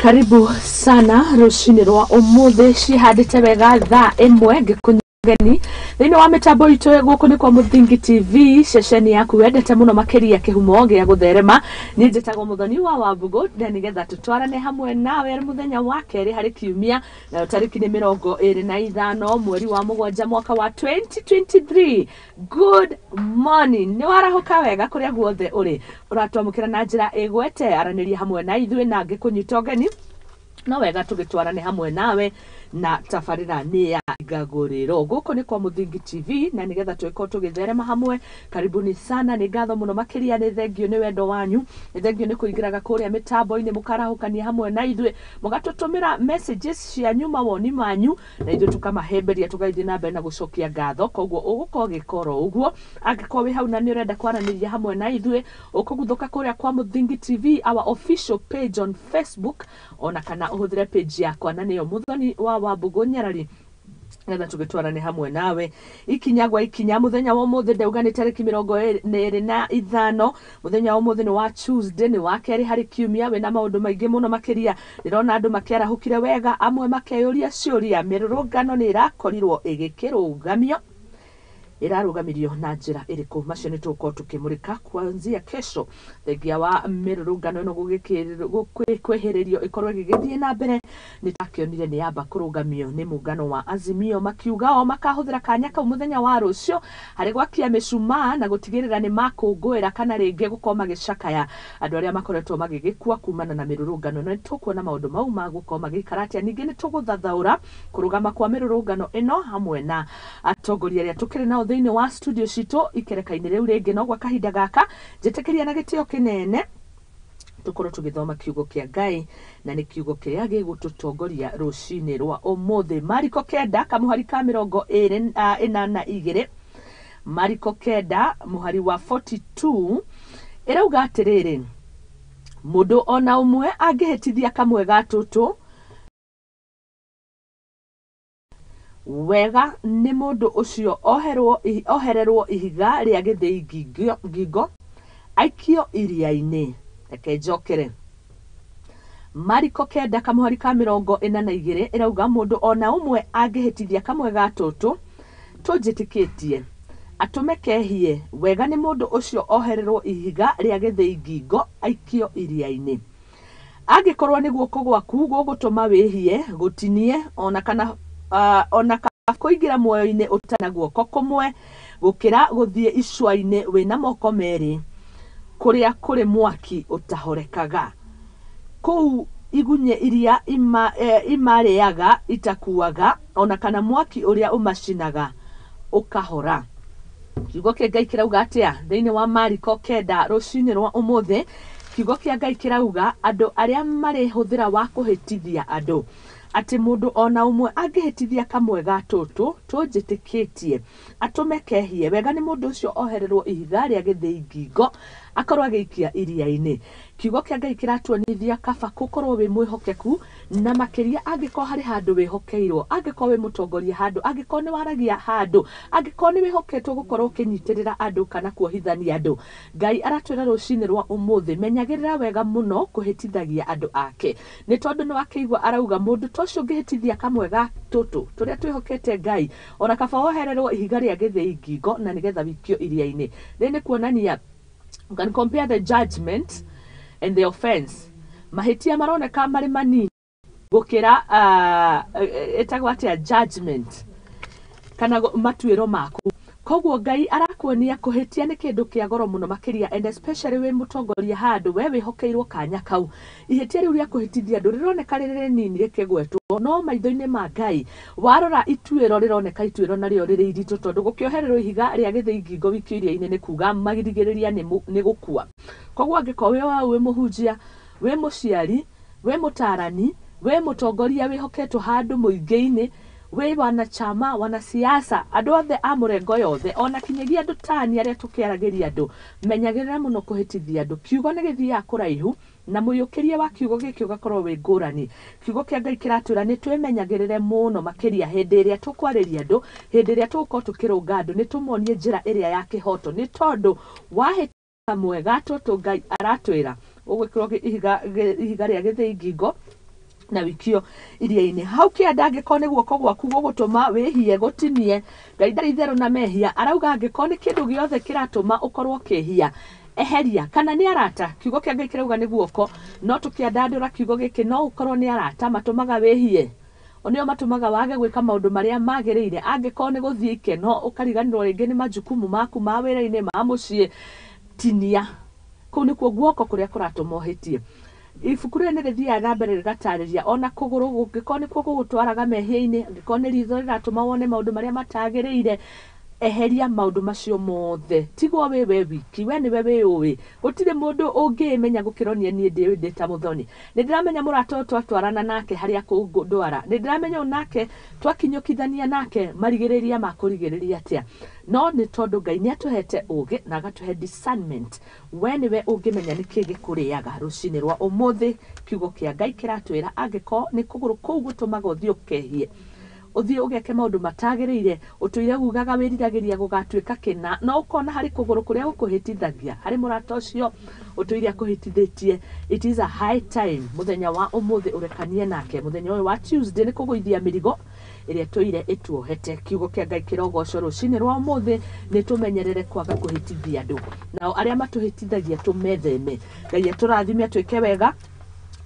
Karibu sana rũcinĩ rwa ũmũthĩ, cihandĩte wega thaa 1 ngĩkũnyita thĩinĩ wa mĩtambo itũ. Gũkũ nĩ kwa Mũthingi TV, ceceni yaku wendete mũno makĩria, kĩhumo gĩa gũtherema. Niĩ njĩtagwo Mũthoni wa Wambugũ, na nĩgetha tũtwarane hamwe nawe mũthenya wa kerĩ harĩ kiumia, nayo tarĩki nĩ 25 mweri wa 7 mwaka wa 2023. Good morning, nĩ warahũka wega kũrĩa guothe ũrĩ, ũratwamũkĩra na njĩra ĩgwete, aranĩria hamwe na ithuĩ na ngĩkũnyita ũgeni, no wega tũgĩtwarane hamwe nawe na tabarĩra nĩ ya Ngagũrĩro. Gũkũ nĩ kwa Mũthingi TV, na nĩgetha tũgĩkorwo tũgĩtherema hamwe. Karibuni sana, nĩ ngatho mũno makĩria, nĩ thengio nĩ wendo wanyu, nĩ thengio nĩ kũingĩraga kũrĩa mĩtambo-inĩ, mũkarahũkania hamwe na ithuĩ, mũgatũtũmĩra messages cianyu, mawoni manyu, na ithuĩ tũkamahemberia, tũgathiĩ na mbere na gũcokia ngatho. Koguo ũgũkorwo ũgĩkora ũguo, angĩkorwo wĩ hau na nĩ ũrenda kwaranĩria hamwe na ithuĩ, ũkũguthũka kũrĩa kwa Mũthingi TV, our official page on Facebook, ona kana ũhũthĩre page yakwa, na nĩyo Mũthoni wa Wambũgũ Nyarari, ngetha tũgĩtwarane hamwe nawe ikinya gwa ikinya. Mũthenya wa ũmũthĩ, ndauga nĩ tarĩki 25. Mũthenya wa ũmũthĩ nĩ wa Tuesday, nĩ wa kerĩ harĩ kiumia, wĩna maũndũ maingĩ mũno makĩria. Ndĩrona andũ makĩarahũkire wega, amwe makeyũria ciũria, mĩrũrũngano nĩ ĩrakorirwo ĩgĩkĩrũgamio, ĩrarũgamirio na njĩra ĩrĩkũ? Macio nĩ tũgũkorwo tũkĩmũrĩka kuanzia kesho. Thengia wa mĩrũrũngano ĩno kwĩhĩrĩrio ĩkorwo ĩgĩgĩthiĩ na mbere, nĩ twakĩonire nĩ yamba kũrũgamio nĩ mũngano wa Azimio, makiuga o makahũthĩra kanya kau mũthenya wa rũciũ harĩ gwakia mĩcumaa na gũtigĩrĩra nĩ makũngũĩra kana rĩngĩ gũkorwo magĩcakaya andũ arĩa makoretwo magĩgĩkua kumana na mĩrũrũngano ĩno. Nĩ tũkuona maũndũ mau magũkorwo magĩikara atĩa. Ningĩ nĩ tũgũthathaũra kũrũgama kwa mĩrũrũngano ĩno hamwe na atongoria arĩa tũkĩrĩ nao thĩinĩ wa studio citũ ikereka-inĩ rĩu rĩngĩ. No gwa kahinda gaka, njĩtĩkĩria na gĩtĩo kĩnene tũkorwo tũgĩthoma kiugo kĩa Ngai, na nĩ kiugo kĩrĩa gĩgũtũtongoria rũcinĩ rwa ũmũthĩ. Mariko 9 kamũhari ka 42, Mariko 9 mũhari wa 42 ĩrauga atĩrĩrĩ: mũndũ ona ũmwe angĩhĩtithia kamwe ga tũtũ, wega nĩ mũndũ ũcio ohererwo ihiga rĩa gĩthĩi ngingo, aikio iria-inĩ. Reke njokere. Mariko 9 kamũhari ka 42 ĩrauga, mũndũ ona ũmwe angĩhĩtithia kamwe ga tũtũ tũnjĩtĩkĩtie, atũme kehie, wega nĩ mũndũ ũcio ohererwo ihiga rĩa gĩthĩi ngingo, aikio iria-inĩ. Angĩkorwo nĩ guoko gwaku gũgũtũma wĩhie, gũtinie, ona kana ona kũingĩra muoyo-inĩ ũtarĩ na guoko kũmwe, gũkĩra gũthiĩ icua-inĩ wĩna moko merĩ, kũrĩa kũrĩ mwaki ũtahorekaga. Kũu igunye iria imarĩaga itakuaga, ona kana mwaki ũrĩa ũmacinaga ũkahora. Kiugo kĩa Ngai kĩrauga atĩa thĩinĩ wa Mariko 9 rũcinĩ rwa ũmũthĩ? Kiugo kĩa Ngai kĩrauga andũ arĩa marĩ hũthĩra wa kũhĩtithia andũ, atĩ mũndũ ona ũmwe angĩhĩtithia kamwe ga tũtũ tũnjĩtĩkĩtie, atũme kehie, wega nĩ mũndũ ũcio ohererwo ihiga rĩa gĩthĩi ngingo, akorwo agĩikia iria-inĩ. Kiugo kĩa Ngai kĩratuonithia kaba gũkorwo wĩ mwĩhokeku, na makĩria angĩkorwo harĩ handũ wĩhokeirwo, angĩkorwo wĩ mũtongoria handũ, angĩkorwo nĩ waragia handũ, angĩkorwo nĩ wĩhoketwo gũkorwo ũkĩnyitĩrĩra andũ kana kuohithania andũ. Ngai aratwĩra rũcinĩ rwa ũmũthĩ, menyagĩrĩra wega mũno kũhĩtithagia andũ ake, nĩ tondũ nĩ wakĩigua arauga mũndũ ta ũcio ũngĩhĩtithia kamwe ga tũtũ tũrĩa twĩhokete Ngai, ona kaba wohererwo ihiga rĩa gĩthĩi ngingo na nĩgetha wikio iria-inĩ. Rĩrĩ nĩ kuonania, you can compare the judgment and the offense. Mahĩtia maroneka marĩ manini gũkĩra ĩtagwo atĩa, judgment kana matuĩro maku. Koguo Ngai arakuonia kũhĩtia nĩ kĩndũ kĩa goro mũno makĩria, and especially wĩ mũtongoria handũ, we wĩhokeirwo kanya kau. Ihĩtia rĩu rĩa kũhĩtithia andũ rĩroneka rĩrĩ rĩnini rĩkĩgwetwo, no maitho-inĩ ma Ngai, warora ituĩro, rĩroneka ituĩro narĩo rĩrĩ iritũ, tondũ gũkĩohererwo ihiga rĩa gĩthĩi ngingo wikio iria-inĩ nĩ kuga marigĩrĩria nĩ gũkua. Koguo angĩkorwo wĩ wau, wĩ mũhunjia, wĩ mũciari, wĩ mũtarani, wĩ mũtongoria wĩhoketwo handũ mũingĩ-inĩ, wĩ wanachama, wanasiasa, andũ othe a mũrengo yothe, ona kinyagia andũ tani arĩa tũkĩaragĩria andũ, menyagĩrĩra mũno kũhĩtithia andũ. Kiugo nĩ gĩthiaga kũraihu, na mũiyũkĩrie wa kiugo gĩkĩ ũgakorwo wĩ ngũrani. Kiugo kĩa Ngai kĩratwĩra nĩ twĩmenyagĩrĩre mũno makĩria hĩndĩ ĩrĩa tũkwarĩria andũ, hĩndĩ ĩrĩa tũgũkorwo tũkĩrũnga andũ, nĩ tũmonie njĩra ĩrĩa ya kĩhoto, nĩ tondũ wahĩtia mwega tũtũ, Ngai aratwĩra ũgwĩkĩrwo ihiga rĩa gĩthĩi ngingo. Na wikio iria-inĩ. Hau kĩanda angĩkorwo nĩ guoko gwaku gũgũtũma wĩhie gũtinie, Ngai ndarĩ itherũ na mehia, arauga angĩkorwo nĩ kĩndũ gĩothe kĩratũma ũkorwo ũkĩhia, eheria. Kana nĩ arata, kiugo kĩa Ngai kĩrauga nĩ guoko, no tũkĩandandũra kiugo gĩkĩ no ũkorwo nĩ arata matũmaga wĩhie, nĩo matũmaga wage gwĩka maũndũ marĩa magĩrĩire. Angĩkorwo nĩ gũthiĩ ikeno ũkariganĩrwo rĩngĩ nĩ majukumu maku ma wĩra-inĩ, ma mũciĩ, tinia. Kũu nĩkuo guoko kũrĩa kũratũma ũhĩtie. Ibuku rĩrĩ nĩ rĩthiaga na mbere rĩgatarĩria ona kũgũrũ gũngĩkorwo nĩkuo gũgũtwaraga mehia-inĩ, angĩkorwo nĩ ritho rĩratũma wone maũndũ marĩa matagĩrĩire, eheria maũndũ macio mothe. Tigwo wĩ we wiki, we nĩwe wĩũĩ, gũtirĩ mũndũ ũngĩmenya gũkĩronia niĩ ndĩũĩ ndĩ ta Mũthoni. Nĩ ndĩramenya mũrata ũyũ twatwarana nake harĩa kũndwara, nĩ ndĩramenya ũyũ nake twakinyũkithania nake marigĩrĩria ma kũrigĩrĩria atĩa. No nĩ tondũ Ngai nĩ atũhete ũgĩ na agatũhe discernment, we nĩwe ũngĩmenya nĩkĩ gĩkũrĩaga. Rũcinĩ rwa ũmũthĩ kiugo kĩa Ngai kĩratwĩra angĩkorwo nĩ kũgũrũ kũu gũtũmaga ũthiĩ ũkehie, ũthiĩ ũgeke maũndũ matagĩrĩire, ũtũire ugaga wĩriragĩria gũgatuĩka kĩna, no ũkona harĩ kũgũrũ kũrĩa gũkũhĩtithagia, harĩ mũrata ũcio ũtũire akũhĩtithĩtie. It is a high time mũthenya wa ũmũthĩ ũrekanie nake. Mũthenya ũyũ wa Tuesday nĩ kũgũithia mĩrigo ĩrĩa tũire ĩtuohete. Kiugo kĩa Ngai kĩrogocwo rũcinĩ rwa ũmũthĩ. Nĩ tũmenyerere kwaga kũhĩtithia andũ, nao arĩa matũhĩtithagia tũmetheme. Ngai atũrathime, atwĩke wega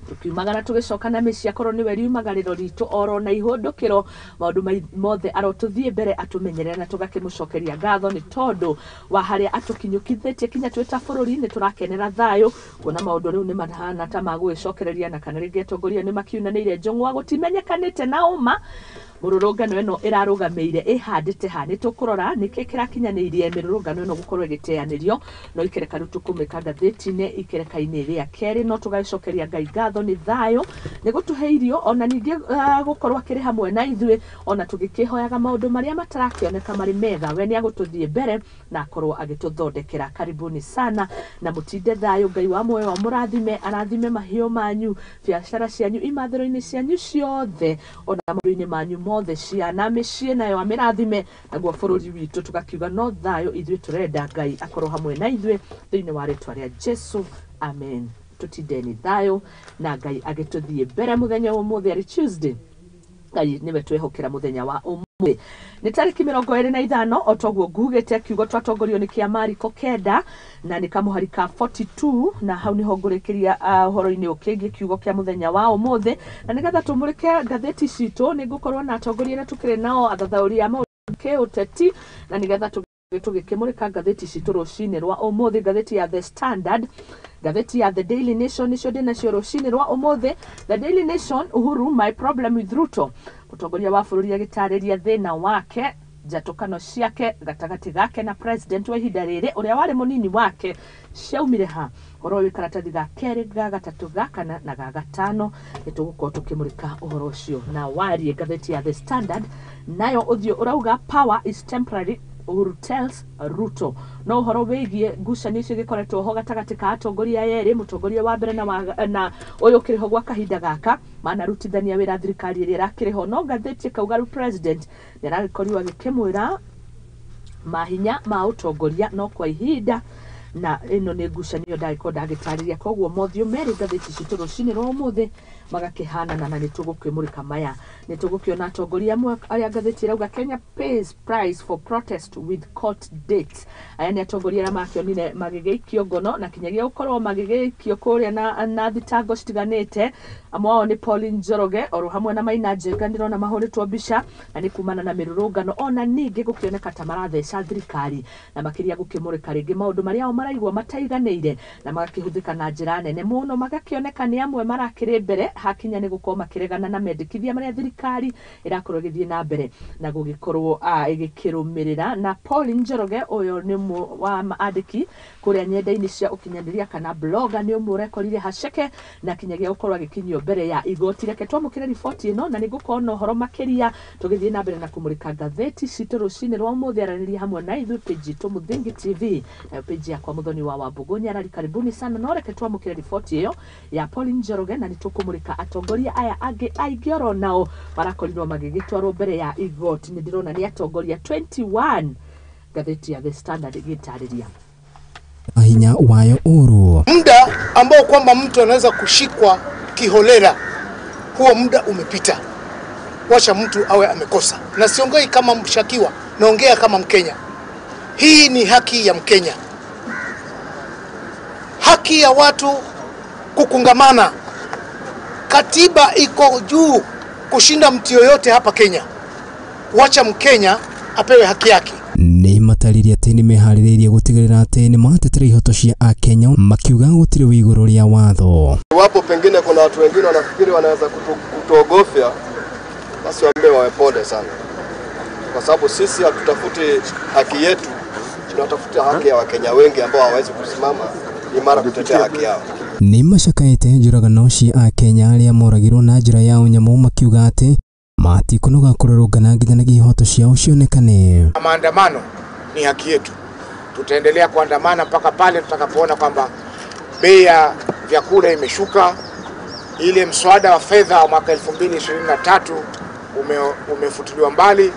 tukiumagara tũgĩcoka na mĩciĩ, akorwo nĩwe riumagarĩro ritũ oro na ihũndũkĩro, maũndũ mothe arotũthiĩ mbere atũmenyerere, na tũgakĩmũcokeria ngatho nĩ tondũ wa harĩa atũkinyũkithĩtie kinya twĩ ta bũrũri. Nĩ tũrakenera thayũ, kuona maũndũ rĩu nĩ mahana ta magũgĩcokereria, na kana rĩngĩ atongoria nĩ makiunanĩire njũng'wa, gũtimenyekanĩte na ũma mũrũrũngano ĩno ĩrarũgamĩire ĩhandĩte ha. Nĩ tũkũrora nĩkĩ kĩrakinyanĩirie mĩrũrũngano ĩno gũkorwo ĩgĩteanĩrio, no ikereka rĩu tũkũmĩka ngathĩti-inĩ ikereka-inĩ rĩa kerĩ. No tũgagĩcokeria Ngai ngatho nĩ thayũ, nĩ gũtũhe irio, ona ningĩ gũkorwo akĩrĩ hamwe na ithuĩ, ona tũgĩkĩhoyaga maũndũ marĩa matarakĩoneka marĩ mega, we nĩ agũtũthiĩ mbere na akorwo agĩtũthondekera. Karibuni sana na mũtinde thayũ. Ngai wa muoyo amũrathime, arathime mahiũ manyu, biacara cianyu, imathĩro-inĩ cianyu ciothe, ona maũndũ-inĩ manyu mothe, ciana, mĩciĩ nayo amĩrathime, naguo bũrũri witũ tũgakiuga no thayũ ithuĩ tũrenda. Ngai akorwo hamwe na ithuĩ thĩinĩ wa rĩtwa rĩa Jesu, amen. Tũtindeni thayũ na Ngai agĩtũthiĩ mbere mũthenya wa ũmũthĩ arĩ Tuesday. Ngai nĩwe twehokera mũthenya wa ũmũthĩ. Nĩ tarĩki 25, o toguo ngugĩte, kiugo twatongorio nĩ kĩa Mariko 9 na nĩ kamũhari ka 42, na hau nĩho ngũrĩkĩria ũhoro-inĩ ũkĩgiĩ kiugo kĩa mũthenya wa ũmũthĩ. Na nĩgetha tũmũrĩke ngathĩti citũ, nĩ ngũkorwo na atongoria arĩa tũkĩrĩ nao, athathaũri a maũndũ kĩũteti, na nĩgetha tũgĩkĩmũrĩka ngathĩti citũ rũcinĩ rwa ũmũthĩ. Ngathĩti ya The Standard, ngathĩti ya The Daily Nation, nĩcio ndĩnacio rũcinĩ rwa ũmũthĩ. The Daily Nation, Uhuru, my problem with Ruto, mũtongoria wa bũrũri agĩtarĩria thĩna wake, njatũkano ciake gatagatĩ gake na president wa ihinda rĩrĩ ũrĩa warĩ mũnini wake ciaumire ha. Ũhoro ũyũ wĩ karatathi ga kerĩ, ga gatatũ, ga kana na ga gatano. Nĩ tũgũkorwo tũkĩmũrĩka ũhoro ũcio na warie. Ngathĩti ya The Standard nayo ũthiũ ũrauga power is temporary, Uhuru tells Ruto. No ũhoro wĩgiĩ ngucanio icio igĩkoretwo ho gatagatĩ ka atongoria erĩ, mũtongoria wa mbere na ũyũ ũkĩrĩ ho gwa kahinda gaka, manarutithania wĩra thirikari ĩrĩa ĩrakĩrĩ ho. No ngathĩti ĩkauga rĩu president nĩ aragĩkorirwo agĩkĩmwĩra mahinya ma ũtongoria no kwa ihinda, na ĩno nĩ ngucanio ndagĩkorwo ndagĩtarĩria. Koguo mothiũ merĩ ngathĩti citũ rũcinĩ rwa ũmũthĩ magakĩhanana, na nĩ tũgũkĩmũrĩka maya. Nĩ tũgũkĩona atongoria amwe arĩa ngathĩti ĩrauga Kenya pays price for protest with court dates. Aya nĩ atongoria arĩa makĩonire magĩgĩikio ngono na kinyagia gũkorwo magĩgĩikio kũrĩa na thitango citiganĩte. Amwe ao nĩ Pauline Njoroge oro hamwe na Maina Njenga, ndĩrona mahũrĩtwo mbica, na nĩ kumana na mĩrũrũngano, ona ningĩ gũkĩoneka ta maratheca thirikari, na makĩria gũkĩmũrĩka rĩngĩ maũndũ marĩa o maraigua mataiganĩire, na magakĩhũthĩka na njĩra nene mũno, magakĩoneka nĩ amwe marakĩrĩ mbere hakinya nĩ gũkorwo makĩregana na mendekithia marĩa thirikari ĩrakorwo ĩgĩthiĩ na mbere na gũgĩkorwo ĩgĩkĩrũmĩrĩra. Na Pauline Njoroge ũyũ nĩ ũmwe wa andĩki kũrĩa nyenda-inĩ cia ũkinyanĩria kana blogger, nĩ ũmwe ũrekorire haceke na kinyagia gũkorwo agĩkinyio mbere ya igoti. Reke twamũkĩre riboti ĩno, na nĩ ngũkorwo na ũhoro makĩria tũgĩthiĩ na mbere na kũmũrĩka ngathĩti citũ rũcinĩ rwa ũmũthĩ. Aranĩria hamwe na ithuĩ page itũ Mũthingi TV, nayo page yakwa Mũthoni wa Wambũgũ Nyarari, karibuni sana. No reke twamũkĩre riboti ĩyo ya Pauline Njoroge, na nĩ tũkũmũrĩka atongoria aya angĩ aingĩ oro nao marakorirwo magĩgĩtwarwo mbere ya igoti. Nĩ ndĩrona nĩ atongoria 21, ngathĩti ya The Standard ĩgĩtarĩria. Hinya wayo uru muda ambao kwamba mtu anaweza kushikwa kiholela Huo muda umepita, wacha mtu awe amekosa. Na siongei kama mshakiwa, naongea kama Mkenya. Hii ni haki ya Mkenya, haki ya watu kukungamana. Katiba iko juu kushinda mtu yoyote hapa Kenya. Wacha Mkenya apewe haki yake. Nĩ matarĩria atĩ nĩ meharĩrĩirie gũtigĩrĩra atĩ nĩ matetera ihoto cia akenya, makiuga gũtirĩ wĩ igũrũ rĩa watho. Iwapo pengine kuna watu wengine wanafikiri wanaweza kutuogofya, basi waambie wawe pole sana, kwa sababu sisi hatutafuti haki yetu, tunatafuta haki ya Wakenya wengi ambao hawawezi kusimama imara kutetea haki yao. Nĩ macakaĩte njũragano cia akenya arĩa moragirwo na njĩra ya ũnyamũ, makiuga atĩ matikũnoga kũrũrũngana nginya ihoto ciao cionekane. Maandamano ni haki yetu, tutaendelea kuandamana mpaka pale tutakapoona kwamba bei ya vyakula imeshuka, ile mswada wa fedha wa mwaka 2023 umefutiliwa mbali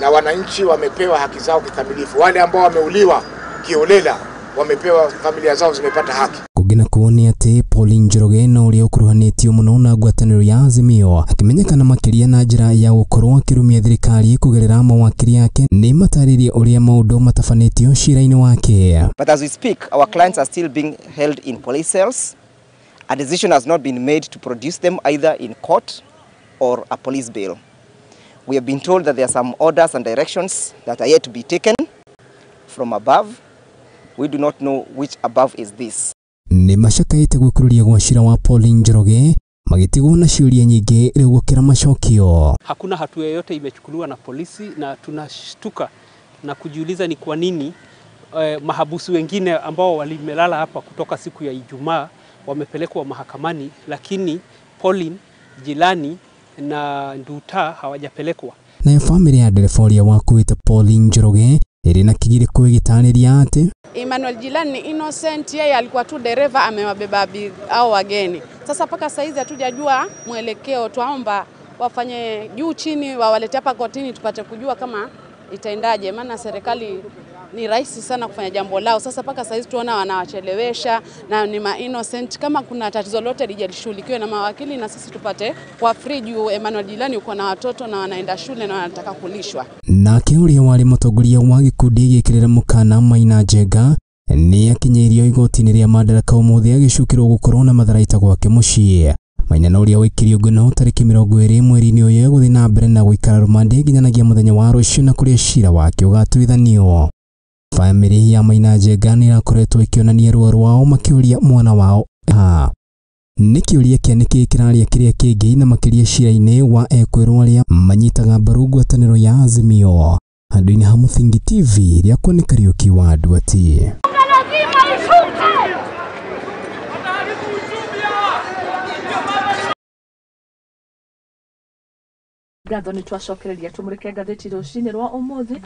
na wananchi wamepewa haki zao kikamilifu. Wale ambao wameuliwa kiholela wamepewa, familia zao zimepata haki. Kũngĩ nakuo nĩ atĩ Pauline Njoroge na ũrĩa ũkuruhanĩtio mũno na ngwatanĩro ya Azimio akĩmenyekana makĩria na njĩra ya gũkorwo akĩrumia thirikari kũgerera mawakiri yake, nĩ matarĩrie ũrĩa maũndũ matabanĩtio cira-inĩ wake. But as we speak, our clients are still being held in police cells. A decision has not been made to produce them either in court or a police bail. We have been told that there are some orders and directions that are yet to be taken from above. We do not know which above is this. Nĩ macakaĩte gwĩkururia gwa cira wa Pauline Njoroge, magĩtigwo na ciũria nyingĩ rĩu gũkĩra macokio. Hakuna hatua yoyote imechukuliwa na polisi, na tunashtuka na kujiuliza ni kwa nini mahabusu wengine ambao walimelala hapa kutoka siku ya Ijumaa wamepelekwa mahakamani, lakini Pauline, Jilani na Nduta hawajapelekwa. Nayo famĩlĩ ya ndereba ũrĩa wakuĩte Pauline Njoroge ĩrĩ na kĩgirĩko ĩgĩtarĩria atĩ Emmanuel Jilani ni innocent, yeye alikuwa tu dereva amewabeba au wageni. Sasa paka saizi hatujajua mwelekeo, twaomba wafanye juu chini, wawalete hapa kotini tupate kujua kama itaendaje, maana serikali ni rahisi sana kufanya jambo lao. Sasa paka saizi tuona wanawachelewesha na ni ma innocent. Kama kuna tatizo lote lijalishughulikiwe na mawakili na sisi tupate kwa free, juu Emmanuel Jilani uko na watoto na wanaenda shule na wanataka kulishwa. Nake ũrĩa warĩ mũtongoria wa gĩkundi gĩkĩrĩra mũkana Maina Njenga nĩ akinyĩirio igoti-inĩ rĩa Madaraka ũmũthĩ agĩcukĩrwo gũkorwo na matharaita gwake mũciĩ. Maina na ũrĩa waikirio ngono tarĩki 20 mweri-inĩ ũyũ gũthiĩ na mbere na gũikara rũmande nginyanagia mũthenya wa rũciũ na kũrĩa cira wake ũgatuithanio. Famĩlĩ ya Maina Njenga nĩ ĩrakoretwo ĩkĩonania ruo rwao makĩũria mwana wao ha nĩ kĩũria kĩa nĩkĩĩ kĩraria kĩrĩa kĩngĩ, na makĩria cira-inĩ wa ekwĩrwo arĩa manyitaga mbaru ngwatanĩro ya Azimio. Handũ-inĩ ha Mũthingi TV rĩakwa nĩ Kariũki wa Nduati. Ngatho nĩ twacokereria tũmũrĩke ngathĩti rũcinĩ rwa ũmũthĩ.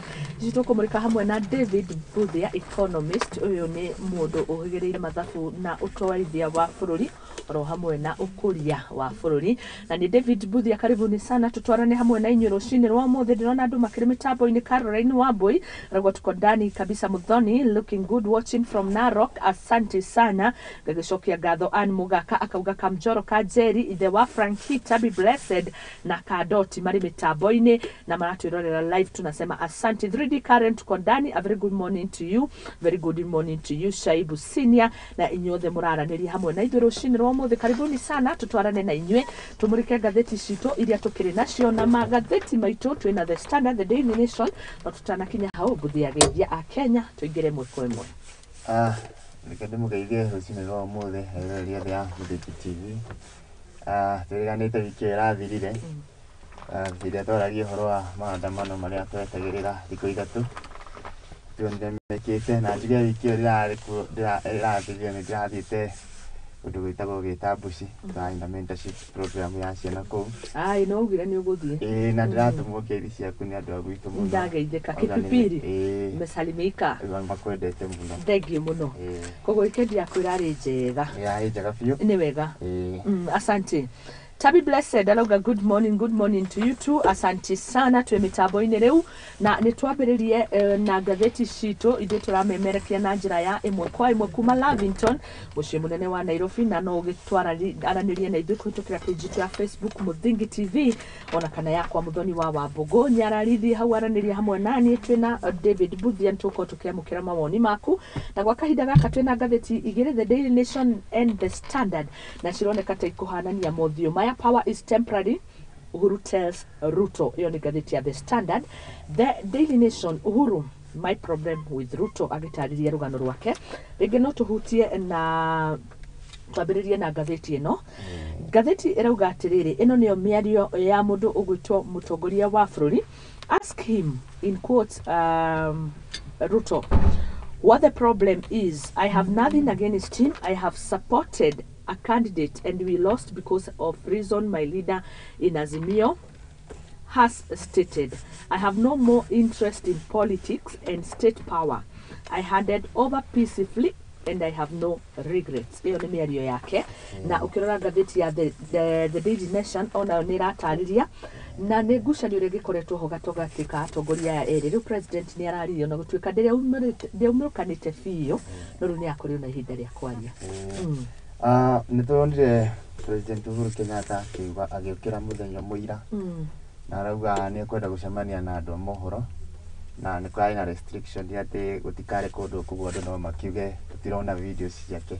Ici tũkũmũrĩka hamwe na David Mbuthia, economist. Ũyũ nĩ mũndũ ũhĩgĩrĩire mathabu na ũtwarithia wa bũrũri oro hamwe na ũkũria wa bũrũri. Na nĩ David Mbuthia, karibuni sana, tutwarane hamwe na inyuĩ rũcinĩ rwa ũmũthĩ. Ndĩrona andũ makĩrĩ mĩtambo-inĩ. Caroline Wambui arauga tuko ndani kabisa. Muthoni looking good watching from Narok, asante sana. Ngagĩcokia ngatho. Ann Mugaka akauga Kamjoro Kanjeri ithe wa Frankita be blessed na Kadoti mari mitambo-inĩ na maratwĩrorera live, tunasema asante. 3D Current tuko ndani, a very good morning to you, very good morning to you Shaibu Senior, na inyuothe mũraranĩria hamwe na ithuĩ rũcinĩ rwa ũmũthĩ. Karibuni sana, tutwarane na inyuĩ tumũrĩke ngathĩti citũ iria tũkĩrĩ nacio, na magathĩti maitũ twĩna The Standard, The Daily Nation, no tutanakinya hau Mbuthia geithia a Kenya tũingĩre ĩmwe kwa ĩmwe. Reke ndĩmũgeithie rũcinĩ rwa ũmũthĩ eroreri othe a Mũthingi TV. Twĩrĩganĩte wiki ĩyo ĩrathirire, hĩndĩ ĩrĩa twaragia ũhoro wa maandamano marĩa twetagĩrĩra thikũ ithatũ tuonire mekĩte, na njuge wiki ĩyo ĩrathirire nĩ ndĩrathiĩte kũndũ gwĩtagwo Gĩtambuci, tũrarĩ na mentorship program ya ciana kũu. Ai, no ugire nĩ ũgũthiĩ. Ĩĩ, na ndĩratũmwo ngeithi ciaku nĩ andũ a gwitũ mũno. Ndageithĩka. Auga nĩ- Kipipiri Ĩĩ, umesalimika, makwendete mũno. Thengiũ mũno. Ĩĩ. Koguo wikendi yaku ĩrarĩ njega? Ĩrarĩ njega biũ. Nĩ wega. Ĩĩ. Asante. Tabi Blessed arauga good morning, good morning to you too. Asante sana twĩ mĩtambo-inĩ rĩu na nĩ twambĩrĩrie na ngathĩti citũ ithuĩ tũramemerekia na njĩra ya ĩmwe kwa ĩmwe kuma Lavington, mũciĩ mũnene wa Nairobi, na no ũgĩtwaranĩrie na ithuĩ kũhĩtũkĩra page itũ ya Facebook Mũthingi TV ona kana yakwa Mũthoni wa Wambũgũ nyararithi hau aranĩria hamwe naniĩ twĩna David Buthia nĩtũgũkorwo tũkĩamũkĩra mawoni maku na gwa kahinda gaka twĩna ngathĩti igĩrĩ, The Daily Nation and The Standard, na cironeka ta ikũhanania mothiũ maya. Power is temporary, Uhuru tells Ruto. Ĩyo nĩ ngathĩti ya The Standard. The Daily Nation, Uhuru, my problem with Ruto, agĩtarĩria rũgano rwake. Rĩngĩ no tũhutie na twambĩrĩrie na ngathĩti ĩno. Ngathĩti ĩrauga atĩrĩrĩ, ĩno nĩyo mĩario ya mũndũ ũgwĩtwo mũtongoria wa bũrũri. Ask him, in quotes, Ruto, what the problem is. I have nothing against him. I have supported a candidate and we lost because of reason my leader in Azimio has stated. I have no more interest in politics and state power. I handed over peacefully and I have no regrets. Ĩyo nĩ mĩario yake. Na ũkĩrora ngathĩti ya the Daily Nation onayo nĩ ĩratarĩria na nĩ ngucanio ĩrĩa ĩgĩkoretwo ho gatagatĩ ka atongoria aya erĩ. Rĩu president nĩ araririe ona gũtuĩka ndĩaumĩrũkanĩte biũ, no rĩu nĩ akorirwo na ihinda rĩa kwaria. Nĩ tũronire President Uhuru Kenyatta akiuga agĩũkĩra mũthenya mũira na arauga nĩ ekwenda gũcemania na andũ a mohoro na nĩ kũrarĩ na restriction atĩ gũtikarĩ kũndũ koguo andũ no makiuge tũtirona video ciake,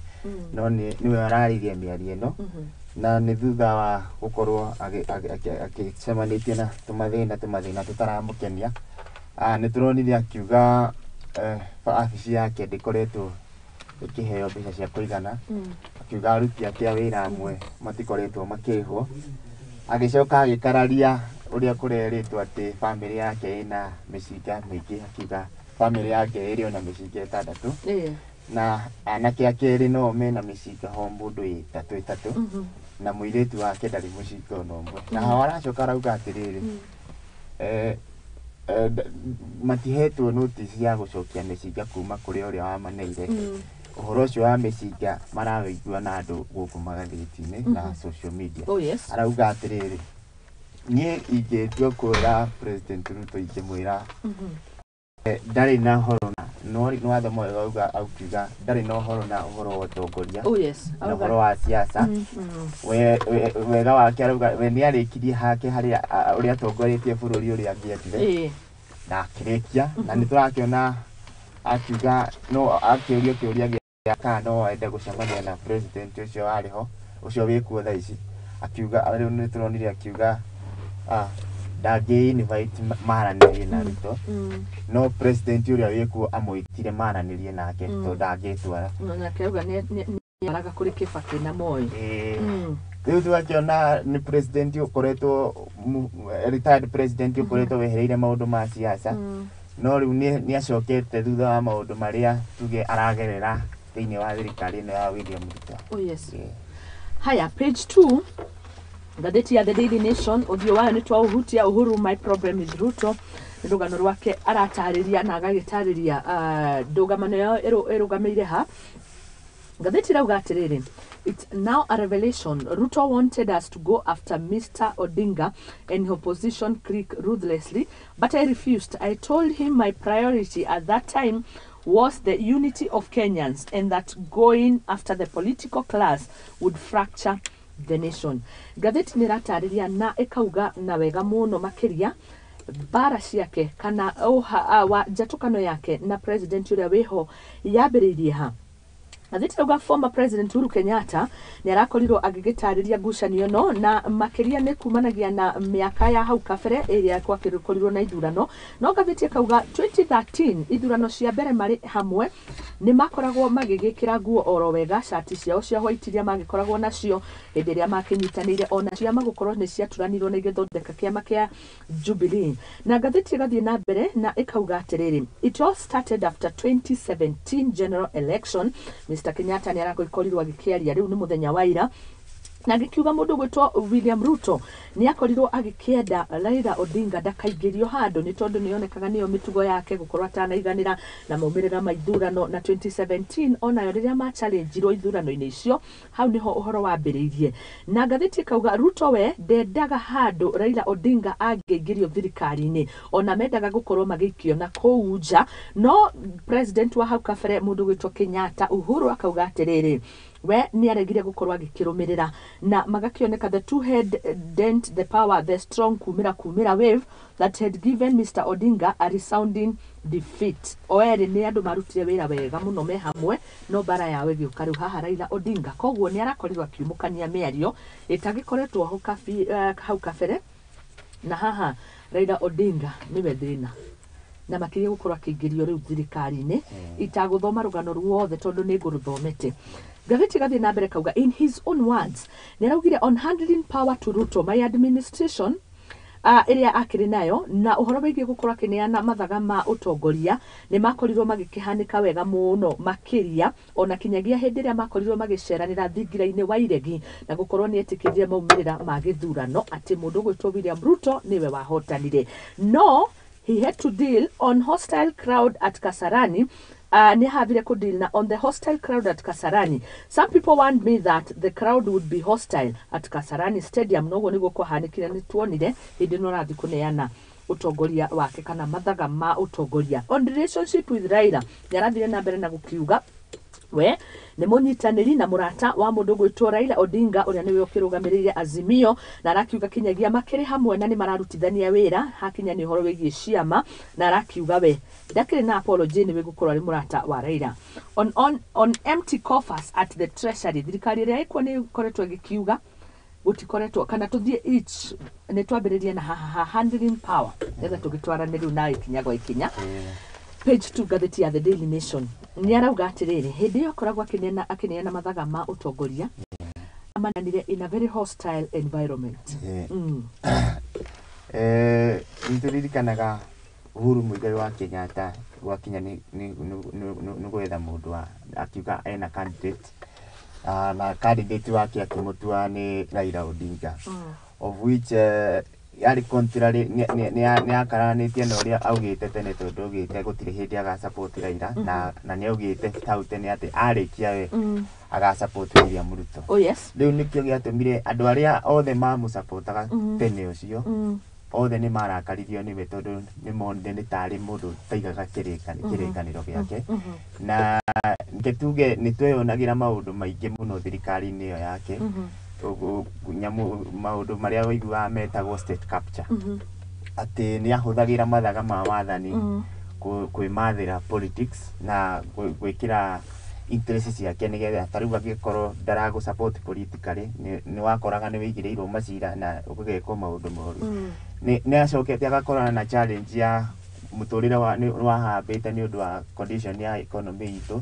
no nĩwe araririe mĩario ĩno na nĩ thutha wa gũkorwo agĩcemanĩtie na tũmathĩna tũtaramũkenia. Nĩ tũronire akiuga wabici yake ndĩkoretwo ĩkĩheo mbeca cia kũigana, akiuga aruti ake a wĩra amwe matikoretwo makĩrĩhwo, agĩcoka agĩkararia ũrĩa kũrerĩtwo atĩ bamĩrĩ yake ĩna mĩcinga mĩingĩ, akiuga bamĩrĩ yake ĩrĩ ona mĩcinga 6 na anake ake erĩ no mena mĩcinga ho mũndũ ĩtatũ ĩtatũ na mũirĩtu wake ndarĩ mũcinga ona ũmwe. Na hao aracoka arauga atĩrĩrĩ, matihetwo notice ya gũcokia mĩcinga kuma kũrĩ ũrĩa wamaneire. Ũhoro ũcio wa mĩcinga marawĩigua na andũ gũkũ magathĩti-inĩ na social media. Oh yes. Arauga atĩrĩrĩ, niĩ ingĩtua kwĩra President Ruto ingĩmwĩra ndarĩ na ũhoro na no nĩ wathoma wega auga aukiuga ndarĩ na ũhoro na ũhoro wa ũtongoria Oh yes. na ũhoro wa siasa. Wega wake arauga we nĩ arĩkirie hake harĩa ũrĩa atongoretie bũrũri ũrĩa angĩendire na akĩrĩkia, na nĩ tũrakĩona akiuga no akĩũrio kĩũria gĩa kana no ende gũcemania na president ũcio warĩ ho ũcio wĩkuo thaa ici, akiuga rĩu nĩ tũronire akiuga ndangĩ invite maranĩrie na Ruto, no president ũrĩa wĩkuo amwĩtire maranĩrie nake tondũ ndangĩtwara. Nake auga nĩ araga kũrĩ Kibaki na Moi. Rĩu tũgakĩona nĩ president ũkoretwo retired president ũkoretwo wehereire maũndũ ma siasa, no rĩu nĩ acokete thutha wa maũndũ marĩa tuge aragerera thĩinĩ wa thirikari ĩno ya William Ruto. Oh yes. Haya, page 2 ngathĩti ya The Daily Nation ũthiũ wayo nĩ twaũhutia. Uhuru, my problem is Ruto, nĩ rũgano rwake aratarĩria na agagĩtarĩria ndũgamano yao ĩrũgamĩire ha. Ngathĩti ĩrauga atĩrĩrĩ, it's now a revelation. Ruto wanted us to go after Mr. Odinga and opposition clique ruthlessly, but I refused. I told him my priority at that time was the unity of Kenyans and that going after the political class would fracture the nation. Ngathĩti nĩ ĩratarĩria na ĩkauga na wega mũno makĩria mbara ciake kana wa njatũkano yake na president ũrĩa wĩho yambĩrĩirie ha. Ngathĩti ĩrauga former president Uhuru Kenyatta nĩ arakorirwo agĩgĩtarĩria ngucanio ĩno na makĩria nĩ kumanagia na mĩaka ya hau kabere ĩrĩa gwakĩkorirwo na ithurano, no ngathĩti ĩkauga 2013 ithurano cia mbere marĩ hamwe nĩ makoragwo magĩgĩkĩra nguo oro wega, cati ciao cia white iria magĩkoragwo nacio hĩndĩ ĩrĩa makĩnyitanĩire, ona ciama gũkorwo nĩ ciaturanirwo na igĩthondeka kĩama kĩa Jubilee. Na ngathĩti ĩgathiĩ na mbere na ĩkauga atĩrĩrĩ, it all started after 2017 general election. Mr. Kenyatta nĩ arakorirwo agĩkĩaria rĩu nĩ mũthenya wa ira. Na gĩkiuga mũndũ gwĩtwo William Ruto nĩ akorirwo agĩkĩenda Raila Odinga ndakaingĩrio handũ, nĩ tondũ nĩ yonekaga nĩyo mĩtugo yake gũkorwo atanaiganĩra na maumĩrĩra ma ithurano. Na 2017 onayo rĩrĩa ma-challenge-irwo ithurano-inĩ icio, hau nĩho ũhoro wambĩrĩirie. Na ngathĩti ĩkauga Ruto we ndendaga handũ Raila Odinga angĩingĩrio thirikari-inĩ, ona mendaga gũkorwo magĩikio na kũu nja. No president wa hau kabere, mũndũ gwĩtwo Kenyatta Uhuru, akauga atĩrĩrĩ, we nĩ aregire gũkorwo agĩkĩrũmĩrĩra, na magakĩoneka the two had dent the power the strong kumĩra wave that had given Mr Odinga a resounding defeat. O erĩ nĩ andũ marutire wĩra wega mũno me hamwe, no mbara yao ĩgĩũka rĩu haha Raila Odinga. Koguo nĩ arakorirwo akiumũkania mĩario ĩtagĩkoretwo ho hau kabere, na haha Raila Odinga nĩwe thĩna, na makĩria gũkorwo akĩingĩrio rĩu thirikari-inĩ. Itagũthoma rũgano ruothe tondũ nĩ ngũrũthomete. Ngathĩti ĩgathiĩ na mbere kauga, in his own words, nĩ araugire, "On handling power to Ruto, my administration ĩrĩa akĩrĩ nayo na ũhoro wĩgiĩ gũkorwo akĩneana mathaga ma ũtongoria nĩ makorirwo magĩkĩhanĩka wega mũno makĩria, ona kinyagia hĩndĩ ĩrĩa makorirwo magĩceranĩra thingira-inĩ wa iregi, na gũkorwo nĩ etĩkĩrire maumĩrĩra ma gĩthurano atĩ mũndũ ũgwĩtwo William Ruto nĩwe wahotanire. No he had to deal on hostile crowd at Kasarani. Nĩ havire kũ deal na on the hostile crowd at Kasarani. Some people warned me that the crowd would be hostile at Kasarani Stadium." Noguo nĩguo kwahanĩkire, nĩ tuonire hĩndĩ ĩno arathiĩ kũneana ũtongoria wake kana mathaga ma ũtongoria. On relationship with Raila, nĩ arathire na mbere na gũkiuga we nĩ mũnyitanĩri na mũrata wa mũndũ gwĩtwo Raila Odinga, ũrĩa nĩwe ũkĩrũgamĩrĩire Azimio, na arakiuga kinyagia makĩrĩ hamwe na nĩ mararutithania wĩra hakinya nĩ ũhoro wĩgiĩ ciama, na arakiuga we ndakĩrĩ na apology, nĩwe gũkorwo arĩ mũrata wa Raila. On empty coffers at the treasury, thirikari ĩrĩa ĩkuo nĩ ĩkoretwo ĩgĩkiuga gũtikoretwo kana tũthiĩ each. Nĩ twambĩrĩrie na haha ha handling power, nĩgetha tũgĩtwarane rĩu na ikinya gwa ikinya. Page 2, ngathĩti ya The Daily Nation, nĩ arauga atĩrĩrĩ, hĩndĩ ĩyo akoragwo akĩneana mathaga ma ũtongoria, amananire in a very hostile environment. Nĩtũririkanaga Uhuru Muigai wa Kenyatta gwakinya nĩ gwetha mũndũ wa akiuga ena candidate. Na candidate wake akĩmũtua nĩ Raila Odinga, of which yarĩ contrary, nĩ akararanĩtie na ũrĩa augĩte tene, tondũ augĩte gũtirĩ hĩndĩ aga support Raila, na nĩ augĩte hau tene atĩ arĩkia we aga support William Ruto. Oh yes. Rĩu nĩkĩo gĩatũmire andũ arĩa othe mamũsupportaga tene ũcio othe nĩ marakaririo nĩwe, tondũ nĩ monire nĩ tarĩ mũndũ ũtaigaga kĩrĩkanĩro gĩake. Na reke tuge nĩ tweyonagĩra maũndũ maingĩ mũno thirikari-inĩ ĩyo yake. Nyamũ maũndũ marĩa waiguaga metagwo state capture, atĩ nĩ ahũthagĩra mathaga ma wathani kwĩmathĩra politics na gwĩkĩra interest ciake, nĩgetha ta rĩu angĩkorwo ndaragũ support politically, nĩ wakoraga nĩ wĩigĩrĩirwo macira na ũgekwo maũndũ moru. Nĩ acokete agakorana na challenge ya mũtũrĩre wa nĩ wahambĩte nĩ ũndũ wa condition ya economy itũ.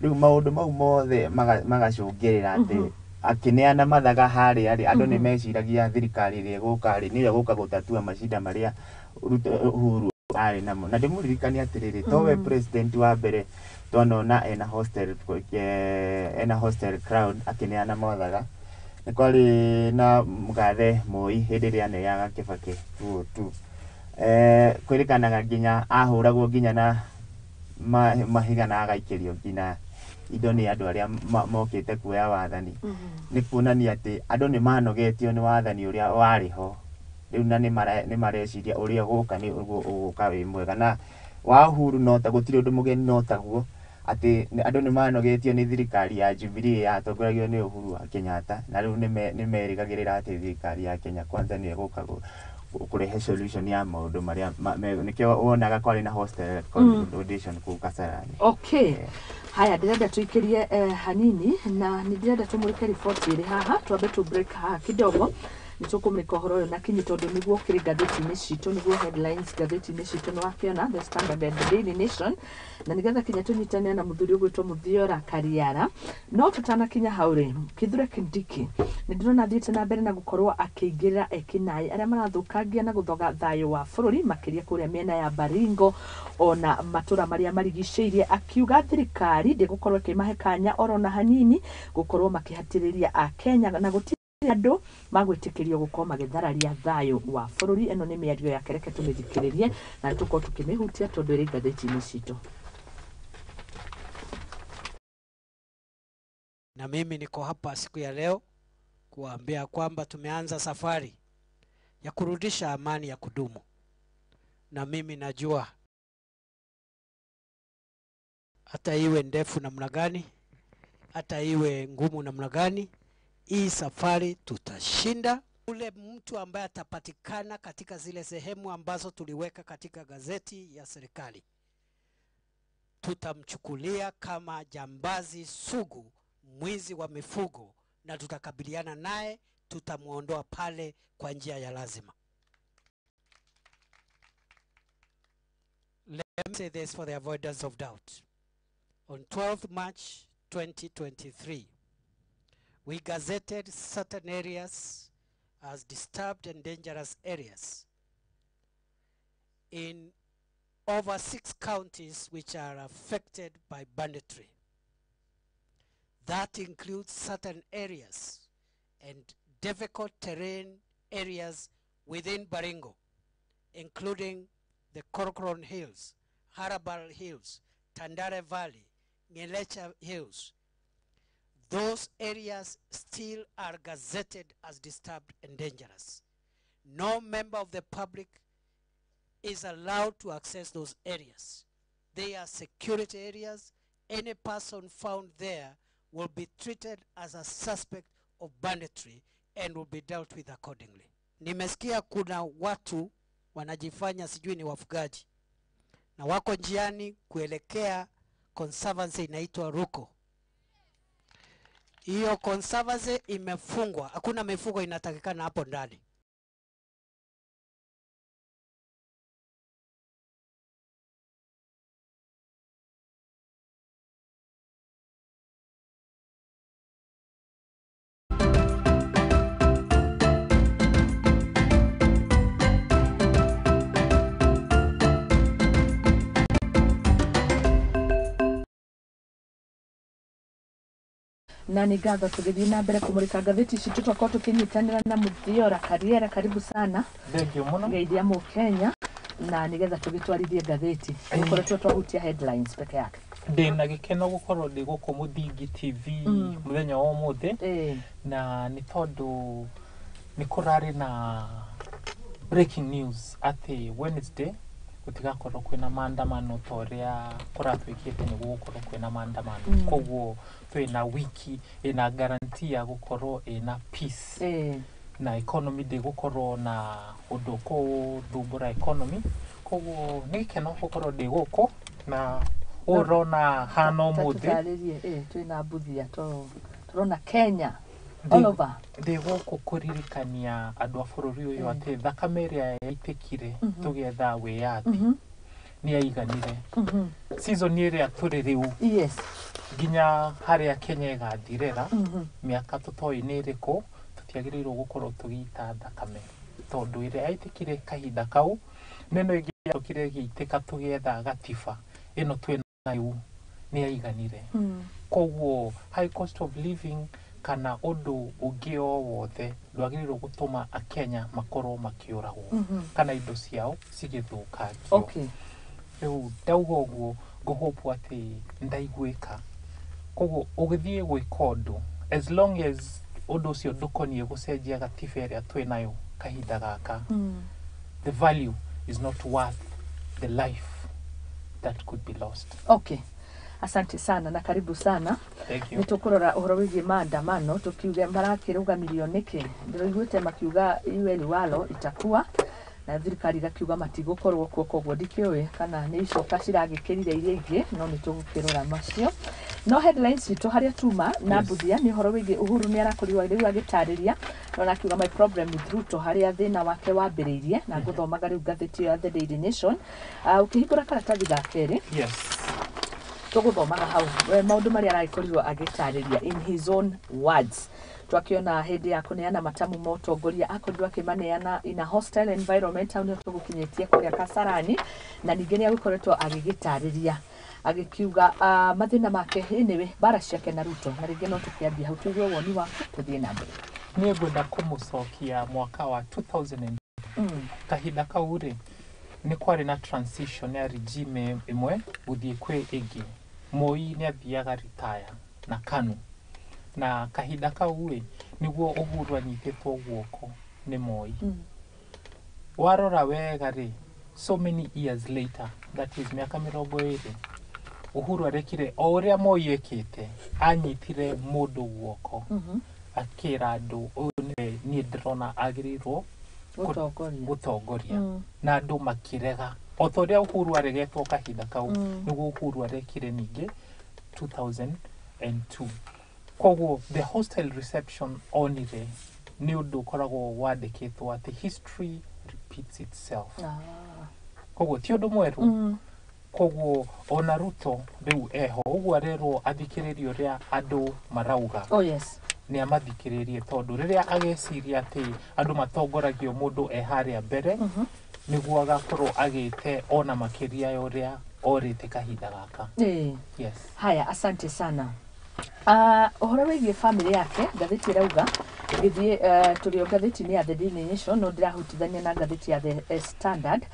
Rĩu maũndũ mau mothe magacũngĩrĩra atĩ akĩneana mathaga harĩa rĩ, andũ nĩ meciragia thirikari ĩrĩa ĩgũka rĩ, nĩyo ĩgũka gũtatua macinda marĩa Uhuru arĩ namo. Na ndĩmũririkanie atĩrĩrĩ, towe president wa mbere twanona ena hostile crowd akĩneana mathaga. Nĩ kwarĩ na mũgathe Moi hĩndĩ ĩrĩa aneaga Kibaki 202. Kwĩrĩkanaga nginya ahũragwo nginya na mahiga na agaikĩrio nginya indo nĩ andũ arĩa mokĩte kuoya wathani. Nĩ kuonania atĩ andũ nĩ manogetio nĩ wathani ũrĩa warĩ ho rĩu, na nĩ mareciria ũrĩa ũgũka nĩ ũgũka wĩ mwega. Na wa Uhuru no ta gũtirĩ ũndũ mũgeni, no taguo atĩ andũ nĩ manogetio nĩ thirikari ya Jubilee yatongoragio nĩ Uhuru wa Kenyatta, na rĩu nĩ merĩgagĩrĩra atĩ thirikari ya Kenya Kwanza nĩ ĩgũka kũrehe solution ya maũndũ marĩa nĩkĩo wonaga kwarĩ na hostile condition kũu Kasarani. Okay, haya, ndĩrenda tũikĩrie hanini, na nĩ ndĩrenda tũmũrĩke riboti ĩrĩ haha. Twambe tũ break haha kidogo, nĩ tũkũmũrĩka ũhoro ũyũ na kinyi, tondũ nĩguo ũkĩrĩ ngathĩti-inĩ citũ, nĩguo headlines ngathĩti-inĩ citũ, nĩ wakĩona The Standard and The Daily Nation, na nĩgetha kinya tũnyitane na mũthuri ũgwĩtwo Mũthiora Kariara. No tũtanakinya hau rĩ, Kithure Kindiki nĩ ndĩrona athiĩte na mbere na gũkorwo akĩingĩrĩra ekinaĩ arĩa marathũkangia na gũthoga thayũ wa bũrũri, makĩria kũrĩa mĩena ya Baringo ona matũra marĩa marigicĩirie, akiuga thirikari ndĩgũkorwo ĩkĩmahe kanya oro na hanini gũkorwo makĩhatĩrĩria akenya na gũtirĩ Andũ magwĩtĩkĩrio gũkorwo magĩthararia thayũ wa bũrũri. Ĩno nĩ mĩario yake, reke tũmĩthikĩrĩrie na tũkorwo tũkĩmĩhutia tondũ ĩrĩ ngathĩti-inĩ citũ. Na mimi niko hapa siku ya leo kuambia kwamba tumeanza safari ya kurudisha amani ya kudumu, na mimi najua hata iwe ndefu namna gani, hata iwe ngumu namna gani, hii safari tutashinda. Ule mtu ambaye atapatikana katika zile sehemu ambazo tuliweka katika gazeti ya serikali, tutamchukulia kama jambazi sugu, mwizi wa mifugo, na tutakabiliana naye, tutamuondoa pale kwa njia ya lazima. Let me say this for the avoidance of doubt. On 12th March 2023, we gazetted certain areas as disturbed and dangerous areas in over 6 counties which are affected by banditry. That includes certain areas and difficult terrain areas within Baringo, including the Corcoran Hills, Harabal Hills, Tandare Valley, Ngelecha Hills. Those areas still are gazetted as disturbed and dangerous. No member of the public is allowed to access those areas. They are security areas. Any person found there will be treated as a suspect of banditry and will be dealt with accordingly. Nimesikia kuna watu wanajifanya sijui ni wafugaji na wako njiani kuelekea conservancy inaitwa Ruko. Hiyo conservancy imefungwa, hakuna mifugo inatakikana hapo ndani. Na nĩ ngatho tũgĩthiĩ na mbere kũmũrĩka ngathĩti citũ, twakorwo tũkĩnyitanĩra na Muthiora Kariera, karibu sana. Thank you mũno. Geithia Mũkenya na nĩgetha tũgĩtwarithie ngathĩti tũkoretwo twahutia headlines peke yake. Ndĩna gĩkeno gũkorwo ndĩ gũkũ Mũthingi TV mũthenya wa ũmũthĩ, na nĩ tondũ nĩ kũrarĩ na breaking news atĩ Wednesday gũtigakorwo kwĩna maandamano ta ũrĩa kũratuĩkĩte nĩ gũgũkorwo kwĩna maandamano. Koguo twĩna wiki ĩna guarantee ya gũkorwo ĩna peace na economy ndĩgũkorwo na ũndũ ũkũthumbũra economy. Koguo nĩ gĩkeno gũkorwo ndĩ gũkũ na ũrona hana ũmũthĩ. Tũtarĩrie, twĩna Mbuthia tũrona Kenya all over. Ndĩ gũkũ kũririkania andũ a bũrũri ũyũ atĩ thakame ĩrĩa yaitĩkire tũgĩetha wĩyathi nĩ yaiganire. Season ĩrĩa tũrĩ rĩu, nginya harĩa Kenya ĩgathirĩra mĩaka tũtoĩ nĩ ĩrĩkũ, tũtiagĩrĩirwo gũkorwo tũgĩita thakame tondũ ĩrĩa yaitĩkire kahinda kau nĩno ĩngĩ yacokire ĩgĩitĩka tũgĩetha gatiba ĩno twĩna rĩu nĩ yaiganire. Koguo high cost of living kana ũndũ ũngĩ o wothe ndwagĩrĩirwo gũtũma akenya makorwo makĩũragwo kana indo ciao cigĩthũkangio. Rĩu ndauga ũguo ngũhope atĩ ndaiguĩka. Koguo ũgĩthiĩ gwĩka ũndũ, as long as ũndũ ũcio ndũkoniĩ gũcenjia gatiba ĩrĩa twĩnayo kahinda gaka, the value is not worth the life that could be lost. Okay. Asante sana na karibu sana. Thank you. Nĩ tũkũrora ũhoro wĩgiĩ maandamano tukiuge marakĩrũgamirio nĩkĩ. Ndĩraiguĩte makiuga iwe liwalo itakuwa na thirikari ĩgakiuga matigũkorwo kuo, koguo ndikĩũĩ kana nĩ icoka ciragĩkĩrire iria ingĩ, no nĩ tũgũkĩrora macio. No headlines citũ harĩa tuma na Mbuthia nĩ ũhoro wĩgiĩ Uhuru nĩ arakorirwo rĩu agĩtarĩria na akiuga my problem with Ruto harĩa thĩna wake wambĩrĩirie, na ngũthomaga rĩu ngathĩti ya The Daily Nation. Ũkĩhingũra karatathi ga kerĩ, tũgũthomaga hau maũndũ marĩa aragĩkorirwo agĩtarĩria in his own words. Twakiona hĩndĩ ya kũneana matamu ma ũtongoria akorirwo akĩmaneana in a hostile environment, hau nĩho tũgũkinyĩtie kũrĩa Kasarani, na ningĩ nĩ agĩkoretwo agĩgĩtarĩria agĩkiuga mathĩna make anyway bara ciake na Ruto, na rĩngĩ no tũkĩambia hau tũigue woni waku tũthiĩ na mbere. Niĩ ngwenda kũmũcokia mwaka wa 2000. Kahinda kau rĩ, nĩ kwarĩ na transition ya regime ĩmwe gũthiĩ kwĩ ĩngĩ. Moi nĩ athiaga retire na KANU, na kahinda kau rĩ, nĩguo Uhuru anyitĩtwo guoko nĩ Moi. Warora wega rĩ, so many years later, that is mĩaka 20, Uhuru arekire o ũrĩa Moi ekĩte, anyitire mũndũ guoko, akĩra andũ ũyũ nĩwe niĩ ndĩrona agĩrĩirwo gũtongoria. Gũtongoria. Na andũ makĩrega o ta ũrĩa Uhuru aregetwo kahinda kau. Nĩguo Uhuru arekire ningĩ 2002. Koguo the hostile reception onire nĩ ũndũ ũkoragwo wandĩkĩtwo atĩ history repeats itself. Koguo ti ũndũ mwerũ. Koguo ona Ruto rĩu eho ũguo arerwo athikĩrĩrie ũrĩa andũ marauga. Oh yes. Nĩ amathikĩrĩrie, tondũ rĩrĩa ageciria atĩ andũ matongoragio mũndũ e harĩa mbere, nĩguo agakorwo agĩte ona makĩria ya ũrĩa orĩte kahinda gaka. Yes. Haya, asante sana. Ũhoro wĩgiĩ family yake, ngathĩti ĩrauga gĩthiĩ, tũrĩ o ngathĩti-inĩ ya The Daily Nation, no ndĩrahutithania na ngathĩti ya The Standard.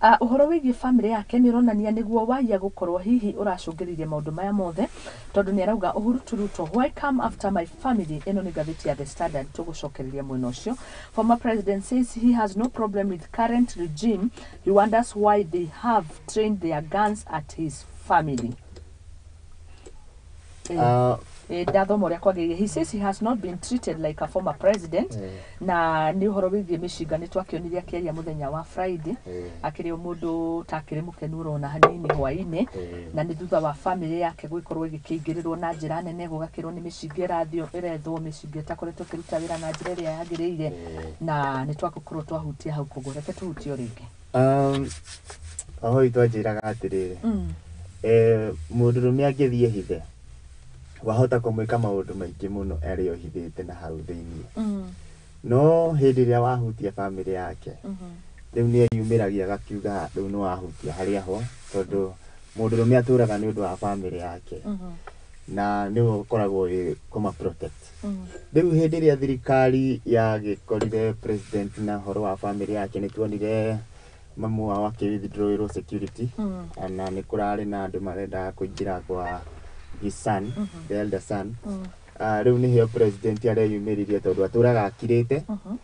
Ũhoro wĩgiĩ family yake nĩ ũronania nĩguo waia gũkorwo hihi ũracũngĩrĩirie maũndũ maya mothe, tondũ nĩ arauga Uhuru to Ruto, "Why come after my family?" Ĩno nĩ ngathĩti ya The Standard, tũgũcokereria mwena ũcio. Former president says he has no problem with current regime. He wonders why they have trained their guns at his family. Ndathoma ũrĩa kwagĩrĩire. He says he has not been treated like a former president. Na nĩ ũhoro wĩgiĩ mĩcinga, nĩ twakĩonire akĩaria mũthenya wa Friday, akĩrĩ o mũndũ takĩrĩ mũkenu ũrona hanini hwaĩ-inĩ. Na nĩ thutha wa family yake gwĩkorwo ĩgĩkĩingĩrĩrwo na njĩra nene, gũgakĩrwo nĩ mĩcinga ĩrathio ĩrethwo, mĩcinga ĩtakoretwo ĩkĩruta wĩra na njĩra ĩrĩa yagĩrĩire. Na nĩ twagũkorwo twahutia hau, koguo reke tũhutie o rĩngĩ. Oho itwanjĩraga atĩrĩrĩ, mũndũrũme angĩthiĩ hithe, wahota kũmwĩka maũndũ maingĩ mũno arĩa ũhithĩte na hau thĩiniĩ, no hĩndĩ ĩrĩa wahutia family yake, rĩu nĩ eyumĩragia agakiuga rĩu nĩ wahutia harĩa ho, tondũ mũndũrũme atũraga nĩ ũndũ wa family yake, na nĩwe ũkoragwo wĩ kũma protect. Rĩu hĩndĩ ĩrĩa thirikari yagĩkorire president na ũhoro wa family yake, nĩ tuonire mamu wao akĩ security, na nĩ kũrarĩ na andũ marendaga kũingĩra kwa his son, the elder son. Rĩu nĩhĩo president areyumĩririe, tondũ atũraga akirĩte,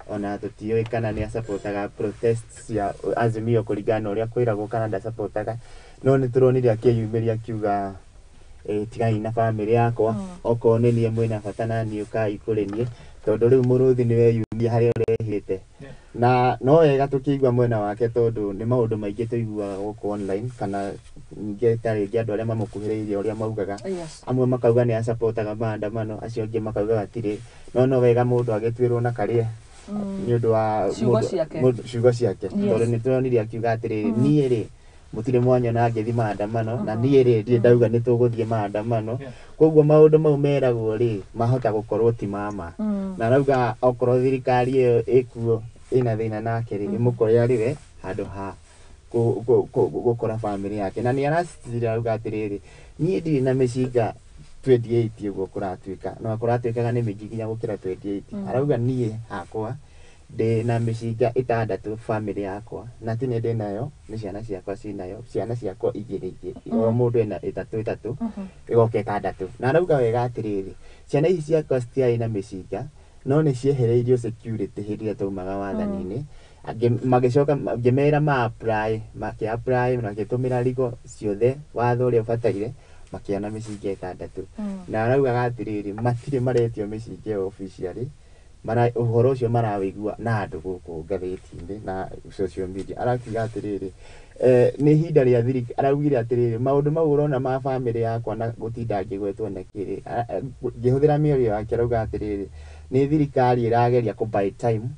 ona tũtiũĩ kana nĩ asapotaga protest cia Azimio kũringana na ũrĩa kwĩragwo, kana ndasapotaga, no nĩ tũronire akĩyumĩria akiuga, "Tigai na family yakwa, okorwo nĩ niĩ mwĩna bata na niĩ, ũkai kũrĩ niĩ," tondũ rĩu mũrũthi nĩ weyumia harĩa ũrehĩte. Na no wega tũkĩigua mwena wake, tondũ nĩ maũndũ maingĩ tũiguaga gũkũ online, kana ningĩ ta rĩngĩ andũ arĩa mamũkuhĩrĩirie ũrĩa maugaga. Amwe makauga nĩ asapotaga maandamano, acio angĩ makauga gatirĩ, no wega mũndũ agĩtuĩrwo na karĩe nĩ ũndũ wa ciugo ciake. Ciugo ciake, tondũ nĩ tũronire akiuga atĩrĩrĩ, "Niĩ rĩ, mũtirĩ mwanyona ngĩthiĩ maandamano, na niĩ rĩ, ndirĩ ndauga nĩ tũgũthiĩ maandamano." Koguo maũndũ mau meragwo rĩ, mahota gũkorwo ti mama. Na arauga okorwo thirikari ĩyo ĩkuo ĩna thĩna nake rĩ, ĩmũkore arĩ we handũ ha gũkora family yake. Na nĩ aracitira, arauga atĩrĩrĩ, "Niĩ ndirĩ na mĩcinga 28 ũguo kũratuĩka, no kũratuĩkaga nĩ mĩingĩ nginya gũkĩra 28." Arauga, "Niĩ hakwa ndĩ na mĩcinga 6, family yakwa, na ti nĩ ndĩ nayo, nĩ ciana ciakwa cinayo, ciana ciakwa igĩrĩ igĩrĩ, o mũndũ ena ĩtatũ ĩtatũ, ĩgoka 6." Na arauga wega atĩrĩrĩ, "Ciana ici ciakwa citiarĩ na mĩcinga, no nĩ ciehereirio security hĩndĩ ĩrĩa twaumaga wathani-inĩ. Magĩcoka ngĩmera ma apply, makĩ apply, makĩtũmĩra rigo ciothe watho ũrĩa ũbataire, makĩona mĩcinga 6." Na araugaga atĩrĩrĩ, matirĩ maretio mĩcinga ĩyo officially, mara ũhoro ũcio marawĩigua na andũ gũkũ ngathĩti-inĩ na social media. Arakiuga atĩrĩrĩ, nĩ ihinda rĩa thirikari. Araugire atĩrĩrĩ, "Maũndũ mau ũrona ma family yakwa na gũtinda ngĩgwetwo na kĩrĩ," ngĩhũthĩra mĩario yake, arauga atĩrĩrĩ, nĩ thirikari ĩrageria kũ buy time,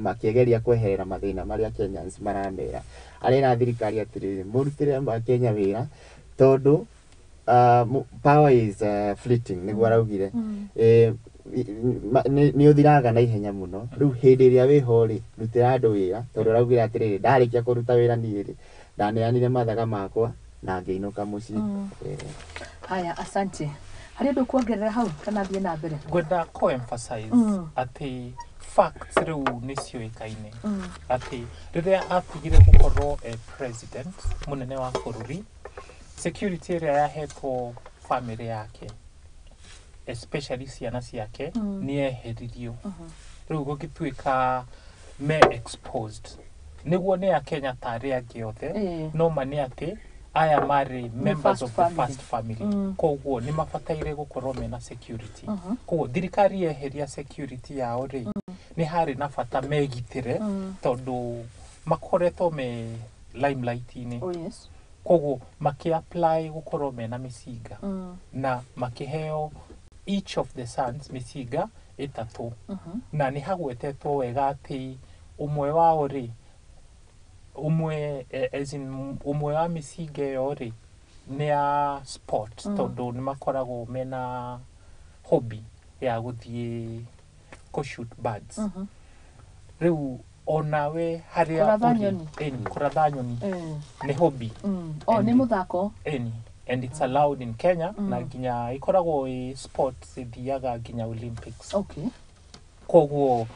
makĩgeria kweherera mathĩna marĩa Kenyans maramera. Arera thirikari atĩrĩrĩ, mũrutĩre Akenya wĩra, tondũ power is fleeting, nĩguo araugire. Nĩ ũthiraga na ihenya mũno. Rĩu hĩndĩ ĩrĩa wĩho rĩ, rutĩra andũ wĩra, tondũ araugire atĩrĩrĩ, "Ndarĩkia kũruta wĩra niĩ rĩ, ndaneanire mathaga makwa." Na ngĩinũka mũciĩ. Haya, asante. Harĩ ũndũ kuongerera hau kana thiĩ na mbere? Ngwenda ko emphasize atĩ facts rĩu nĩ ciũĩkaine atĩ rĩrĩa atigire gũkorwo e president, mũnene wa bũrũri, security ĩrĩa yahetwo family yake, especially ciana ciake, nĩ yeheririo. Rĩu gũgĩtuĩka me exposed nĩguo nĩ akenya ta arĩa angĩ othe. No ma nĩ atĩ aya marĩ members first of the family. First family, koguo nĩ mabataire gũkorwo mena security. Koguo thirikari yeheria security yao rĩ, nĩ harĩ na bata megitĩre tondũ makoretwo me limelight-inĩ. Oh yes. Koguo makĩ-apply gũkorwo mena mĩcinga na makĩheo each of the sons mĩcinga 3. Na nĩ hagwetetwo wega atĩ ũmwe wao rĩ, ũmwe as in, ũmwe wa mĩcinga ĩyo rĩ nĩ ya sport, tondũ nĩ makoragwo mena hobby ya gũthiĩ kũ shoot birds. Rĩu onawe harĩa Kũratha ũrĩ- nyoni. Ĩni, kũratha nyoni nĩ hobby. Oh, nĩ mũthako. Ĩni, and it's allowed in Kenya, na nginya ĩkoragwo ĩ sport ĩthiaga nginya Olympics. Koguo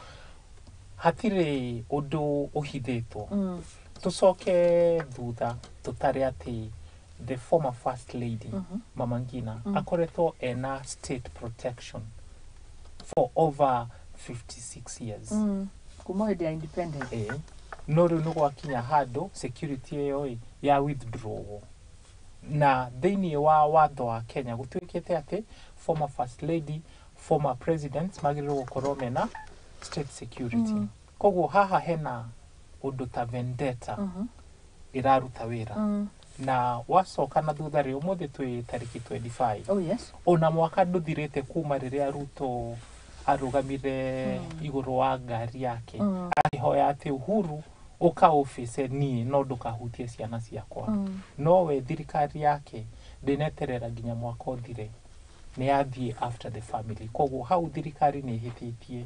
hatirĩ ũndũ ũhithĩtwo. Tũcoke thutha tũtare atĩ the former first lady, Mama Ngina, akoretwo ena state protection for over 56 years. Kuma hĩndĩ ya independence. No rĩu nĩ gwakinya handũ security ĩyo ĩ ya withdraw, na thĩinĩ wa watho wa Kenya gũtuĩkĩte atĩ former first lady, former presidents magĩrĩirwo gũkorwo mena state security. Koguo haha hena ũndũ ta vendetta ĩraruta wĩra. Na wacoka na thutha rĩ, ũmũthĩ twĩ tarĩki 25. Oh yes. Ona mwaka ndũthirĩte kuma rĩrĩa Ruto arũgamire igũrũ wa ngari yake akĩhoya atĩ Uhuru ũka obice niĩ no ndũkahutie ciana ciakwa. Nowe thirikari yake ndĩneterera nginya mwaka ũthire, nĩ yathiĩ after the family. Koguo hau thirikari nĩ ĩhĩtĩtie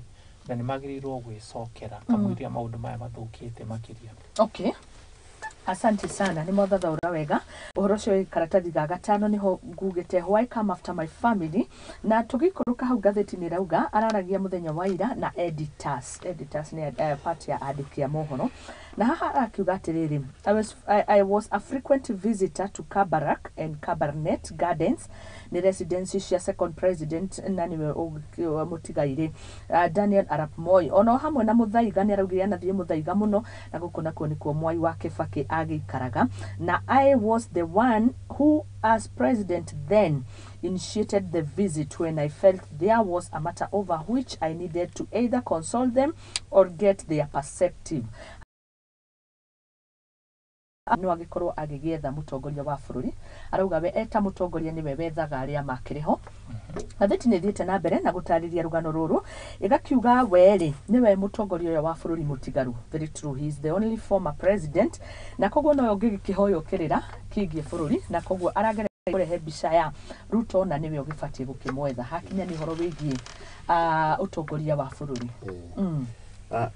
na nĩ magĩrĩirwo gwĩcokera kamũiria maũndũ maya mathũkĩte makĩria. Okay. Asante sana, nĩ mwathathaũra wega ũhoro ũcio. Wĩ karatathi ga gatano, nĩho ngugĩte "Why come after my family?" Na tũgĩikũrũka hau ngathĩti-inĩ ĩrauga araragia mũthenya wa ira na editors. Editors nĩ part ya andĩki a mohoro, na haha arakiuga atĩrĩrĩ, I was a frequent visitor to Kabarak and Kabarnet Gardens," nĩ residency cia second president na nĩwe mũtigairĩ Daniel Arap Moi, ono hamwe na Muthaiga. Nĩ araugire anathiĩ Muthaiga mũno, na gũkũ nakuo nĩkuo Mwai wa Kibaki agĩikaraga. Na "I was the one who as president then initiated the visit when I felt there was a matter over which I needed to either consult them or get their perspective." No agĩkorwo agĩgĩetha mũtongoria wa bũrũri, arauga we eta mũtongoria nĩwe wethaga arĩa makĩrĩ ho. Ngathĩti nĩ ĩthiĩte na mbere na gũtarĩria rũgano rũrũ, ĩgakiuga werĩ nĩwe mũtongoria ũrĩa wa bũrũri mũtigaru. Very true, he is the only former president, na koguo nowe ũngĩgĩkĩhoywo kĩrĩra kĩgiĩ bũrũri, na koguo arageria kũrehe mbica ya Ruto na nĩwe ũgĩbatiĩ gũkĩmwetha hakinya nĩ ũhoro wĩgiĩ ũtongoria wa bũrũri.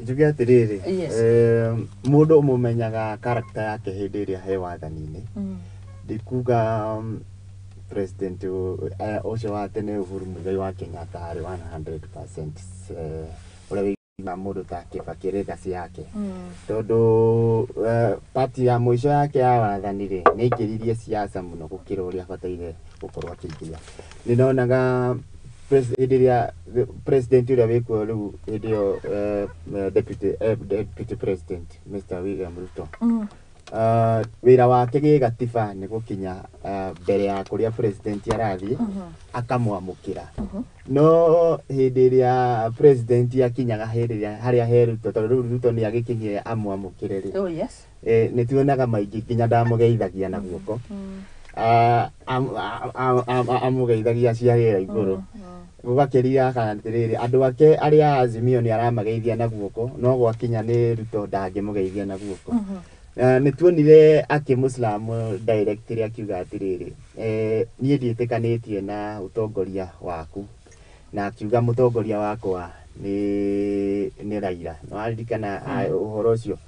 Njuge atĩrĩrĩ, Yes. mũndũ ũmũmenyaga character yake hĩndĩ ĩrĩa he wathani-inĩ. Ndikuga president ũcio wa tene Uhuru Muigai wa Kenyatta arĩ 100% ũrĩa wĩiguaga mũndũ ta Kibaki legacy yake, tondũ party ya mũico yake ya wathani rĩ, nĩ aingĩririe siasa mũno gũkĩra ũrĩa abataire gũkorwo akĩingĩria. Nĩ ndonaga hĩndĩ ĩrĩa president ũrĩa wĩkuo rĩu hĩndĩ ĩyo, deputy president Mr. William Ruto, wĩra wake gĩgatiba nĩ gũkinya mbere ya kũrĩa president arathiĩ akamwamũkĩra. No hĩndĩ ĩrĩa president akinyaga hĩndĩ ĩrĩa harĩa he Ruto, tondũ rĩu Ruto nĩ agĩkinyire amwamũkĩre rĩ, nĩ tuonaga maingĩ nginya ndamũgeithagia na guoko. Amũgeithagia cia rĩera igũrũ. Gũgakĩria kana atĩrĩrĩ, andũ ake arĩa a Azimio nĩ aramageithia na guoko, no gwakinya nĩ Ruto ndangĩmũgeithia na guoko. Nĩ tuonire akĩmũslam directly, akiuga atĩrĩrĩ, niĩ ndiĩtĩkanĩtie na ũtongoria waku, na akiuga mũtongoria wakwa nĩ Raila. Nĩ waririkana ũhoro ũcio?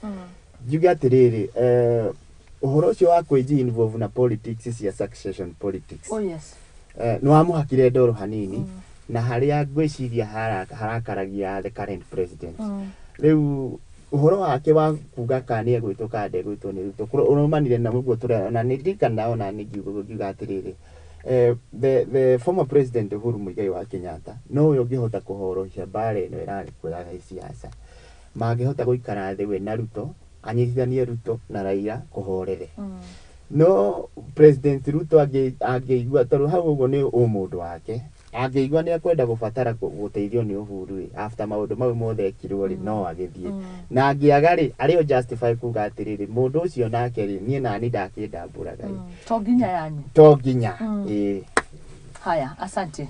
Njuge atĩrĩrĩ, Ũhoro ũcio wa kwĩji involve na politics cia succession politics, Oh yes. Nĩ wamũhakire ndoro hanini na harĩa ngwĩciria harakaragia the current president. Rĩu ũhoro wake wa kuga kana nĩ egwĩtwo kana ndegwĩtwo nĩ Ruto ũraumanire na ũguo tũrera, na nĩ ndirikana ona nĩ ngiuga atĩrĩrĩ, the former president Uhuru Muigai wa Kenyatta nowe ũngĩhota kũhorohia mbara ĩno ĩrarĩ kuo ya gĩsiasa. Mangĩhota gũikara thĩ we na Ruto, anyitithanie Ruto na Raila kũhorere. No President Ruto angĩigua, tondũ hau ũguo nĩ ũmũndũ wake, angĩigua nĩ ekwenda gũbatara gũteithio nĩ Uhuru rĩ, after maũndũ mau mothe ekirwo rĩ, no agĩthiĩ. Na angĩaga rĩ, arĩ o justify kuga atĩrĩrĩ, mũndũ ũcio nake rĩ, niĩ nani ndakĩndambũraga ĩ. To nginya yanyu. To nginya ĩĩ. Haya, asante,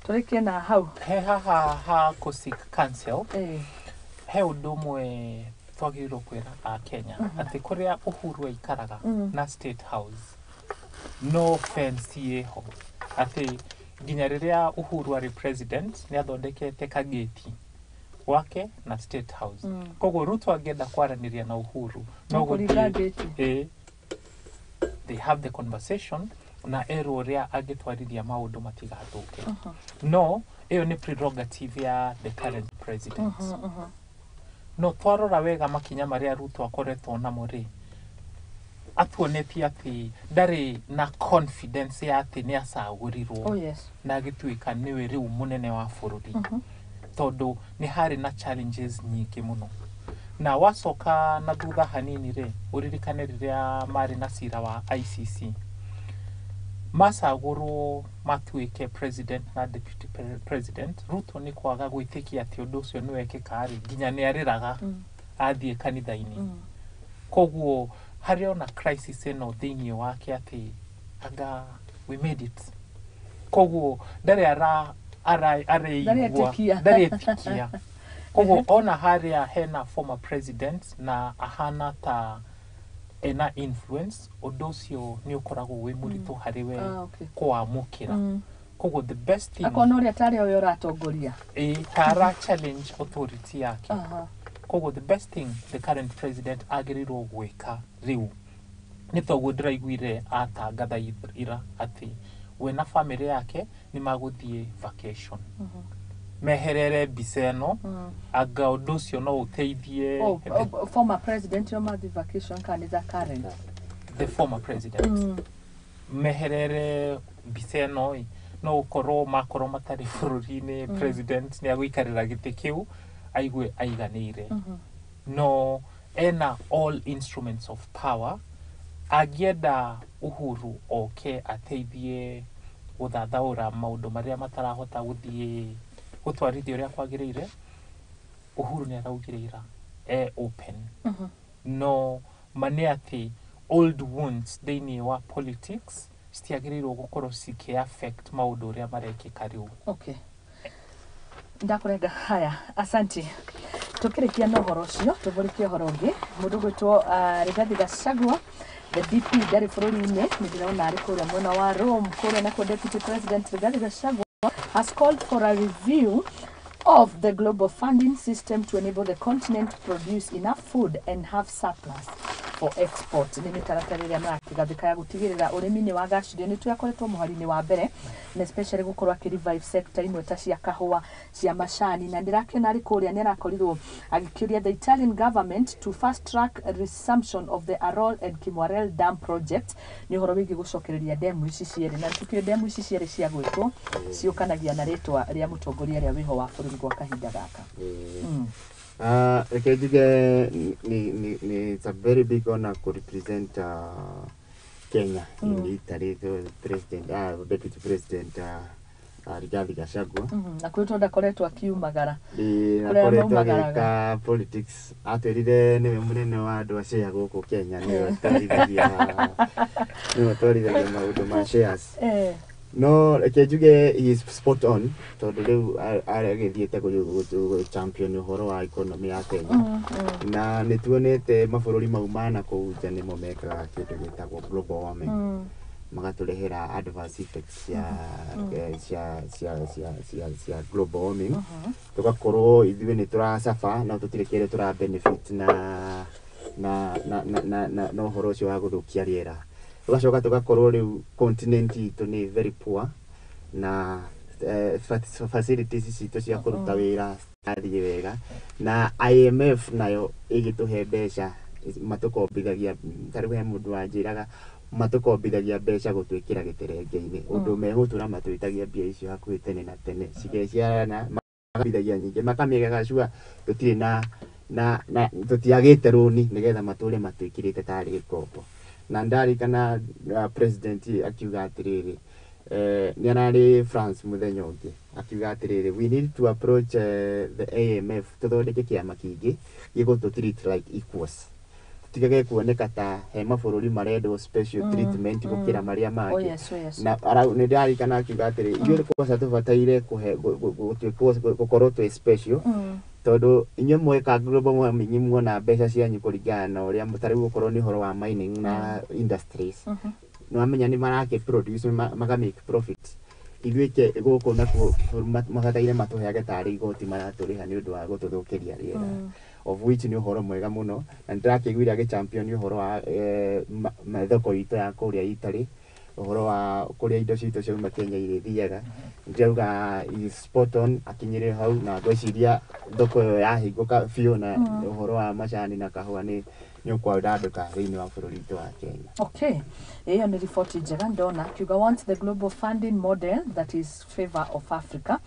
tũrĩkie na hau. He haha ha kũ seek counsel, he ũndũ ũmwe twagĩrĩirwo kwĩra a Kenya, atĩ kũrĩa Uhuru aikaraga na State House no fence ĩho, atĩ nginya rĩrĩa Uhuru arĩ president nĩ athondekete kagĩti gwake na State House. Koguo Ruto angĩenda kwaranĩria na Uhuru no kũringa gũthiĩ ngĩti. Ĩĩ, they have the conversation na erwo ũrĩa angĩtwarithia maũndũ matigathũke. No ĩyo nĩ prerogative ya the current president. No twarora wega makinya marĩa Ruto akoretwo namo rĩ, atuonetie atĩ ndarĩ na confidence ya atĩ nĩ acagũrirwo na agĩtuĩka nĩwe rĩu mũnene wa bũrũri, tondũ nĩ harĩ na challenges nyingĩ mũno. Na wacoka na thutha hanini rĩ, ũririkane rĩrĩa marĩ na cira wa ICC, macagũrwo matuĩke president na deputy president, Ruto nĩ kwaga gwĩtĩkia atĩ ũndũ ũcio nĩ wekĩka rĩ, nginya nĩ arĩraga athiĩ kanitha-inĩ. Koguo harĩ ona crisis ĩno thĩinĩ wake atĩ anga we made it, koguo ndarĩ areigua. Ndaretĩkia. Ndaretĩkia. Koguo ona harĩa hena former president na ahana ta ena influence, ũndũ ũcio nĩ ũkoragwo wĩ mũritũ harĩ we kũwamũkĩra. Koguo the best thing, akona ũrĩa tarĩ ũyũ ũratongoria. Ĩ tara challenge authority yake. Koguo the best thing the current president agĩrĩirwo gwĩka rĩu nĩ toguo ndĩraiguire atangatha ira atĩ we na famĩlĩ yake nĩ magũthiĩ vacation, meherere mbica ĩno. Anga ũndũ ũcio no ũteithie. Oh, former president yo mathi vacation kana nĩ the current? The former president. Meherere mbica ĩno ĩ, no gũkorwo makorwo matarĩ bũrũri-inĩ, president nĩ agũikarĩra gĩtĩ kĩu aigue aiganĩire. No ena all instruments of power. Angĩenda Uhuru oke ateithie gũthathaũra maũndũ marĩa matarahota gũthiĩ gũtwarithia ũrĩa kwagĩrĩire, Uhuru nĩ araugire ira e open. No ma nĩ atĩ old wounds thĩinĩ wa politics citiagĩrĩirwo gũkorwo cikĩ affect maũndũ ũrĩa marekĩka rĩu. Okay, ndakũrenga. Haya, asante. Tukĩrĩkia na ũhoro ũcio, tũmũrĩkie ũhoro ũngĩ. Mũndũ gwĩtwo Rigathi Gachagua, the DP, ndarĩ bũrũri-inĩ, nĩ ndĩrona arĩ kũrĩa mwena wa Rome kũrĩa nakuo. Deputy President Rigathi Gachagua has called for a review of the global funding system to enable the continent to produce enough food and have surplus for export. Nĩ mĩtaratara ĩrĩa marakĩgathĩka ya gũtigĩrĩra ũrĩmi nĩ wagacirio, nĩ tũyakoretwo mũhari-inĩ wa mbere, na especially gũkorwo akĩ revive sector imwe ta cia kahũa, cia macani. Na ndĩrakĩona arĩ kũrĩa nĩ arakorirwo agĩkĩũria the Italian government to fast track resumption of the Arol and Kimwarer dam project. Nĩ ũhoro wĩgiĩ gũcokereria demu ici cierĩ, na tukio demu ici cierĩ cia gwĩtwo ciũkanagia na rĩtwa rĩa mũtongoria ũrĩa wĩho wa bũrũri gwa kahinda gaka. Reke njuge ni it's a very big honor ku represent Kenya in Italy, the president, deputy president Rigathi Gachagua. Na kwĩ tondũ akoretwo akiumagara. Ĩĩ, Kũrĩa akoretwo maumagaraga. agĩka politics, atwĩrire nĩwe mũnene wa andũ a share gũkũ Kenya, nĩwe twarithagia maũndũ ma shares. No reke njuge he is spot on, tondũ rĩu agĩthiĩte champion ũhoro wa economy ya Kenya. Na nĩ tuonete mabũrũri mau ma na kũu nja nĩmo mekaga kĩndũ gĩtagwo global warming, magatũrehera adverse effects cia cia global warming. Tũgakorwo ithuĩ nĩ tũracaba no tũtirĩ kĩndũ tũra benefit na na ũhoro ũcio wa gũthũkia rĩera. Tũgacoka tũgakorwo rĩu continent itũ nĩ very poor na facilities citũ cia kũruta wĩra citirathiĩ wega, na IMF nayo ĩgĩtũhe mbeca matũkombithagia. Ta rĩu he mũndũ wanjĩraga matũkombithagia mbeca gũtwĩkĩra gĩterenge-inĩ, ũndũ megũtũra matwĩtagia mbia icio hakuhĩ tene na tene, cigeciarana magakombithagia nyingĩ, makamĩgaga sure tũtirĩ na tũtiagĩte rũni, nĩgetha matũre matwĩkĩrĩte tarĩ ngombo. Na ndarikana president akiuga atĩrĩrĩ, nĩ ararĩ France mũthenya ũngĩ, akiuga atĩrĩrĩ, "We need to approach the IMF, tũthondeke kĩama kĩngĩ gĩgũtũ treat like equals, tũtigage kuoneka ta he mabũrũri marendwo special treatment gũkĩra marĩa mangĩ." Oh yes. Na nĩ ndarikana akiuga atĩrĩ, ithuĩ kwanza tũbataire kũhe gũtuĩkwo gũkorwo twĩ special, tondũ inyuĩ mweka global warming muona mbeca cianyu kũringana na ũrĩa ta rĩu okorwo nĩ ũhoro wa mining na industries, nĩ wamenya nĩ marakĩ produce maka make profit. Ithuĩ ke gũkũ nakuo mabataire matũheage tarĩ igoti maratũrĩha nĩ ũndũ wa gũtũthũkĩria rĩera, of which nĩ ũhoro mwega mũno. Na nĩ ndĩrakĩiguire agĩ-champion ũhoro wa thoko itũ ya kũrĩa Italy, ũhoro wa kũrĩa indo citũ ciauma Kenya irĩthiaga. Ndĩrauga is spot on akinyĩre hau, na ngwĩciria thoko ĩyo yahingũka biũ na ũhoro wa macani na kahũa nĩ ũkwandandũka thĩinĩ wa bũrũri witũ wa Kenya. Okay, ĩyo nĩ riboti njega. Ndona akiuga want the global funding model that is favor of Africa,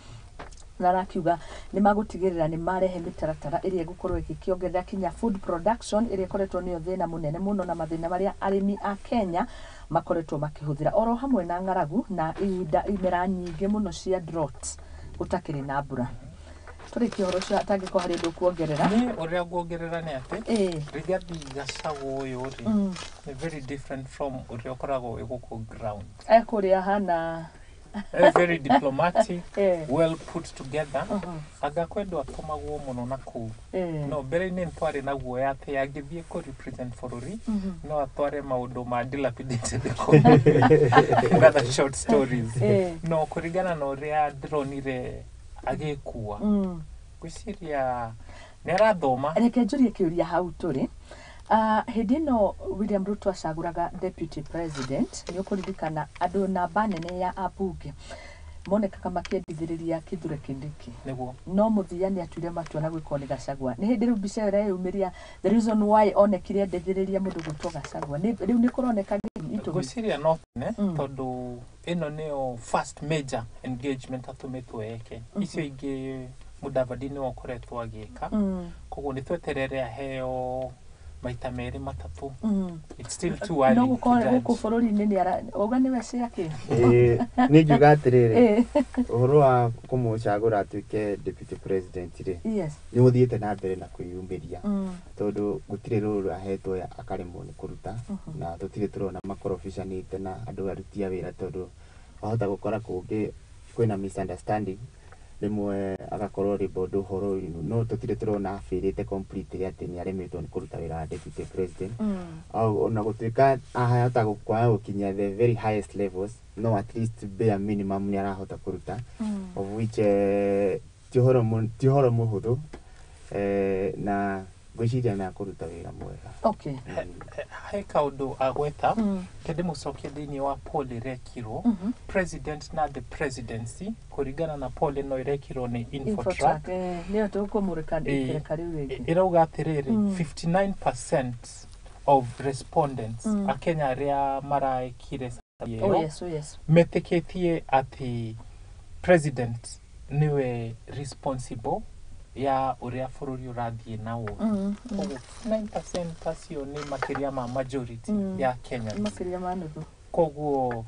na arakiuga nĩ magũtigĩrĩra nĩ marehe mĩtaratara ĩrĩa ĩgũkorwo ĩgĩkĩongerera kinya food production, ĩrĩa ĩkoretwo nĩyo thĩna mũnene mũno na mathĩna marĩa arĩmi a Kenya makoretwo makĩhũthĩra, oro hamwe na ng'aragu na ihinda imera nyingĩ mũno cia drought, gũtakĩrĩ na mbura. Tũrĩkie ũhoro ũcio atangĩkorwo harĩ ũndũ ũkuongerera. Niĩ ũrĩa nguongerera nĩ atĩ Rigathi Gachagua ũyũ rĩ, nĩ very different from ũrĩa ũkoragwo wĩ gũkũ ground. Ekũrĩa hana Very diplomatic, well put together. Anga kwendwo atũmagwo mũno na kũu. No mbere-inĩ nĩ twarĩ na guoya atĩ angĩthiĩ kũ represent bũrũri, no atware maũndũ ma dilapidated economy, rather short stories. No kũringana na ũrĩa ndĩronire agĩkua, ngwĩciria nĩ arathoma. Reke njũrie kĩũria hau tũrĩ. Hĩndĩ ĩno William Ruto acagũraga deputy president, nĩ ũkũririkana andũ namba nene ya ambunge monekaga makĩendithĩrĩria Kithure Kindiki. Nĩguo. No mũthia nĩ atuire matua na gwĩkwo nĩ Gachagua. Nĩ hĩndĩ rĩu mbica ĩyo ĩreyumĩria, the reason why onekire endithĩrĩria mũndũ gwĩtwo Gachagua. Rĩu nĩ kũroneka itũmi. Ngwĩciria no tene, tondũ ĩno nĩyo first major engagement atũmĩtwo eke. Icio ingĩ Mudavadi nĩwe ũkoretwo agĩka. Koguo nĩ tweterere aheo maita merĩ matatũ. It's still too early No to gũkorwo judge. gũkũ bũrũri-inĩ nĩ ara auga nĩwe ciake. Ĩĩ, nĩ ngiuga atĩrĩrĩ, ũhoro wa kũmũcagũra atuĩke deputy president rĩ, nĩ ũthiĩte na mbere na kwĩyumĩria, tondũ gũtirĩ rũrũ ahetwo akaremwo nĩ kũruta, na tũtirĩ tũrona makorobicanĩte na andũ aruti a wĩra, tondũ wahota gũkora kũngĩ kwĩna misunderstanding, rĩmwe agakorwo rĩmwe ũndũ ũhoro ũyũ, no tũtirĩ tũrona abĩrĩte completely atĩ nĩ aremetwo nĩ kũruta wĩra wa deputy president. Au ona gũtuĩka ahota kwaga gũkinyia the very highest levels, no at least bare minimum nĩ arahota kũruta, of which ti ũhoro mũhũthũ, na ngwĩciria nĩ akũruta wĩra mwega. He kaũndũ agweta kende mũcokie thĩinĩ wa poll ĩrekirwo, president na the presidency, kũringana na poll ĩno ĩrekirwo nĩ Infotrack. Infotrack, nĩyo tũkũmũrĩka ĩkereka rĩu rĩngĩ. Ĩrauga atĩrĩrĩ, 59% of respondents, akenya arĩa maraekire survey ĩyo, metĩkĩtie atĩ president nĩwe responsible ya ũrĩa bũrũri ũrathiĩ na ũru. Koguo 59% acio nĩ makĩria ma majority ya Kenyans. Makĩria ma nuthu. Koguo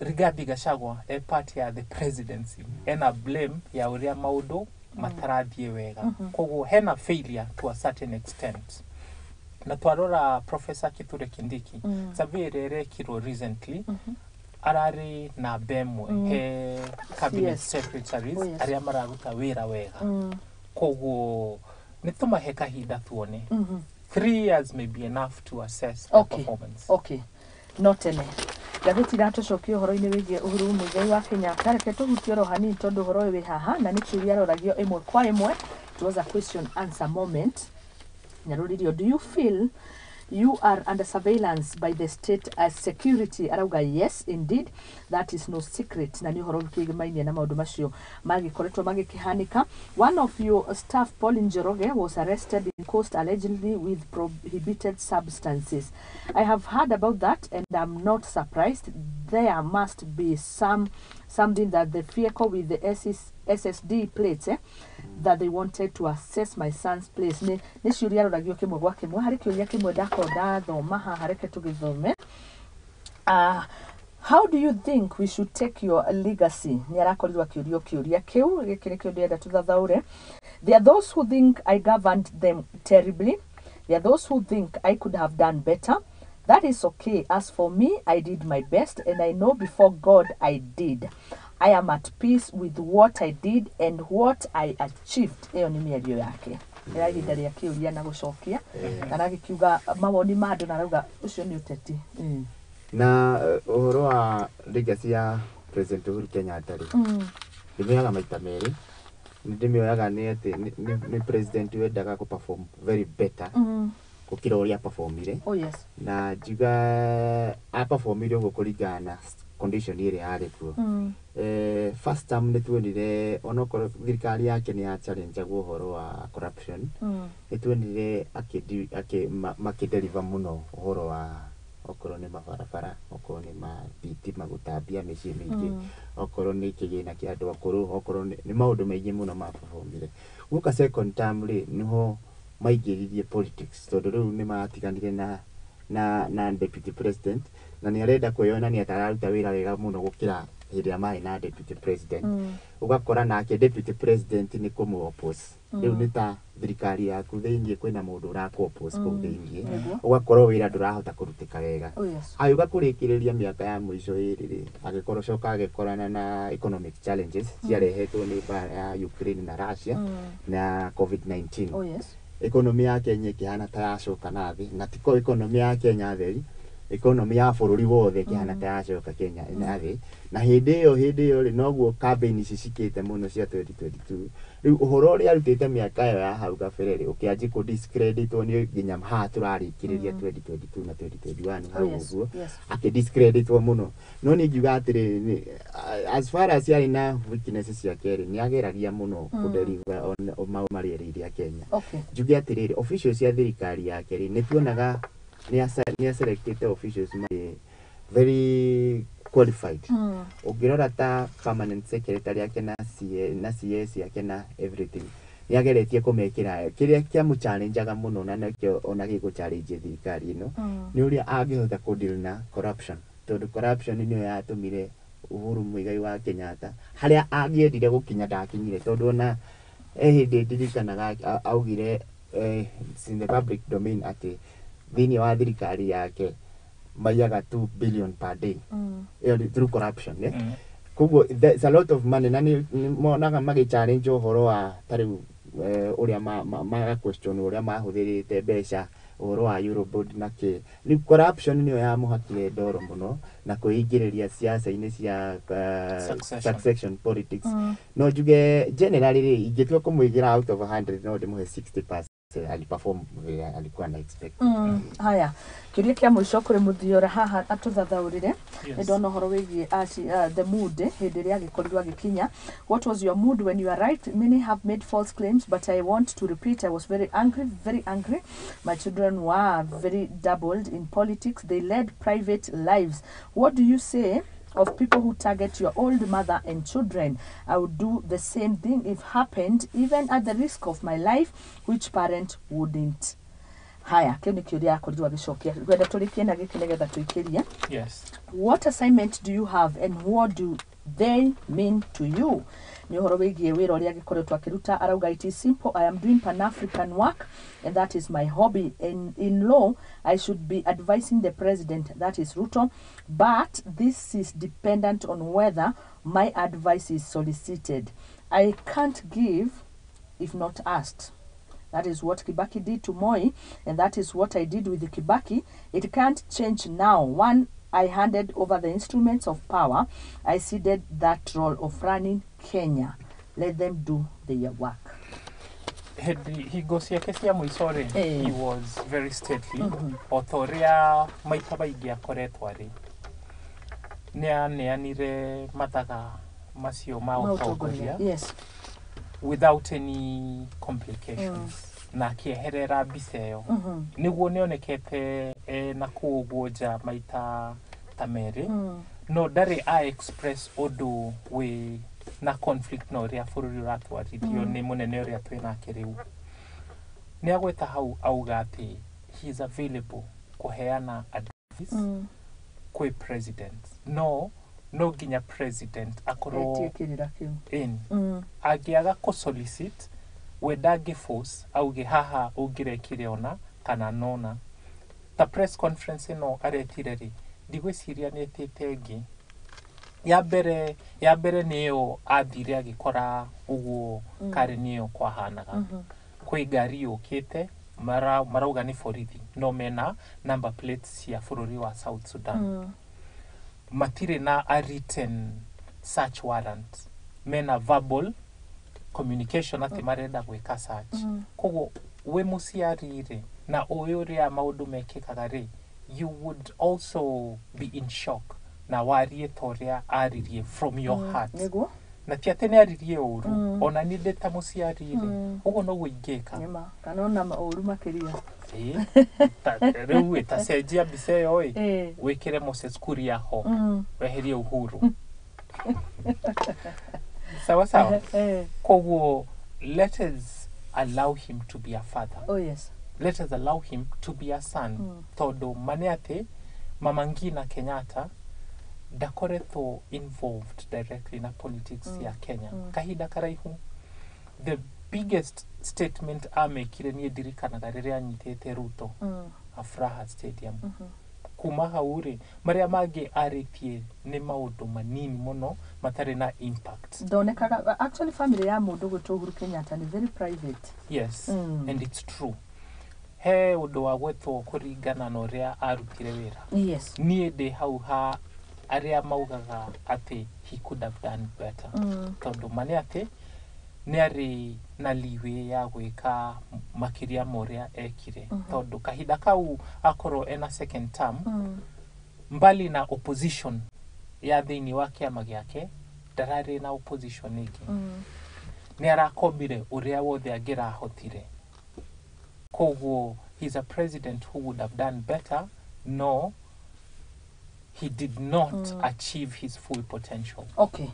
Rigathi Gachagua e part ya the presidency, ena blame ya ũrĩa maũndũ matarathiĩ wega. Koguo hena failure to a certain extent. Na twarora Professor Kithure Kindiki, survey ĩrĩa ĩrekirwo recently, ararĩ namba ĩmwe he cabinet secretaries arĩa mararuta wĩra wega. Koguo nĩ tũmahe kahinda tuone. 3 years may be enough to assess the performance. Okay, no tene ngathĩti iratũcokia ũhoro-inĩ wĩgiĩ Uhuru Muigai wa Kenyatta. Reke tũhutie oro hanini, tondũ ũhoro ũyũ wĩ haha na nĩ kĩũria aroragio ĩmwe kwa ĩmwe. It was a question answer moment. Nginya rũririo, do you feel you are under surveillance by the state as security? Arauga yes indeed, that is no secret. Na nĩ ũhoro ũkĩgĩmainie na maũndũ macio magĩkoretwo magĩkĩhanĩka. One of your staff, Paul Njoroge, was arrested in Coast allegedly with prohibited substances. I have heard about that and I'm not surprised. There must be something that the vehicle with the SSD plates, that they wanted to access my son's place. Nĩ ciũria aroragio kĩmwe gwa kĩmwe. Harĩ kĩũria kĩmwe ndakorwo ndathoma haha, reke tũgĩthome. How do you think we should take your legacy? Nĩ arakorirwo akĩũrio kĩũria kĩu. Gĩkĩ nĩkĩo ndĩrenda tũthathaũre. There are those who think I governed them terribly. There are those who think I could have done better. That is okay. As for me, I did my best and I know before God I did. I am at peace with what I did and what I achieved. Ĩyo nĩ mĩario yake ĩra ihinda rĩa kĩũria na gũcokia. Aragĩkiuga mawoni ma andũ na arauga ũcio nĩ ũteti. Na ũhoro wa legacy ya President Uhuru Kenyatta rĩ, ndĩmĩoyaga maita merĩ. Nĩ ndĩmĩoyaga nĩ atĩ nĩ president wendaga kũ perform very better gũkĩra ũrĩa performire. Oh yes. Na njuga aperformire ũguo kũringana na condition ĩrĩa yarĩ kuo. First term nĩ tuonire onokorwo thirikari yake nĩ ya challenge-agwo ũhoro wa corruption, nĩ tuonire makĩdeliver mũno ũhoro wa okorwo nĩ mabarabara, okorwo nĩ mathitima gũtambia mĩciĩ mĩingĩ, okorwo nĩ kĩgĩna kĩa andũ akũrũ, okorwo nĩ maũndũ maingĩ mũno maperformire. Guoka second term rĩ, nĩho maingĩririe politics, tondũ rĩu nĩ matiganire na deputy president, na nĩ arenda kwĩyonania ta araruta wĩra wega mũno gũkĩra hĩndĩ ĩrĩa marĩ na deputy president. Ũgakora nake deputy president nĩ kũmũ oppose. Rĩu nĩ ta thirikari yaku thĩiniĩ kwĩna mũndũ ũrakũ oppose kũu thĩiniĩ, ũgakorwo wĩra ndũrahota kũrutĩka wega. Oh yes. Agĩũka kũrĩkĩrĩria mĩaka ya mũico ĩrĩ rĩ, agĩkorwo coka agĩkorana na economic challenges ciarehetwo nĩ mbara ya Ukraine na Russia na COVID-19. Oh yes. Economy ya Kenya ĩkĩhana ta yacoka na thĩ, na tiko economy ya Kenya theri, economy ya bũrũri wothe ĩkĩhana ta yacoka Kenya na thĩ. Na hĩndĩ ĩyo rĩ, noguo campaign ici cikĩte mũno cia 2022. Rĩu ũhoro ũrĩa arutĩte mĩaka ĩyo ya hau kabere rĩ, ũkĩanjia kũ discreditwo nĩ nginya haha tũrarĩkĩrĩria 2022 na 2021 hau ũguo, akĩ discreditwo mũno. No niĩ ngiuga atĩrĩrĩ, as far as yarĩ na weaknesses ciake rĩ, nĩ ageragia mũno kũ-deliver on maũndũ marĩa erĩire Kenya. Njuge atĩrĩrĩ, officials cia thirikari yake rĩ, nĩ tuonaga nĩ aselectĩte officials marĩ very qualified. Ũngĩrora ta permanent secretary yake na CA, na CS yake na everything, nĩ ageretie kũmekĩra kĩrĩa kĩamũ-challengeaga mũno, na nĩkĩo ona gĩkũ challenge thirikari ĩno, nĩ ũrĩa angĩhota kũ deal na corruption, tondũ corruption nĩyo yatũmire Uhuru Muigai wa Kenyatta harĩa angĩendire gũkinya ndakinyire, tondũ ona hĩndĩ ndirikanaga augire, it's in the public domain, atĩ thĩinĩ wa thirikari yake maiyaga 2 billion per day. Ĩyo nĩ through corruption, eh? Koguo there's a lot of money, na nĩ monaga magĩ challenge ũhoro wa ta rĩu ũrĩa maga question ũrĩa mahũthĩrĩte mbeca, ũhoro wa Eurobond na kĩ. Rĩu corruption nĩyo yamũhakire ndoro mũno na kwĩingĩrĩria siasa-inĩ cia succession. Succession politics. No njuge generally rĩ, ingĩtua kũmũigĩra out of 100, no ndĩmũhe 60% aliperform vile alikuwa na expect. Haya, kĩũria kĩa mũico kũrĩ mũthiora haha atũthathaũrĩre. Yes. Nĩ ndona ũhoro wĩgiĩ the mood hĩndĩ ĩrĩa agĩkorirwo agĩkinya. What was your mood when you arrived? Many have made false claims, but I want to repeat, I was very angry, very angry. My children were very dabbled in politics. They led private lives. What do you say of people who target your old mother and children? I would do the same thing if happened, even at the risk of my life. Which parent wouldn't? Haya, kĩu nĩ kĩũria akorirwo agĩcokia. Ngwenda tũrĩkie na gĩkĩ nĩgetha tũikĩrie. What assignment do you have and what do they mean to you? Nĩ ũhoro wĩgiĩ wĩra ũrĩa agĩkoretwo akĩruta. Arauga it is simple, I am doing pan-African work and that is my hobby, and in law I should be advising the president, that is Ruto, but this is dependent on whether my advice is solicited. I can't give if not asked. That is what Kibaki did to Moi, and that is what I did with Kibaki. It can't change now. One, I handed over the instruments of power. I ceded that role of running Kenya. Let them do their work. Hĩndĩ hingo ciake cia mũico rĩ, he was very stately, o ta ũrĩa maita maingĩ akoretwo arĩ. Nĩ aneanire mathaga macio ma Ma ũtongoria without any complications, na akĩeherera mbica ĩyo. Nĩguo nĩonekete na kũu ũguo nja maita ta merĩ, no ndarĩ a express ũndũ wĩ na conflict na ũrĩa bũrũri ũratwarithio nĩ mũnene ũrĩa twĩ nake rĩu. Nĩ agweta hau auga atĩ he is available kũheana advice kwĩ president, no nginya president akorwo Etie kĩrĩra kĩu. In angĩaga kũ solicit, we ndangĩ force auge haha ũngĩrekire ona kana nona. Ta press conference ĩno aretire rĩ, ndigwĩciria nĩ etĩte ĩngĩ. Ya mbere nĩyo athire agĩkora ũguo karĩ nĩyo kwahanaga. Kwĩ ngari yũkĩte, marauga nĩ borithi, no mena number plates cia bũrũri wa South Sudan. Matirĩ na a written search warrant, mena verbal communication atĩ marenda gwĩka search. Koguo wĩ mũciari rĩ, na ũĩ ũrĩa maũndũ mekĩkaga rĩ, you would also be in shock na warie ta ũrĩa aririe from your heart. Na ti atĩ nĩ aririe ũru. Ona niĩ ndĩ ta mũciari rĩ, ũguo noguo ingĩka. Nĩma, kana ona ũru makĩria. Ĩĩ. Rĩu ĩ, ta cenjia mbica ĩyo ĩ, wĩkĩre Moses Kuria ho, weherie Uhuru, sawa sawa. Koguo let us allow him to be a father. Oh yes. Let us allow him to be a son, tondũ ma nĩ atĩ Mama Ngina Kenyatta ndakoretwo involved directly na politics ya Kenya kahinda karaihu. The biggest statement amekire, niĩ ndirikanaga rĩrĩa anyitĩte Ruto Afraha Stadium. Kuma hau rĩ, marĩa mangĩ arĩtie nĩ maũndũ manini mũno matarĩ na impact. Ndonekaga actually, family ya mũndũ gwĩtwo Uhuru Kenyatta nĩ very private. Yes. And it's true, he ũndũ wa gwetwo kũringana na ũrĩa arutire wĩra. Niĩ ndĩ hau ha arĩa maugaga atĩ he could have done better, tondũ ma nĩ atĩ nĩ arĩ na leeway ya gwĩka makĩria ma ũrĩa ekire, tondũ kahinda kau akorwo ena second term, mbali na opposition ya thĩinĩ wa kĩama gĩake, ndararĩ na opposition ĩngĩ. Nĩ arakombire ũrĩa wothe angĩrahotire. Koguo he's a president who would have done better, no he did not achieve his full potential. Okay,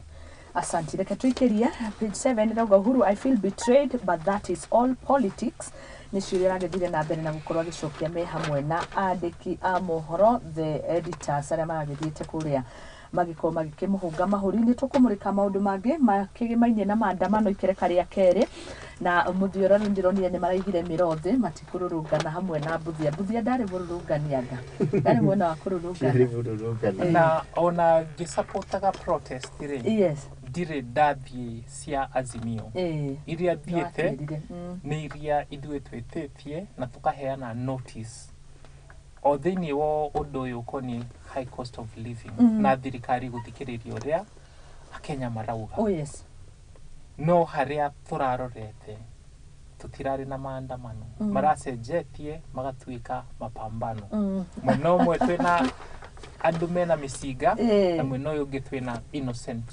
asante. Reke tuikirie page 7. Ĩrauga, "Uhuru, I feel betrayed, but that is all politics." Nĩ ciũria aragĩthire na mbere na gũkorwo agĩcokia me hamwe na andĩki a mohoro, the editors arĩa maragĩthiĩte kũrĩa magĩkorwo magĩkĩmũhũnga mahũri. Nĩ tũkũmũrĩka maũndũ mangĩ makĩgĩmainie na maandamano ikereka rĩa kerĩ, na mũthioro rĩu ndĩronire nĩ maraigire mĩro thĩ, matikũrũrũngana hamwe na Mbuthia. Mbuthia ndarĩ mũrũrũngani, anga ndarĩ mwena wa kũrũrũngana. Na ona ngĩsupportaga protest rĩ, ndirĩ ndathiĩ cia Azimio. Iria thiĩte Nĩwatwĩrire. Nĩ iria ithuĩ twĩtĩtie na tũkaheana notice o thĩinĩ wa ũndũ ũyũ ũkoniĩ high cost of living, na thirikari gũthikĩrĩria ũrĩa akenya marauga. Oh yes. No harĩa tũrarorete tũtirarĩ na maandamano, maracenjetie magatuĩka mapambano. Mwena ũmwe twĩna andũ mena mĩcinga, na mwena ũyũ ũngĩ twĩna innocent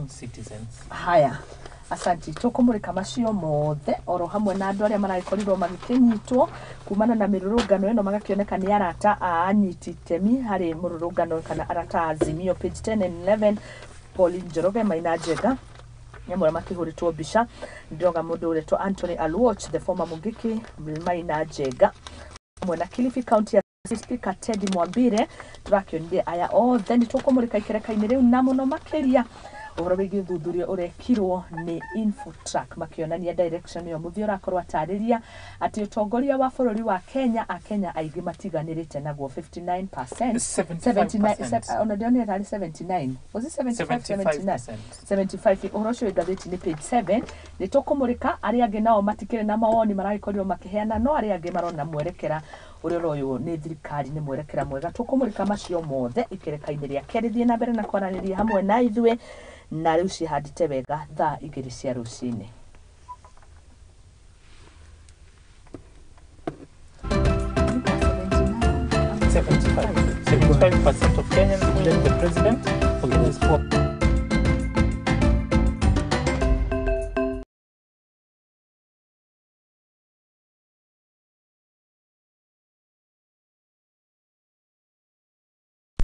citizens. Haya, asanti. Tũkũmũrĩka macio mothe oro hamwe na andũ arĩa maragĩkorirwo magĩkĩnyitwo kumana na mĩrũrũngano ĩno, magakĩoneka nĩ arata a anyiti itemi harĩ mũrũrũngano kana arata a Azimio. Page 10 and 11, Pauline Njoroge, Maina Njenga nyamũ arĩa makĩhũrĩtwo mbica. Ndĩroga mũndũ ũretwo Anthony Aluoch, the former Mungiki, Maina Njenga hamwe na Kilifi County Speaker Teddy Mwambire. Tũrakĩonire aya othe nĩ tũkũmũrĩka ikereka-inĩ rĩu, na mũno makĩria ũhoro wĩgiĩ ũthuthuria ũrekirwo nĩ Infotrack makĩonania direction ĩyo mũthii ũrakorwo atarĩria atĩ ũtongoria wa bũrũri wa Kenya, akenya aingĩ matiganĩrĩte naguo, 59%. 75%. Ona ndĩronire tarĩ 79, was it 75? 79? 75%. 75. Ũhoro ũcio wĩ ngathĩti-inĩ page 7. Nĩ tũkũmũrĩka arĩa angĩ nao matikĩrĩ na mawoni maragĩkorirwo makĩheana, no arĩa angĩ marona mwerekera ũrĩa ũroywo nĩ thirikari nĩ mwerekera mwega. Tũkũmũrĩka macio mothe ikereka-inĩ rĩa kerĩ. Thiĩ na mbere na kwaranĩria hamwe na ithuĩ, na rĩu cihandĩte wega thaa 2 cia rũcinĩ. 75% of Kenyans blame the president for Kenya's poor.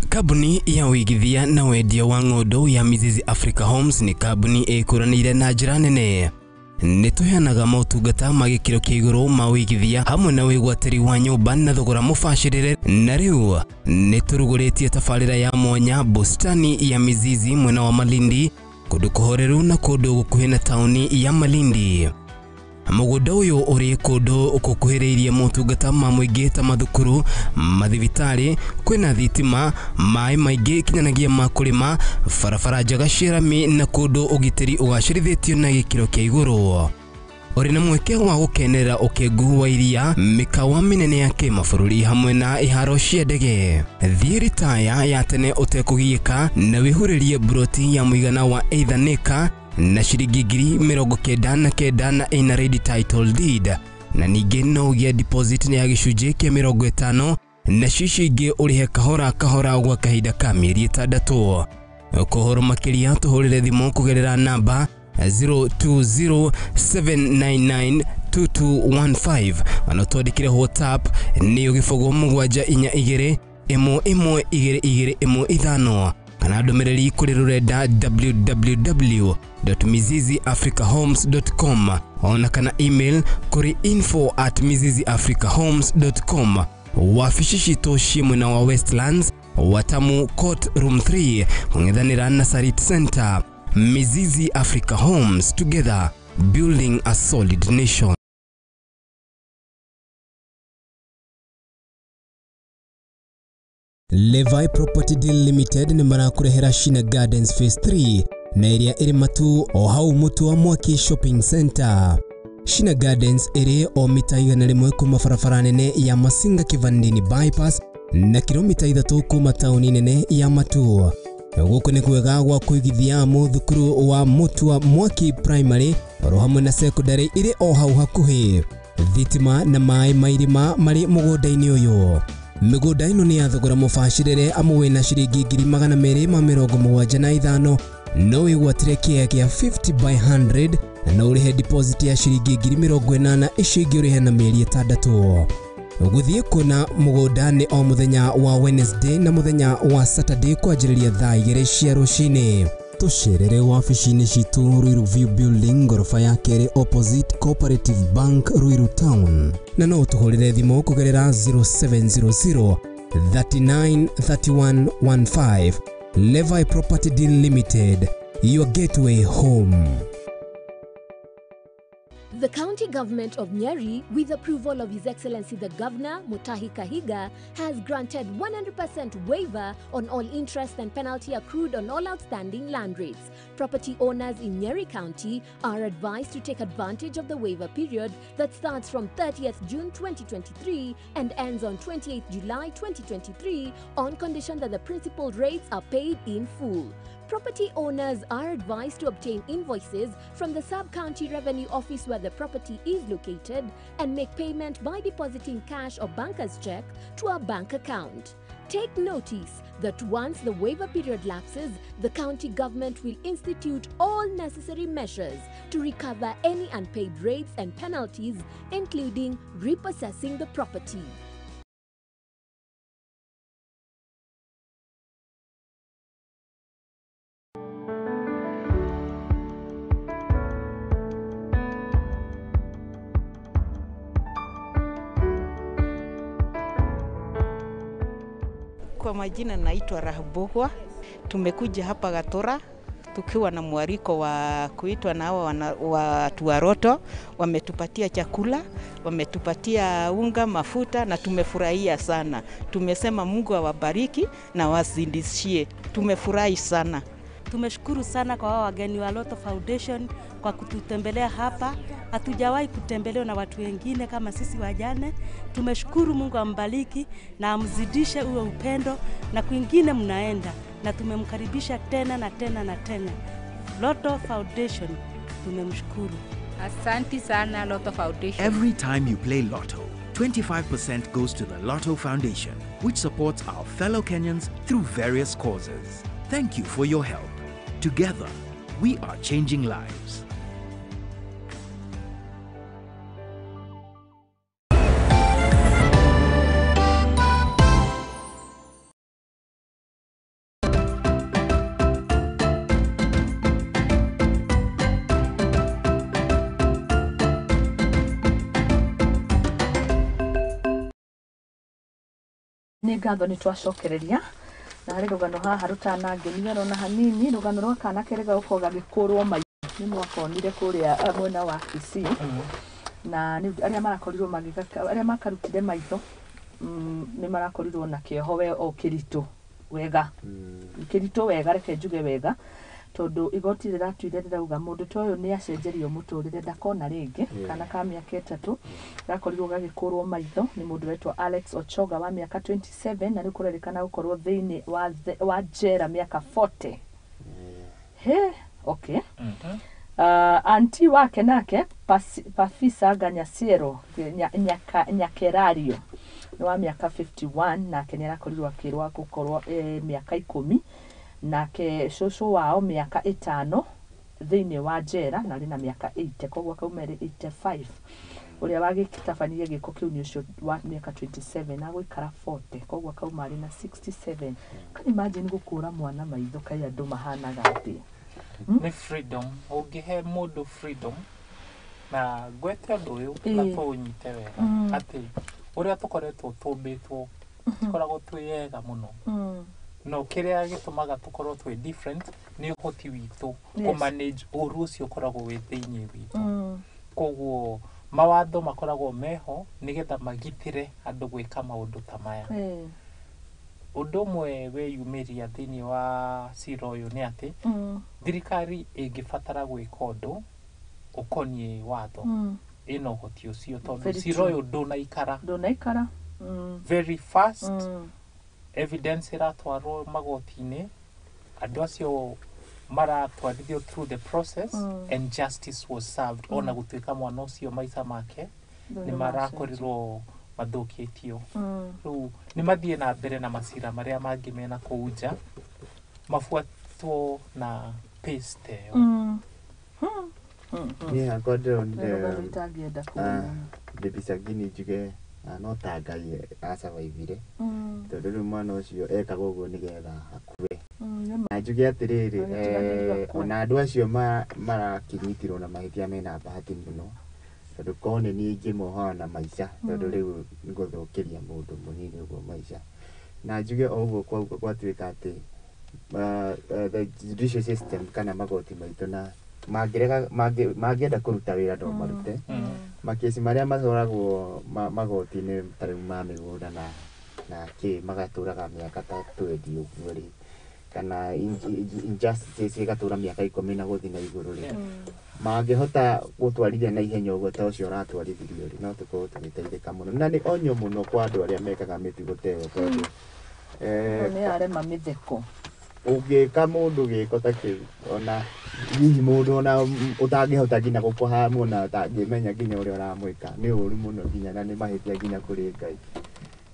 Kambuni ya wĩigithia na wendia wa ng'ũndũ ya Mizizi Africa Homes nĩ kambuni ĩkũranĩire na njĩra nene. Nĩ tũheanaga motungata ma gĩkĩro kĩa igũrũ ma wĩigithia hamwe na wĩgwatĩri wa nyũmba na thogora mũbacĩrĩre, na rĩu nĩ tũrugũrĩtie tabarĩra ya mwanya bustani ya Mizizi mwena wa Malindi, kũndũ kũhoreru na kũndũ gũkuhĩ na taũni ya Malindi. Mũgũnda ũyũ ũrĩ kũndũ gũkuhĩrĩirie motungata ma mũingĩ ta mathukuru, mathibitarĩ, kwĩna thitima, maĩ maingĩ kinyanagĩa ma kũrĩma, barabara njega cia rami na kũndũ ũgitĩri ũgacĩrithĩtio na gĩkĩro kĩa igũrũ. Ũrĩ na mweke wa gũkenerera ũkengu wa iria, mĩkawa mĩnene ya kĩmabũrũri hamwe na iharo cia ndege. Thiĩ ritaya ya tene ũtekũgiĩka na wĩhurĩrie mburoti ya mũigana wa 8 na ciringi 99,000 na ina ready title deed, na ningĩ no ũgĩe deposit ya gĩcunjĩ kĩa 50 na cicio ingĩ ũrĩhe kahora kahora gwa kahinda ka mĩeri 6. Kũhoro makĩria tũhũrĩre thimũ kũgerera namba 0207992215 ona twandĩkĩre WhatsApp nĩ 0742 11 22 15 kana ndũmĩrĩri kũrĩ rũrenda www.miziziafricahomes.com ona kana email kũrĩ info@miziziafricahomes.com. Wabici citũ ciĩ mwena wa Westlands, Watamu Court Room 3, kũng'ethanĩra na Sarit Center. Mizizi Africa Homes, together building a solid nation. Levi Property Deal Limited nĩ marakũrehera Shina Gardens Phase 3 na ĩrĩa ĩrĩ Matu o hau Mũtu wa Mwaki Shopping Center. Shina Gardens ĩrĩ o mita 100 kuma barabara nene ya Masinga Kivandini Bypass na kilomita 3 kuma taũni nene ya Matu. Gũkũ nĩ kwega gwa kũigithia amu thukuru wa Mũtu wa Mwaki Primary oro hamwe na secondary ĩrĩ o hau hakuhĩ. Thitima na maĩ ma irima marĩ mũgũnda-inĩ ũyũ. Mĩgũnda ĩno nĩ ya thogora mũbacĩrĩre amu wĩna ciringi 275,000 no wĩgwatĩre kĩea kĩa 50 by 100 na no ũrĩhe deposit ya ciringi 80,000 icio ingĩ ũrĩhe na mĩeri 6. Gũthiĩ kuona mũgũnda nĩ o mũthenya wa Wednesday na mũthenya wa Saturday kwanjĩrĩria thaa 2 cia rũcinĩ. Tũcerere wabici-inĩ citũ Ruiru View Building ngoroba ya kerĩ opposite Cooperative Bank Ruiru Town, na no ũtũhũrĩre thimũ kũgerera 0700 39 31 15. Levi Property Deal Limited, your gateway home. The county government of Nyeri, with approval of His Excellency the Governor, Mutahi Kahiga, has granted 100% waiver on all interest and penalty accrued on all outstanding land rates. Property owners in Nyeri County are advised to take advantage of the waiver period that starts from 30th June 2023 and ends on 28th July 2023 on condition that the principal rates are paid in full. Property owners are advised to obtain invoices from the sub-county revenue office where the property is located and make payment by depositing cash or banker's check to a bank account. Take notice that once the waiver period lapses, the county government will institute all necessary measures to recover any unpaid rates and penalties, including repossessing the property. Kwa majina naitwa Rahabogwa. Tumekuja hapa Gatora tukiwa na mwaliko wa kuitwa na hawa watu wa Roto. Wametupatia chakula, wametupatia unga, mafuta na tumefurahia sana. Tumesema Mungu awabariki na wazidishie. Tumefurahi sana. Tumeshukuru sana kwa wageni wa Lotto Foundation kwa kututembelea hapa. Hatujawahi kutembelewa na watu wengine kama sisi wajane. Tumeshukuru, Mungu ambariki na amzidishe uwe upendo na kwingine mnaenda, na tumemkaribisha tena na tena na tena. Lotto Foundation tumemshukuru. Asante sana Lotto Foundation. Every time you play Lotto, 25% goes to the Lotto Foundation. which supports our fellow Kenyans through various causes. Thank you for your help. Together, we are changing lives. Nĩ ngatho nĩ twacokereria na harĩ rũgano haha rũtanangenia rona hanini, rũgano rwa kana kerega gũkorwo gagĩkũrwo maitho nĩ mwakonire kũrĩa mwena wa Kisii, na arĩa marakorirwo magĩka arĩa makarutire maitho nĩ marakorirwo na kĩoho we o kĩritũ wega, kĩritũ wega, reke njuge wega, tondũ igoti rĩratuire rĩrauga mũndũ ta ũyũ nĩ acenjerio mũtũrĩre ndakona rĩngĩ. Kana ka mĩaka 3 gakorirwo gagĩkũrwo maitho nĩ mũndũ wetwo Alex Ochoga wa mĩaka 27, na rĩu kũrerĩkana gũkorwo thĩinĩ wa njera mĩaka 40. He, okay. Anti wake nake Pafisa Ganyasiero Nyakerario nĩ wa mĩaka 51, nake nĩ arakorirwo akĩrwo gũkorwo mĩaka 10, nake cũcũ wao mĩaka 5 thĩinĩ wa njera na arĩ na mĩaka 80, koguo akauma ĩrĩ 85. Ũrĩa wagĩtabania gĩko kĩu nĩ ũcio wa mĩaka 27 na gũikara 40, koguo akauma arĩ na 67. Can imagine gũkũra mwana maitho kaĩ andũ mahanaga atĩa? Nĩ freedom, ũngĩhe mũndũ freedom na ngwete ũndũ ũyũ na tũũnyite wega atĩ ũrĩa tũkoretwo tũmbĩtwo tũkoragwo twĩ ega mũno, no kĩrĩa gĩtũmaga tũkorwo twĩ different nĩ ũhoti witũ kũ manage ũru ũcio ũkoragwo wĩ thĩinĩ witũ. Koguo mawatho makoragwo meho nĩgetha magitĩre andũ gwĩka maũndũ ta maya. Ũndũ ũmwe wĩyumĩria thĩinĩ wa cira ũyũ nĩ atĩ thirikari ĩngĩbatara gwĩka ũndũ ũkoniĩ watho ĩna ũhoti ũcio, tondũ cira ũyũ ndũnaikara very fast. Evidence ĩratwarwo magoti-inĩ, andũ acio maratwarithio through the process and justice was served. Ona gũtuĩka mwana ũcio maica make nĩ marakorirwo mathũkĩtio, rĩu nĩ mathiĩ na mbere na macira marĩa mangĩ mena kũu nja mabuatwo na pace ta ĩyo. Niĩ hakwa ndĩronire Baby Sagini njuge no ta Ngai acavaivire, tondũ rĩu mwana ũcio ekaga ũguo nĩgetha akue. Na njuge atĩrĩrĩ, ona andũ acio marakĩnyitirwo na mahĩtia mena bahati mũno, tondũ korwo nĩ niĩ ingĩmohoa na maica, tondũ rĩu nĩgũthũkĩria mũndũ mũnini ũguo maica. Na njuge o ũguo gwatuĩka atĩ the judicial system kana magoti maitũ na mangĩenda kũruta wĩra no marute. Makesi marĩa matwaragwo magoti-inĩ ta rĩu ma mĩgũnda na kĩ magatũraga mĩaka ta 20 ũguo rĩ, kana injustice ĩgatũra mĩaka 10 na gũthiĩ na igũrũ rĩ, mangĩhota gũtwarithia na ihenya ũguo ta ũcio ũratwarithirio rĩ, no tũkorwo tũgĩteithĩka mũno. Na nĩ onyo mũno kwa andũ arĩa mekaga mĩtugo ta ĩyo, tondũ nĩ arema mĩtheko. Ũngĩka mũndũ gĩko ta kĩu, ona hihi mũndũ ona ũtangĩhota nginya gũkũhamu ona ũtangĩmenya nginya ũrĩa ũramwĩka, nĩ ũru mũno nginya na nĩ mahĩtia nginya kũrĩ Ngai.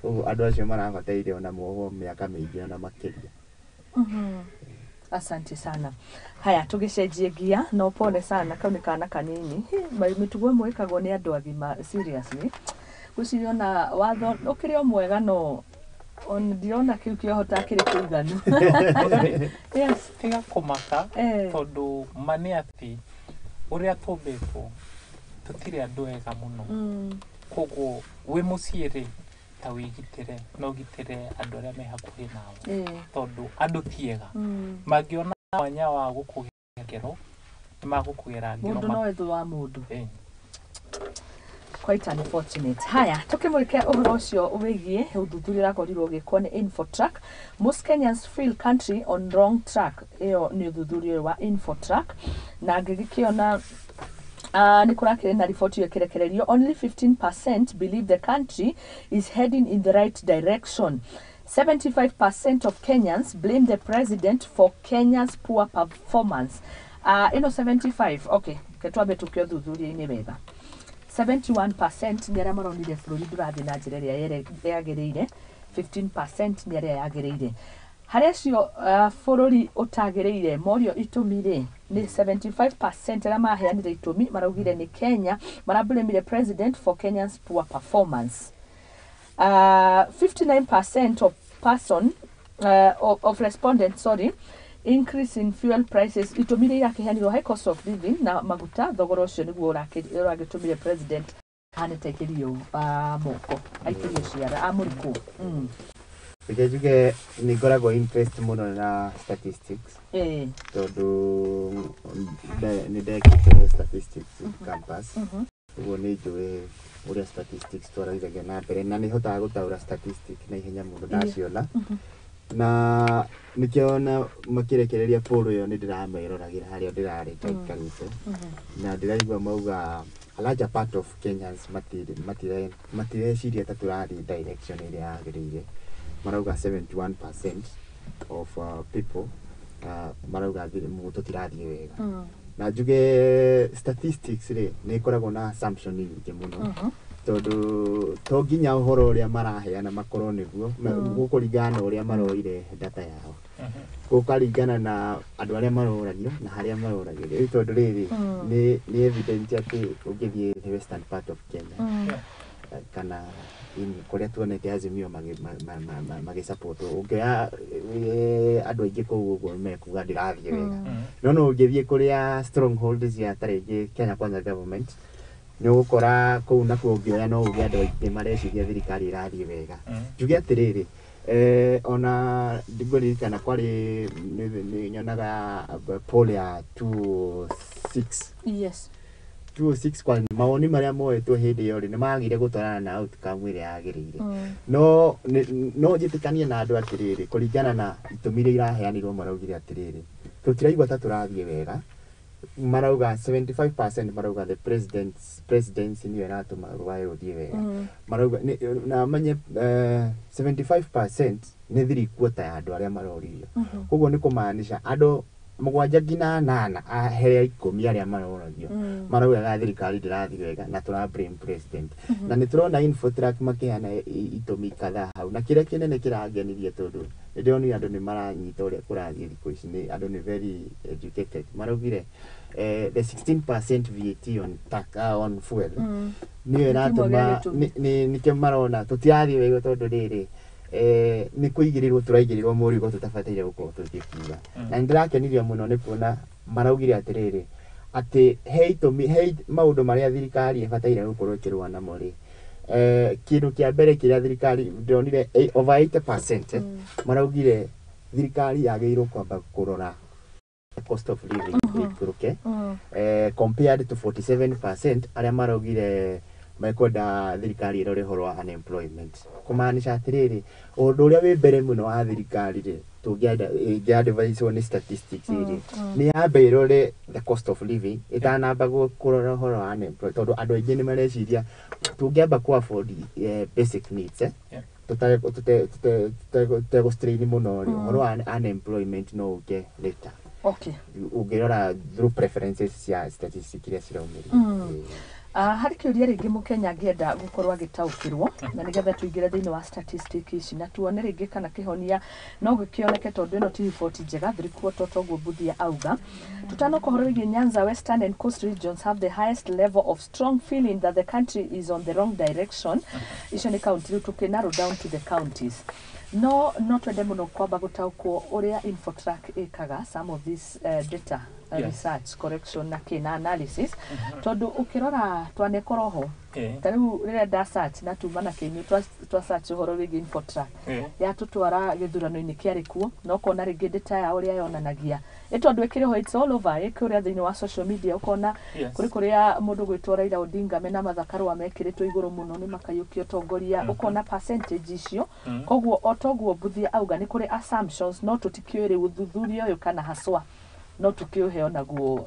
Koguo andũ acio marabataire ona mohwo mĩaka mĩingĩ ona makĩria. Asante sana. Haya, tũgĩcenjie ngia no pole sana, kau nĩ kana kanini. Mĩtugo ĩmwe ĩkagwo nĩ andũ agima seriously. Gwĩciria ona watho ũkĩrĩ o mwega no ndirona kĩu kĩoho ta kĩrĩ kĩiganu. Yes, tiga kũmaka tondũ ma nĩ atĩ ũrĩa tũmbĩtwo tũtirĩ andũ ega mũno. Koguo wĩ mũciĩ rĩ, ta wĩgitĩre na ũgitĩre andũ arĩa me hakuhĩ nawe, tondũ andũ ti ega. Mangĩona mwanya wa gũkũgera ngero nĩ magũkũgera ngero. Mũndũ no ethũ wa mũndũ. Quite unfortunate. Haya, tukimulike ũhoro ũcio wĩgiĩ ũthuthuria ũrakorirwo ũgĩkwo nĩ Infotrack. Most Kenyans feel country on wrong track. Ĩyo nĩ ũthuthuria ũyũ wa Infotrack, na ngĩgĩkĩona nĩ kũrakĩrĩ na riboti ĩkĩrekererio only 15% believe the country is heading in the right direction. 75% of Kenyans blame the president for Kenya's poor performance. Ĩno 75, okay, ketwambe tũkĩo thuthuria-inĩ wega. 71% nĩ arĩa maronire bũrũri ndũrathiĩ na njĩra ĩrĩa yagĩrĩire. 15% nĩ arĩa yagĩrĩire. Harĩ acio bũrũri ũtagĩrĩire morio itũmi rĩ, nĩ 75% arĩa maheanire itũmi maraugire nĩ Kenya, marablamire president for Kenya's poor performance. 59% of person of respondents, sorry, increase in fuel prices itũmi iria irakĩheanirwo high cost of living na maguta thogora ũcio nĩguo ũragĩtũmire president ahane ta aikĩrio moko, aikĩrio ciara amũrikwo. Reke njuge nĩ ngoragwo interest mũno na statistics tondũ nĩ ndekĩte statistics campus, ũguo nĩ njũĩ ũrĩa statistics twarathagia na mbere na nĩ hotaga gũtaũra statistic na ihenya mũno ndaciona, na nĩkĩo ona makĩrekereria poll ĩyo nĩ ndĩrameroragĩra harĩa ndĩrarĩ ndaikarĩte, na ndĩraigua mauga a larger part of Kenyans matireciria ta tũrathiĩ direction ĩrĩa yagĩrĩire. Marauga 71% of people marauga tũtirathiĩ wega. Na njuge statistics rĩ, nĩ ĩkoragwo na assumption nyingĩ mũno, tondũ to nginya ũhoro ũrĩa maraheana makorwo nĩguo. Gũkũringana na ũrĩa maroire data yao, gũkaringana na andũ arĩa maroragio na harĩa maroragio. Rĩu tondũ rĩrĩ, nĩ evident atĩ ũngĩthiĩ the western part of Kenya kana kũrĩa tuonete Azimio magĩsupport, ũngĩoya andũ aingĩ kũu ũguo mekuga ndĩrathiĩ wega. No ũngĩthiĩ kũrĩa stronghold cia ta rĩngĩ Kenya Kwanza government, nĩ ũgũkora kũu nakuo ũngĩoya no uge andũ aingĩ mareciria thirikari ĩrathiĩ wega. Njuge atĩrĩrĩ, ona ndigũririkana kwarĩ nĩ nyonaga poll ya 206 206, kwa mawoni marĩa moetwo hĩndĩ ĩyo rĩ, nĩ magire gũtwarana na outcome ĩrĩa yagĩrĩire. No no njĩtĩkanie na andũ atĩrĩrĩ, kũringana na itũmi iria iraheanirwo, maraugire atĩrĩrĩ, tũtiraigua ta tũrathiĩ wega. Marauga 75% marauga the president's presidency nĩyo ĩratũma rũraya rũthiĩ wega. Marauga na menye 75% nĩ 3/4 ya andũ arĩa maroririo. Koguo nĩ kũmaanisha andũ 7 nginya 8 a 10 arĩa maroragio maraugaga thirikari ndĩrathiĩ wega na tũra blame president. Na nĩ tũrona Infotrack makĩheana itũmi kadhaa hau, na kĩrĩa kĩnene kĩrangenirie, tondũ nĩ ndĩronire andũ nĩ maranyita ũrĩa kũrathiĩ thikũ ici, nĩ andũ nĩ very educated, maraugire the 16% VAT on tax, on fuel nĩyo Nĩ kĩmwe ĩratũma gĩa gĩtũmi. Nĩkĩo marona tũtirathiĩ wega, tondũ rĩrĩ, nĩ kũigĩrĩrwo tũraigĩrĩrwo mũrigo tũtabataire gũkorwo tũgĩkua. Na nĩ ndĩrakenirio mũno nĩ kuona maraugire atĩrĩrĩ, atĩ he itũmi, he maũndũ marĩa thirikari ĩbataire gũkorwo ĩkĩrũa namo rĩ, kĩndũ kĩa mbere kĩrĩa thirikari ndĩronire over 80% maraugire thirikari yagĩrĩirwo kwamba kũrora cost of living ĩikũrũke, compared to 47% arĩa maraugire mekwenda thirikari ĩrore ũhoro wa unemployment. Kũmaanisha atĩrĩrĩ, ũndũ ũrĩa wĩ mbere mũno wa thirikari rĩ, tũngĩenda ĩngĩ nĩ statistics rĩ, nĩ yambe ĩrore the cost of living ĩtanamba kũrora ũhoro wa unemployment, tondũ andũ aingĩ nĩ mareciria tũngĩamba kũ afford basic needs tũtegũ strain mũno rĩ, ũhoro wa unemployment no ũke later, ũngĩrora through preferences cia statistics iria ciraumĩrire. Harĩ kĩũria rĩngĩ mũkenya angĩenda gũkorwo agĩtaũkĩrwo, na nĩgetha tũingĩre thĩinĩ wa statistic ici na tuone rĩngĩ kana kĩhonia no gĩkĩoneke, tondũ ĩno ti riboti njega, 3/4 toguo Mbuthia auga. Tutanoka ũhoro wĩgiĩ Nyanza, Western and Coast regions have the highest level of strong feeling that the country is on the wrong direction. Icio nĩ county, rĩu tũkĩ narrow down to the counties. No twende mũno kwamba gũtaũkwo ũrĩa Infotrack ĩkaga some of this data research, correction na kĩ na analysis, tondũ ũkĩrora twanekora ho ta rĩu rĩrĩa nda search na tuma na kĩnyũ twa search ũhoro wĩgiĩ Infotrack, yatũtwara gĩthurano-inĩ kĩarĩ kuo, na ũkona rĩngĩ data yao ũrĩa yonanagia ĩ, tondũ ĩkĩrĩ ho, it's all over, ĩkũrĩa thĩinĩ wa social media, ũkona kũrĩ kũrĩa mũndũ gwĩtwo Raila Odinga mena Martha Karua mekĩrĩtwo igũrũ mũno nĩ makaiyũkia ũtongoria, ũkona percentage icio. Koguo o toguo Mbuthia auga, nĩ kũrĩ assumptions, no tũtikĩũĩ rĩu ũthuthuria ũyũ kana haswa no tũkĩũhe onaguo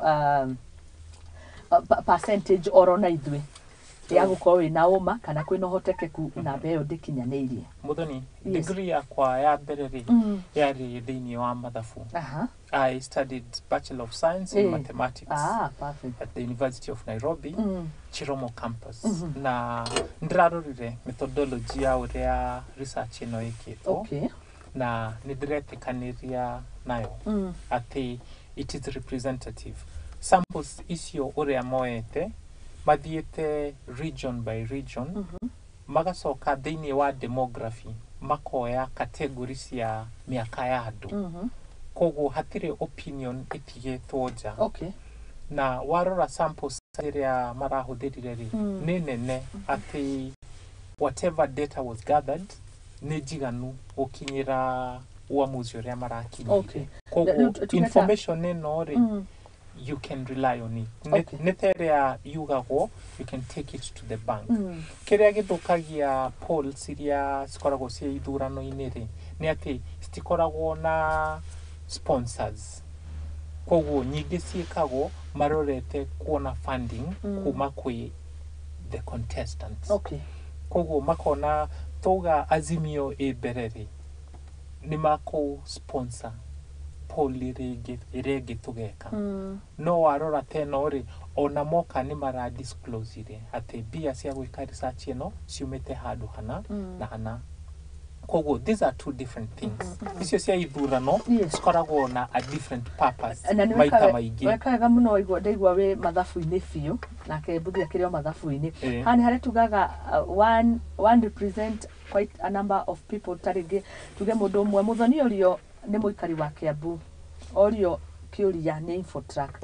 percentage oro na ithuĩ. Ya gũkorwo wĩna ũma kana kwĩna ũhotekeku namba ĩyo ndĩkinyanĩirie. Muthoni, Yes. degree yakwa ya mbere rĩ, yarĩ thĩinĩ wa mathabu. I studied Bachelor of Science in Mathematics Ah, perfect. at the University of Nairobi, Chiromo campus. Na ndĩrarorire methodology ya ũrĩa research ĩno ĩkĩtwo na nĩ ndĩretĩkanĩria nayo atĩ it is representative. Samples icio ũrĩa moete mathiĩte region by region, magacoka thĩinĩ wa demography makoya category cia mĩaka ya andũ. Koguo hatirĩ opinion ĩtigĩtwo nja. Na warora samples ĩrĩa marahũthĩrire rĩ, nĩ nene atĩ whatever data was gathered nĩ njiganu gũkinyĩra uamuzi ũrĩa marakinyĩire. Koguo Rĩu tuge information ĩno rĩ, you can rely on it. Nĩ ta ĩrĩa yugagwo you can take it to the bank. Kĩrĩa gĩthũkagia polls iria cikoragwo ciĩ ithurano-inĩ rĩ, nĩ atĩ citikoragwo na sponsors, koguo nyingĩ ciĩkagwo marorete kuona funding kuma kwĩ the contestants. Koguo makona tauga Azimio ĩ mbere rĩ, nĩ makũ sponsor poll ĩrĩa ĩngĩ, ĩrĩa ĩngĩ tũgeka. No warora ta ĩno rĩ, ona moka nĩ mara disclose atĩ mbia cia gwĩka research ĩno ciumĩte handũ hana na hana. Koguo these are two different things. Icio cia ithurano cikoragwo na a different purpose Na nĩ maita maingĩ. Weka wega mũno. Waigua, ndaigua wĩ mathabu-inĩ biũ, nake Mbuthi akĩrĩ o mathabu-inĩ. Haha nĩ harĩa tugaga one represent quite a number of people. Ta rĩngĩ tuge mũndũ ũmwe, Mũthoni ũrio nĩ mũikari wa Kiambu, orio kĩũria nĩ Infotrack,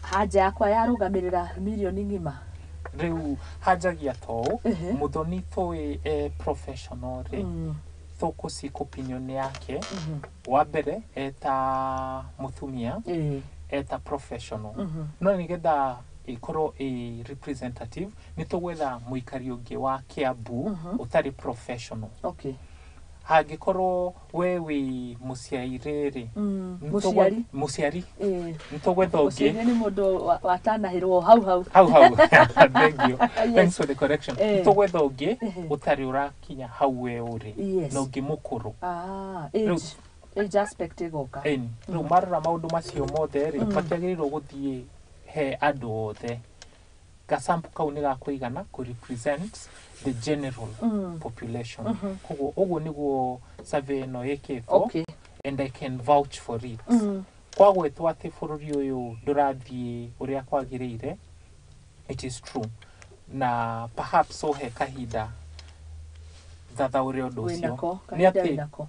hanja yakwa yarũgamĩrĩra mirioni ng'ima. Rĩu hanjagia ta ũũ, Mũthoni tũĩ e professional rĩ, tũkũ seek opinion yake wa mbere eta mũtumia, eta professional. No nĩgetha ĩkorwo ĩ representative, nĩ tũgwetha mũikari ũngĩ wa Kiambu ũtarĩ professional. Hangĩkorwo we wĩ mũciari rĩ, Mũciari. Mũciari, nĩ tũgwetha ũngĩ. Mũciari nĩ mũndũ watanahĩrwo hau hau. Hau hau, thank you. Thanks for the correction. Tũgwetha ũngĩ ũtarĩ ũrakinya hau we ũrĩ, na ũngĩ mũkũrũ. Ah, age aspect ĩgoka. Ĩni rĩu marora maũndũ macio mothe rĩ, matiagĩrĩirwo gũthiĩ he andũ othe. Gasample kau nĩ gakũigana kũ represent the general population. Koguo ũguo nĩguo survey ĩno ĩkĩtwo, and I can vouch for it. Kwagwetwo atĩ bũrũri ũyũ ndũrathiĩ ũrĩa kwagĩrĩire, it is true, na perhaps ũhe kahinda thathaũre ũndũ ũcio. Wĩnako Nĩ kahinda atĩ wĩnako.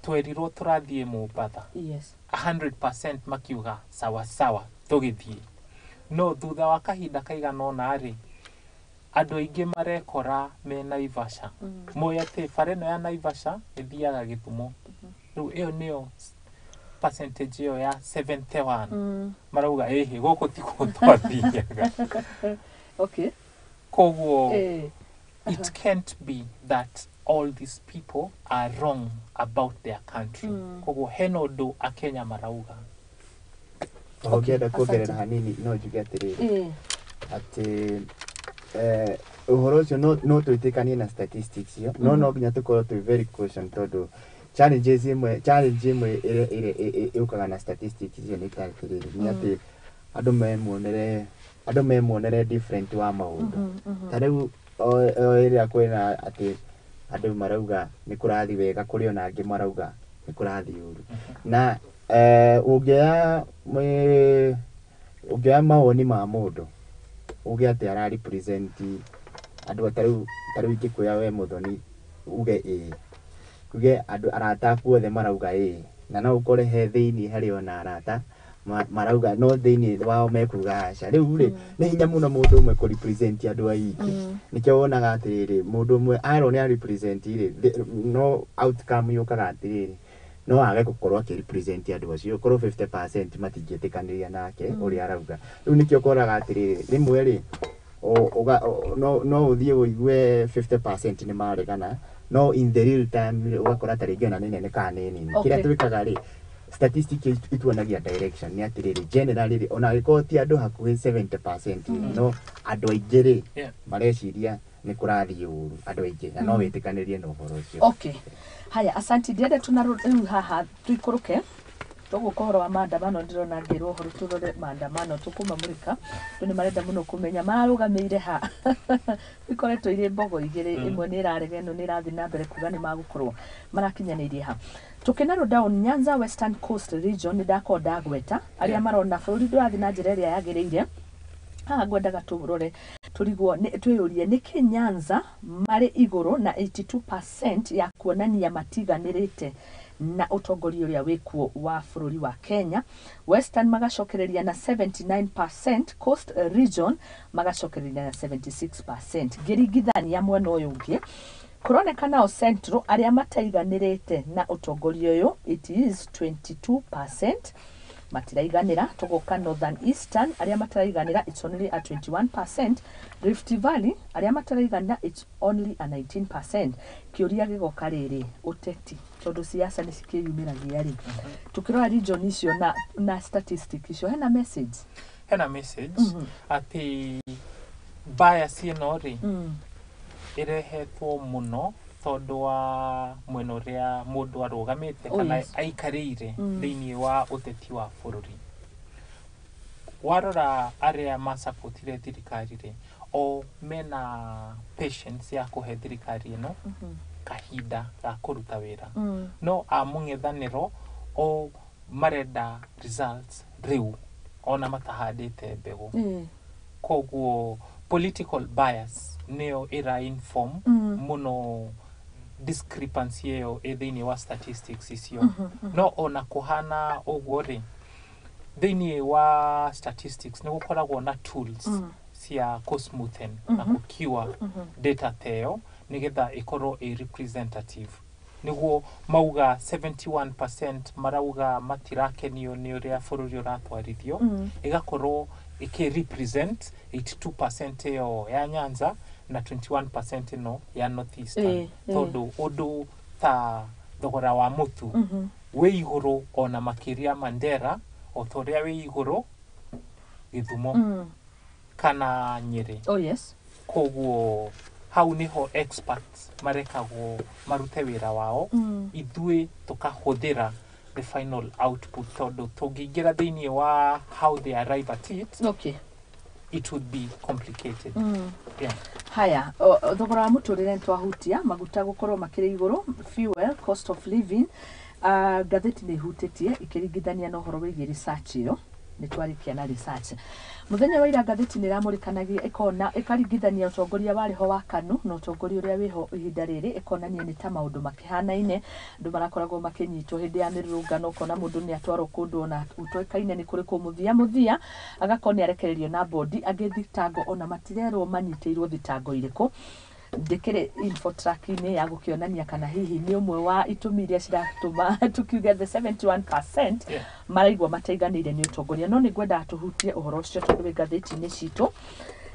Twerirwo tũrathiĩ Mombatha, 100% makiuga sawa sawa, tũgĩthiĩ. No thutha wa kahinda kaigana ũna rĩ, andũ aingĩ marekora me Naivasha. Moĩ atĩ bara ĩno ya Naivasha ĩthiaga Gĩthumo. Rĩu ĩyo nĩyo percentage ĩyo ya 71. Marauga ĩhĩ, gũkũ tikuo twathiaga. Koguo it can't be that all these people are wrong about their country. Koguo hena ũndũ akenya marauga. Oho, ngĩenda kuongerera Asante. hanini, no njuge atĩrĩrĩ, atĩ ũhoro ũcio no twĩtĩkanie na statistics ĩyo, no no nginya tũkorwo twĩ very caution, tondũ challenges ĩmwe, challenge ĩmwe ĩrĩa ĩũkaga na statistics icio nĩ ta atĩrĩrĩ, nĩ atĩ andũ me muonere different wa maũndũ. Ta rĩu o ĩrĩa kwĩna atĩ andũ marauga nĩ kũrathiĩ wega, kũrĩ ona angĩ marauga nĩ kũrathiĩ ũru. Na ũngĩoya mawoni ma mũndũ uge atĩ ara represent andũ, ta rĩu ingĩkwĩra we Mũthoni uge ĩĩ, uge andũ arata aku othe marauga ĩĩ, na no ũkore he thĩinĩ harĩ ona arata marauga no thĩinĩ wao mekuga aca. Rĩu rĩ, nĩ hinya mũno mũndũ ũmwe kũ represent andũ aingĩ. Nĩkĩo wonaga atĩrĩrĩ, mũndũ ũmwe arwo nĩ a represent rĩ, no outcome yũkaga atĩrĩrĩ, no age gũkorwo akĩ represent andũ acio, ũkorwo 50% matingĩtĩkanĩria nake ũrĩa arauga. Rĩu nĩkĩo ũkoraga atĩrĩrĩ, rĩmwe rĩ, no ũthiĩ ũigue 50% nĩ maregana, no in the real time rĩ, ũgakora ta rĩngĩ ona nĩ nene kana nĩ nini. Kĩrĩa twĩkaga rĩ, Statistic ituonagia direction nĩ atĩrĩrĩ, generally rĩ, ona angĩkorwo ti andũ hakuhĩ 70%, no andũ aingĩ rĩ, mareciria nĩ kũrathiĩ ũru, andũ aingĩ, na no wĩtĩkanĩrie na ũhoro ũcio. Okay, haya, asanti. Ndĩrenda tũna rĩu haha tũikũrũke tũgũka ũhoro wa maandamano. Ndĩrona ngĩrwo ũhoro tũrore maandamano tũkũmamũrĩka. Andũ nĩ marenda mũno kũmenya marũgamĩire ha. Ikoretwo irĩ mbogo igĩrĩ, ĩmwe nĩ ĩrarega, ĩno nĩ ĩrathiĩ na mbere kuga nĩ magũkorwo marakinyanĩirie ha. Tũkĩnarrow down Nyanza, Western, Coast region, nĩ ndakorwo ndagweta arĩa marona bũrũri ndũrathiĩ na njĩra ĩrĩa yagĩrĩire. Haha ngwendaga tũrore, tũrigwo twĩyũrie nĩkĩ Nyanza marĩ igũrũ na 82% ya kuonania matiganĩrĩte na ũtongoria ũrĩa wĩkuo wa bũrũri wa Kenya. Western magacokereria na 79%, Coast region magacokereria na 76%. Ngĩringithania mwena ũyũ ũngĩ, kũroneka nao Central arĩa mataiganĩrĩte na ũtongoria ũyũ, it is 22% matiraiganĩra. Tũgoka Northern Eastern, arĩa mataraiganĩra, it's only a 21%. Rift Valley, arĩa mataraiganĩra, it's only a 19%. Kĩũria gĩgoka rĩrĩ, ũteti, tondũ siasa nĩ cikĩyumĩragia rĩ, tũkĩrora region icio na statistic icio, hena message? Hena message atĩ bias ĩno rĩ, ĩrehetwo mũno tondũ wa mwena ũrĩa mũndũ arũgamĩte kana aikarĩire thĩinĩ wa ũteti wa bũrũri. Warora arĩa macapotire thirikari rĩ, o mena patience ya kũhe thirikari ĩno kahinda ga kũruta wĩra, no a mũng'ethanĩro o marenda results rĩu ona matahandĩte mbegũ. Koguo political bias nĩyo ĩra inform mũno discrepancy ĩyo ĩ thĩinĩ wa statistics icio. No ona kũhana ũguo rĩ, thĩinĩ wa statistics nĩ gũkoragwo na tools cia kũ-smoothen na kũ-cure data ta ĩyo nĩgetha ĩkorwo ĩ representative. Nĩguo mauga 71% marauga matirakenio nĩ ũrĩa bũrũri ũratwarithio, ĩgakorwo ĩkĩ represent 82% ĩyo ya Nyanza na 21% ĩno ya North Eastern, tondũ ũndũ ta thogora wa mũtu wĩ igũrũ ona makĩria Mandera o ta ũrĩa wĩ igũrũ Gĩthumo kana Nyĩrĩ. Koguo hau niho experts marekagwo marute wĩra wao, ithuĩ tũkahũthĩra the final output, tondũ tũngĩingĩra thĩinĩ wa how they arrive at it, it would be complicated. Yeah. Haya, thogora wa mũtũrĩre nĩtwahutia, maguta gũkorwo makĩrĩ igũrũ, fuel cost of living. Ngathĩti nĩ ihutĩtie ikĩringithania na ũhoro wĩgiĩ research ĩyo. Nĩ twarĩkia na research mũthenya wa ira. Ngathĩti nĩ ĩramũrĩkanagia, ĩkona, ĩkaringithania ũtongoria warĩ ho wa KANU na ũtongoria ũrĩa wĩho ihinda rĩrĩ, ĩkonania nĩ ta maũndũ makĩhanaine. Andũ marakoragwo makĩnyitwo hĩndĩ ya mĩrũrũngano, ũkona mũndũ nĩ atwarwo kũndũ ona ũtoĩkaine nĩ kũrĩkũ, mũthia mũthia agakorwo nĩ arekererio na bondi. Angĩ thitango ona matirerwo manyitĩirwo thitango irĩkũ. Ndĩkĩrĩ infotrack-inĩ ya gũkĩonania kana hihi nĩ ũmwe wa itũmi iria ciratũma tukiuge the 71% maraigua mataiganĩire nĩ ũtongoria. No nĩ ngwendaga tũhutie ũhoro ũcio tondũ wĩ ngathĩti-inĩ citũ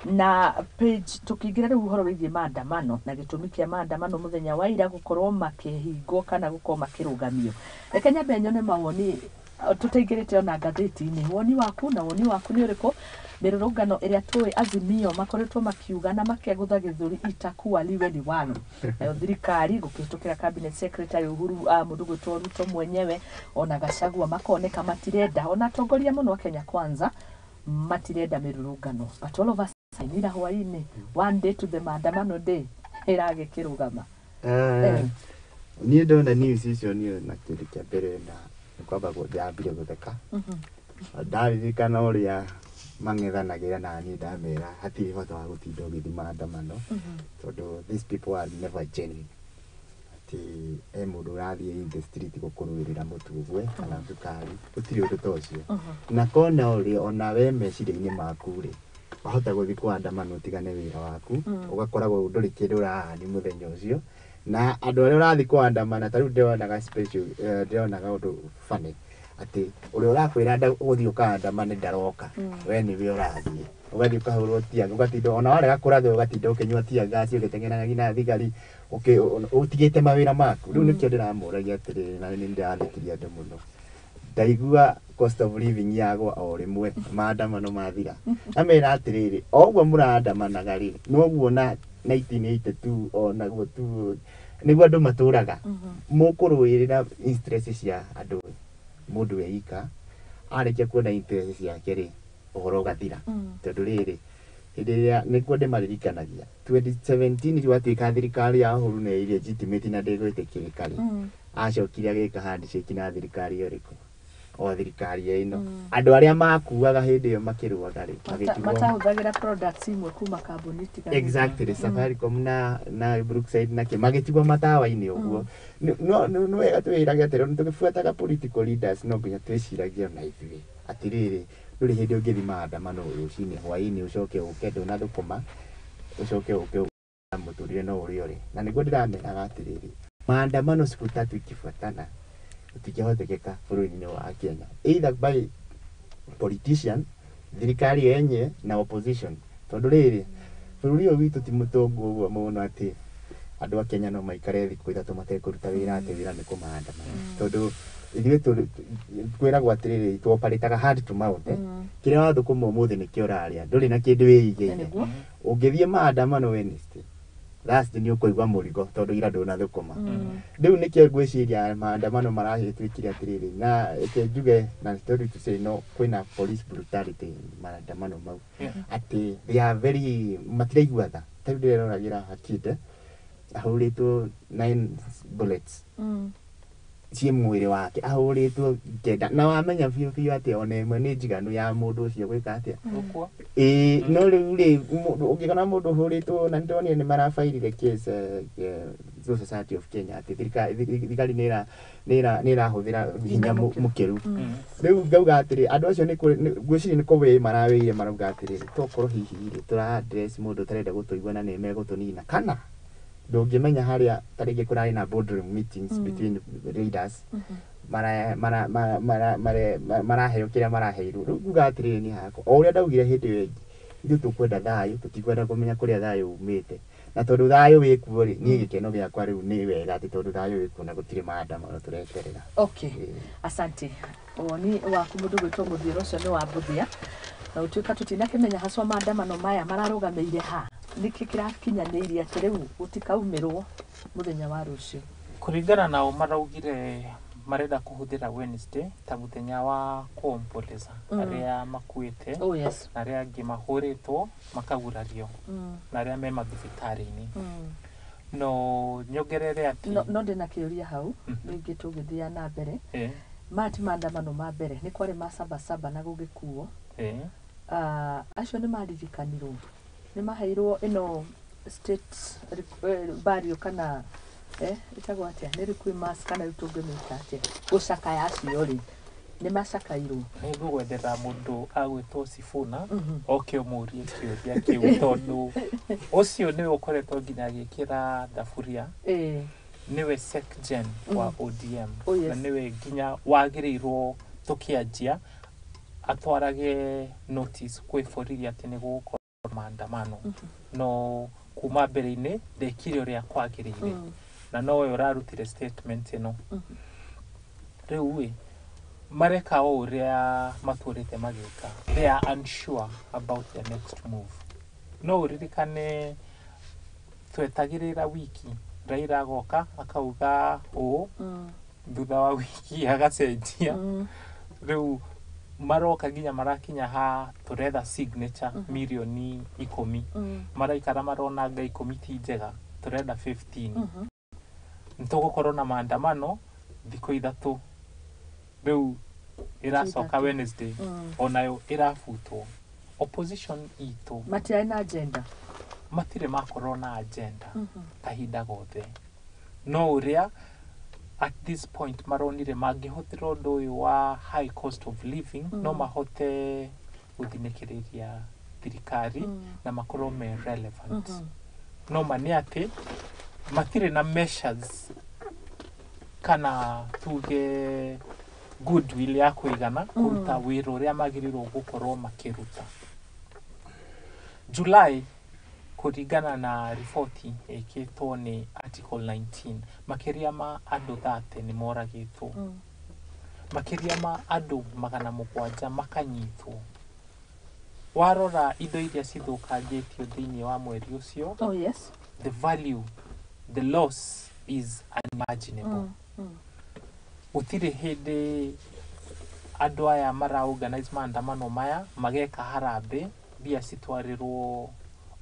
na page. Tũkĩingĩra rĩu ũhoro wĩgiĩ maandamano na gĩtũmi kĩa maandamano mũthenya wa ira gũkorwo makĩhingwo kana gũkorwo makĩrũgamio, reke nyambe nyone mawoni tũtaingĩrĩte ona ngathĩti-inĩ. Woni waku na woni waku nĩ ũrĩkũ? Mĩrũrũngano ĩrĩa tũĩ Azimio makoretwo makiuga na makegũtha gĩthũri, itakuwa liwe liwalo, nayo thirikari gũkĩhĩtũkĩra cabinet secretary Uhuru, mũndũ gwĩtwo Ruto mwenyewe ona Gachagua makoneka matirenda, ona atongoria mũno a Kenya Kwanza matirenda mĩrũrũngano, but all of a sudden ira hwaĩ-inĩ, one day to the maandamano day, ĩragĩkĩrũgama. Niĩ ndona news icio, niĩ na kĩndũ kĩa mbere na nĩ kwamba ndambire gũtheka. Ndaririkana ũrĩa mang'ethanagĩra na niĩ ndamera hatirĩ bata wa gũtinda ũgĩthiĩ maandamano, tondũ these people are never genuine, atĩ he mũndũ ũrathiĩ in the street gũkũrũĩrĩra mũtu ũgwe kana cukari, gũtirĩ ũndũ ta ũcio. Na kona ũrĩa ona we meciria-inĩ maku rĩ, wahota gũthiĩ kũandamana ũtigane wĩra waku, ũgakoragwo ndũrĩ kĩndũ ũrahani mũthenya ũcio na andũ arĩa ũrathiĩ kũandamana. Ta rĩu ndĩronaga special, ndĩronaga ũndũ funny atĩ ũrĩa ũrakwĩra ũgũthiĩ ũkaandamane ndaroka, we nĩwe ũrathiĩ ũgathiĩ ũkahũrwo tear, ũgatinda ona warega kũrathwo, ũgatinda ũkĩnyua tear gas, ũgĩteng'eranagia na thigari ũtigĩte mawĩra maku. Rĩu nĩkĩo ndĩramũragia atĩrĩrĩ, na nĩ ndĩrathĩkĩria andũ mũno. Ndaigua cost of living yagwa o rĩmwe maandamano mathira. Amera atĩrĩrĩ, o ũguo mũraandamanaga rĩ, noguo na 1982 o naguo tu nĩguo andũ matũraga. Mũkũrũĩrĩra interest cia andũ mũndũ eika, arĩkia kuona interest ciake rĩ, ũhoro ũgathira. Tondũ rĩrĩ, hĩndĩ ĩrĩa nĩkuo ndĩmaririkanagia 2017 gwatuĩka thirikari ya Uhuru nĩ illegitimate na ndĩgwĩtĩkĩrĩka rĩ, acokire agĩka handshake na thirikari ĩrĩkũ? O thirikari ĩno. Andũ arĩa makuaga hĩndĩ ĩyo makĩrũaga rĩ, magĩtigwo Matahũthagĩra products imwe kuma kambuni itiganĩte. Exactly, Safaricom na Brookside na kĩ magĩtigwo matawa-inĩ ũguo. No no no wega twĩrage atĩrĩ, nĩ tũgĩbuataga political leaders no nginya twĩciragie ona ithuĩ atĩrĩrĩ, ndũrĩ hĩndĩ ũngĩthiĩ maandamano rũcinĩ, hwaĩ-inĩ ũcoke ũke ndũnathũkũma, ũcoke ũke na mũtũrĩre no ũrĩa ũrĩ. Na nĩguo ndĩrameraga atĩrĩrĩ, maandamano siku tatu ikifuatana itingĩhotekeka bũrũri-inĩ wa Kenya, either by politician, thirikari yenye na opposition, tondũ rĩrĩ, bũrũri ũyũ witũ ti mũtongu ũguo mũno atĩ andũ a Kenya no maikare thikũ 3 matekũruta wĩra atĩ wĩra nĩ kũmaandamana, tondũ ithuĩ kwĩragwo atĩrĩrĩ, tũoparĩtaga hand to mouth, kĩrĩa wathũkũma ũmũthĩ nĩkĩo ũrarĩa, ndũrĩ na kĩndũ wĩigĩire. Ũngĩthiĩ maandamano Wednesday, Thursday nĩ ũkũigua mũrigo tondũ ira ndũnathũkũma. Rĩu nĩkĩo ngwĩciria maandamano marahĩtũkire atĩrĩrĩ, na reke njuge na story to say, no kwĩna police brutality maandamano mau, atĩ they are very matiraigua tha. Ta rĩu ndĩreroragĩra Hakinde ahũrĩtwo 9 bullets ciĩ mwĩrĩ wake, ahũrĩtwo 9, na wamenya biũ biũ atĩ ona ĩmwe nĩ njiganu ya mũndũ ũcio gwĩka atĩa? Gũkua. Ĩĩ, no rĩu rĩ, ũngĩkona mũndũ ũhũrĩtwo, na nĩndonire nĩ marabairire case Law Society of Kenya atĩ thirikari nĩ ĩrahũthĩra hinya mũkĩru. Rĩu ngauga atĩrĩ, andũ acio ngwĩciria nĩ kũwĩ marawĩire, marauga atĩrĩrĩ, tokorwo hihi rĩ tũra address mũndũ ũtarenda gũtũigua na nĩ megũtũnina, kana ndũngĩmenya harĩa ta rĩngĩ kũrarĩ na boardroom meetings between leaders, maraheo kĩrĩa maraheirwo. Rĩu nguga atĩrĩrĩ, niĩ hakwa o ũrĩa ndaugire hĩndĩ ĩyo ĩngĩ, ithuĩ tũkwenda thayũ, tũtikwenda kũmenya kũrĩa thayũ umĩte, na tondũ thayũ wĩkuo rĩ, niĩ gĩkeno gĩakwa rĩu nĩ wega atĩ tondũ thayũ wĩkuo na gũtirĩ maandamano tũreterera. Okay, asante. Woni waku mũndũ gwĩtwo Mũthiĩro ũcio nĩ wa Mbuthia, na gũtuĩka tũtinakĩmenya haswa maandamano maya mararũgamĩire ha, nĩkĩ kĩrakinyanĩirie atĩ rĩu gũtikaumĩrwo mũthenya wa rũciũ? Kũringana nao maraugire marenda kũhũthĩra Wednesday ta mũthenya wa kuomboleza arĩa makuĩte, Oh, yes. na arĩa angĩ mahũrĩtwo makagurario, na arĩa me mathibitarĩ-inĩ. No nyongerere atĩ No ndĩna kĩũria hau rĩngĩ tũgĩthiĩ na mbere. Maya ti maandamano ma mbere, nĩ kwarĩ ma Sabasaba na gũgĩkuo. Acio nĩ maririkanirwo, nĩ maheirwo ĩno state burial kana ĩtagwo atĩa, nĩ requiem kana rĩu tũngĩmĩta atĩa, gũcakaya acio rĩ, nĩ macakairwo? Nĩ ngũgwethera mũndũ agwĩtwo Sifuna oke ũmũrie kĩũria kĩu, tondũ ũcio nĩwe ũkoretwo nginya agĩkĩra thaburia, nĩwe secgen wa ODM, na nĩwe nginya wagĩrĩirwo tũkĩanjia atwarage notice kwĩ borithi atĩ nĩ gũgũkorwo maandamano, no kuma mbere-inĩ ndekire ũrĩa kwagĩrĩire, na nowe ũrarutire statement ĩno. Rĩu ĩ mareka o ũrĩa matũrĩte magĩka, they are unsure about their next move. No ũririkane twetagĩrĩra wiki Raila agoka akauga ũũ, thutha wa wiki agacenjia. Rĩu maroka nginya marakinya ha tũretha signature 10 mirioni, maraikara marona nga 10 ti njega, tũrenda 15. Nĩtũgũkorwo na maandamano thikũ 3 rĩu ĩracoka 3. Wednesday onayo ĩrabutwo. Opposition itũ Matiarĩ na agenda. Matirĩ makorwo na agenda kahinda gothe, no ũrĩa at this point maronire mangĩhũthĩra ũndũ ũyũ wa high cost of living, no mahote gũthinĩkĩrĩria thirikari na makorwo me relevant. No ma nĩ atĩ matirĩ na measures kana tuge goodwill ya kũigana kũruta wĩra ũrĩa magĩrĩirwo gũkorwo makĩruta. July, kũringana na riboti ĩkĩtwo nĩ Article 19, makĩria ma andũ 30 nĩ moragĩtwo. Makĩria ma andũ 700 makanyitwo. Warora indo iria cithũkangĩtio thĩinĩ wa mweri ũcio, Oh yes. the value, the loss is unimaginable. Gũtirĩ hĩndĩ andũ aya mara organize maandamano maya mageka harambĩ mbia citwarĩrwo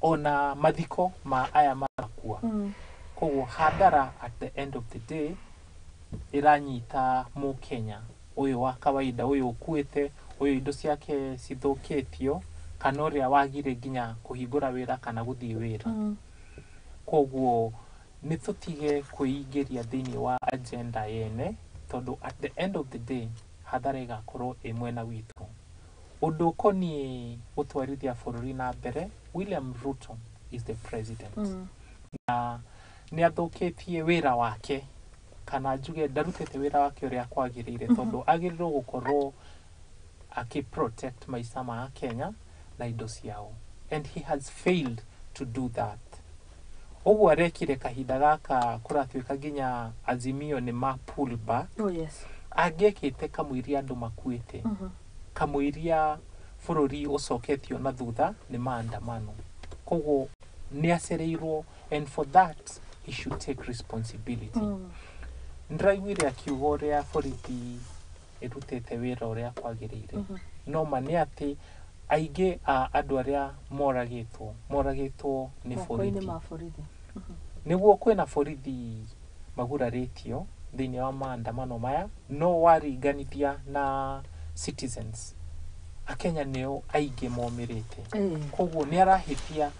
ona mathiko ma aya marakua. Koguo hathara at the end of the day ĩranyita mũkenya ũyũ wa kawaida, ũyũ ũkuĩte, ũyũ indo ciake cithũkĩtio, kana ũrĩa wagire nginya kũhingũra wĩra kana gũthiĩ wĩra. Koguo nĩ tũtige kwĩingĩria thĩinĩ wa agenda yene, tondũ at the end of the day hathara ĩgakorwo ĩ mwena witũ. Ũndũ ũkoniĩ gũtwarithia bũrũri na mbere, William Ruto is the president. Na nĩ athũkĩtie wĩra wake, kana njuge ndarutĩte wĩra wake ũrĩa kwagĩrĩire, tondũ agĩrĩirwo gũkorwo akĩ protect maica ma Kenya na indo ciao, and he has failed to do that. Ũguo arekire kahinda gaka kũratuĩka nginya Azimio nĩ ma pull back. Oh yes. Angĩekĩte kamũiria andũ makuĩte, kamũiria bũrũri ũcoketio na thutha nĩ maandamano. Koguo nĩ acereirwo, and for that he should take responsibility. Ndĩraiguire akiuga ũrĩa borithi ĩrutĩte wĩra ũrĩa kwagĩrĩire. No ma nĩ atĩ aingĩ a andũ arĩa moragĩtwo nĩ Moko-inĩ borithi. Ma borithi. Nĩguo kwĩna borithi magurarĩtio thĩinĩ wa maandamano maya, no waringanithia na citizens, akenya nĩo aingĩ momĩrĩte. Koguo nĩ arahĩtia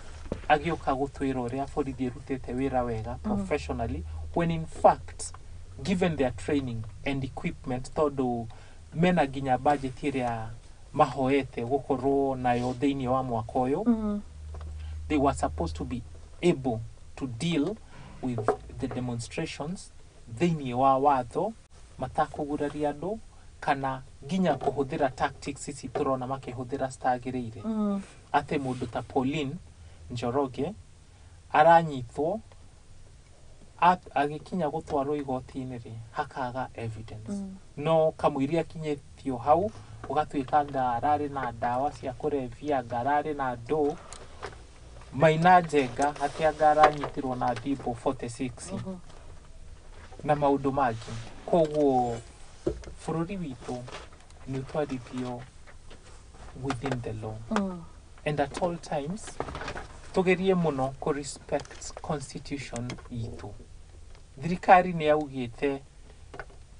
agĩũka gũtwĩra ũrĩa borithi ĩrutĩte wĩra wega professionally, when in fact, given their training and equipment, tondũ mena nginya budget ĩrĩa mahoete gũkorwo nayo thĩinĩ wa mwaka ũyũ, they were supposed to be able to deal with the demonstrations thĩinĩ wa watho, matakũguraria andũ kana nginya kũhũthĩra tactics ici tũrona makĩhũthĩra citagĩrĩire. Atĩ mũndũ ta Pauline Njoroge aranyitwo, agĩkinya gũtwarwo igoti-inĩ rĩ, hakaga evidence. No kamũiria akinyĩtio hau ũgatuĩka anga ararĩ na ndawa cia kũrebia, anga ararĩ na ndũ. Maina Njenga atĩ anga aranyitirwo na thimũ 46 na maũndũ mangĩ. Koguo bũrũri witũ nĩ ũtwarithio within the law, and at all times tugerie mũno kũ respect constitution itũ. Thirikari nĩ yaugĩte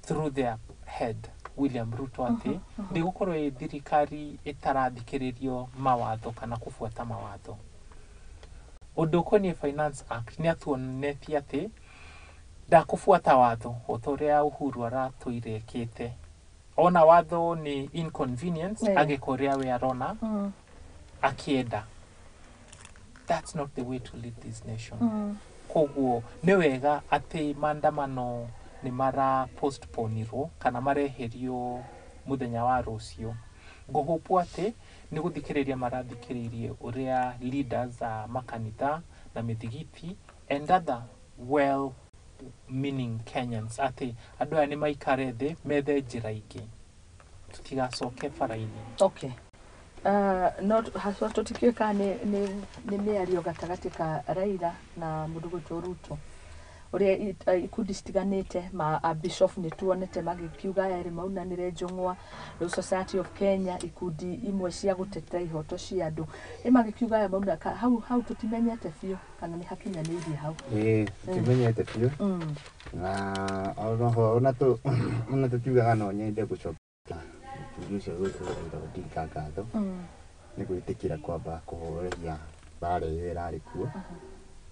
through their head William Ruto atĩ ndĩgũkorwo ĩ thirikari ĩtarathikĩrĩrio mawatho kana kũbuata mawatho. Ũndũ ũkoniĩ Finance Act, nĩ atuonetie atĩ ndakũbuata watho o ta ũrĩa Uhuru aratũire ekĩte. Ona watho nĩ inconvenience, agĩka ũrĩa we arona akĩenda. That's not the way to lead this nation. Koguo nĩ wega atĩ maandamano nĩ mara postponirwo kana mareherio mũthenya wa rũciũ. Ngũhũpwo atĩ nĩ gũthikĩrĩria marathikĩrĩirie ũrĩa leaders a makanitha na mĩthigiti and other well meaning Kenyans, atĩ andũ aya nĩ maikare thĩ methe njĩra ingĩ, tũtigacoke bara-inĩ. Okay. No haswa tũtikĩũĩ kana nĩ mĩario gatagatĩ ka Raila na mũndũ gwĩtwo Ruto, ũrĩa ikundi citiganĩte ma a bishop nĩ tuonete magĩkiuga aya erĩ maunanĩre njũng'wa. Rĩu Society of Kenya, ikundi imwe cia gũtetera ihoto cia andũ ĩ magĩkiuga aya mauna hau hau. Tũtimenyete biũ kana nĩ hakinyanĩirie hau. Ĩĩ, tũtimenyete biũ. Na onoho ona tũkiugaga no nyende gũcokia mũthuri ũcio gwĩtwo Raila Odinga ngatho nĩ gwĩtĩkĩra kwamba kũhoreria mbara ĩyo ĩrarĩ kuo,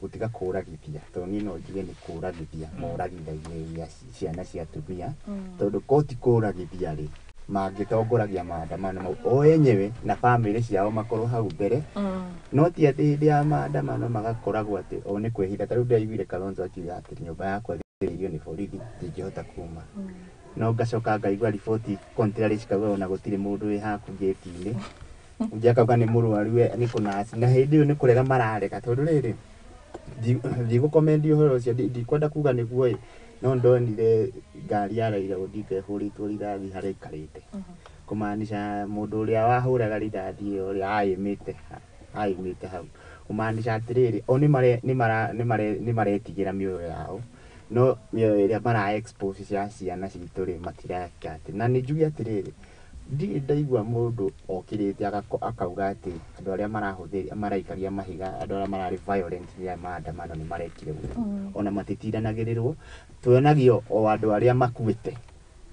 gũtiga kũragithia, tondũ niĩ no njuge nĩ kũragithia moragithagia ciana cia atumia, tondũ ko ti kũragithia rĩ, mangĩtongoragia maandamano mau o enyewe na bamĩrĩ ciao makorwo hau mbere, no ti atĩ hĩndĩ ya maandamano magakoragwo atĩ o nĩ kwĩhitha. Ta rĩu ndĩraiguire Kalonzo akiuga atĩ nyũmba yakwa ĩthĩrĩirio nĩ borithi, ndingĩhota kuma, no ngacoka ngaigua riboti contrary cikauga ona gũtirĩ mũndũ wĩ haku gate-inĩ, ũngĩ akauga nĩ mũrwaru we nĩ kũnaci, na hĩndĩ ĩyo nĩ kũrega mararega, tondũ rĩrĩ ndigũkomendi ũhoro ũcio, ndikwenda kuga nĩguo ĩ. No ndonire ngari ya Raila Odinga ĩhũrĩtwo rithathi harĩa aikarĩte, kũmaanisha mũndũ ũrĩa wahũraga rithathi ĩyo ũrĩa aimĩte hau, kũmaanisha atĩrĩrĩ, o nĩ maretigĩra mĩoyo yao, no mĩoyo ĩrĩa mara expose cia ciana citũ rĩ, matireka atĩ. Na nĩ njuge atĩrĩrĩ, ndirĩ ndaigua mũndũ okĩrĩte akauga atĩ andũ arĩa marahũthĩra maraikaria mahiga, andũ arĩa mararĩ violent rĩrĩa maandamano nĩ marekire ũru. Ona matitindanagĩrĩrwo, tuonagio o andũ arĩa makuĩte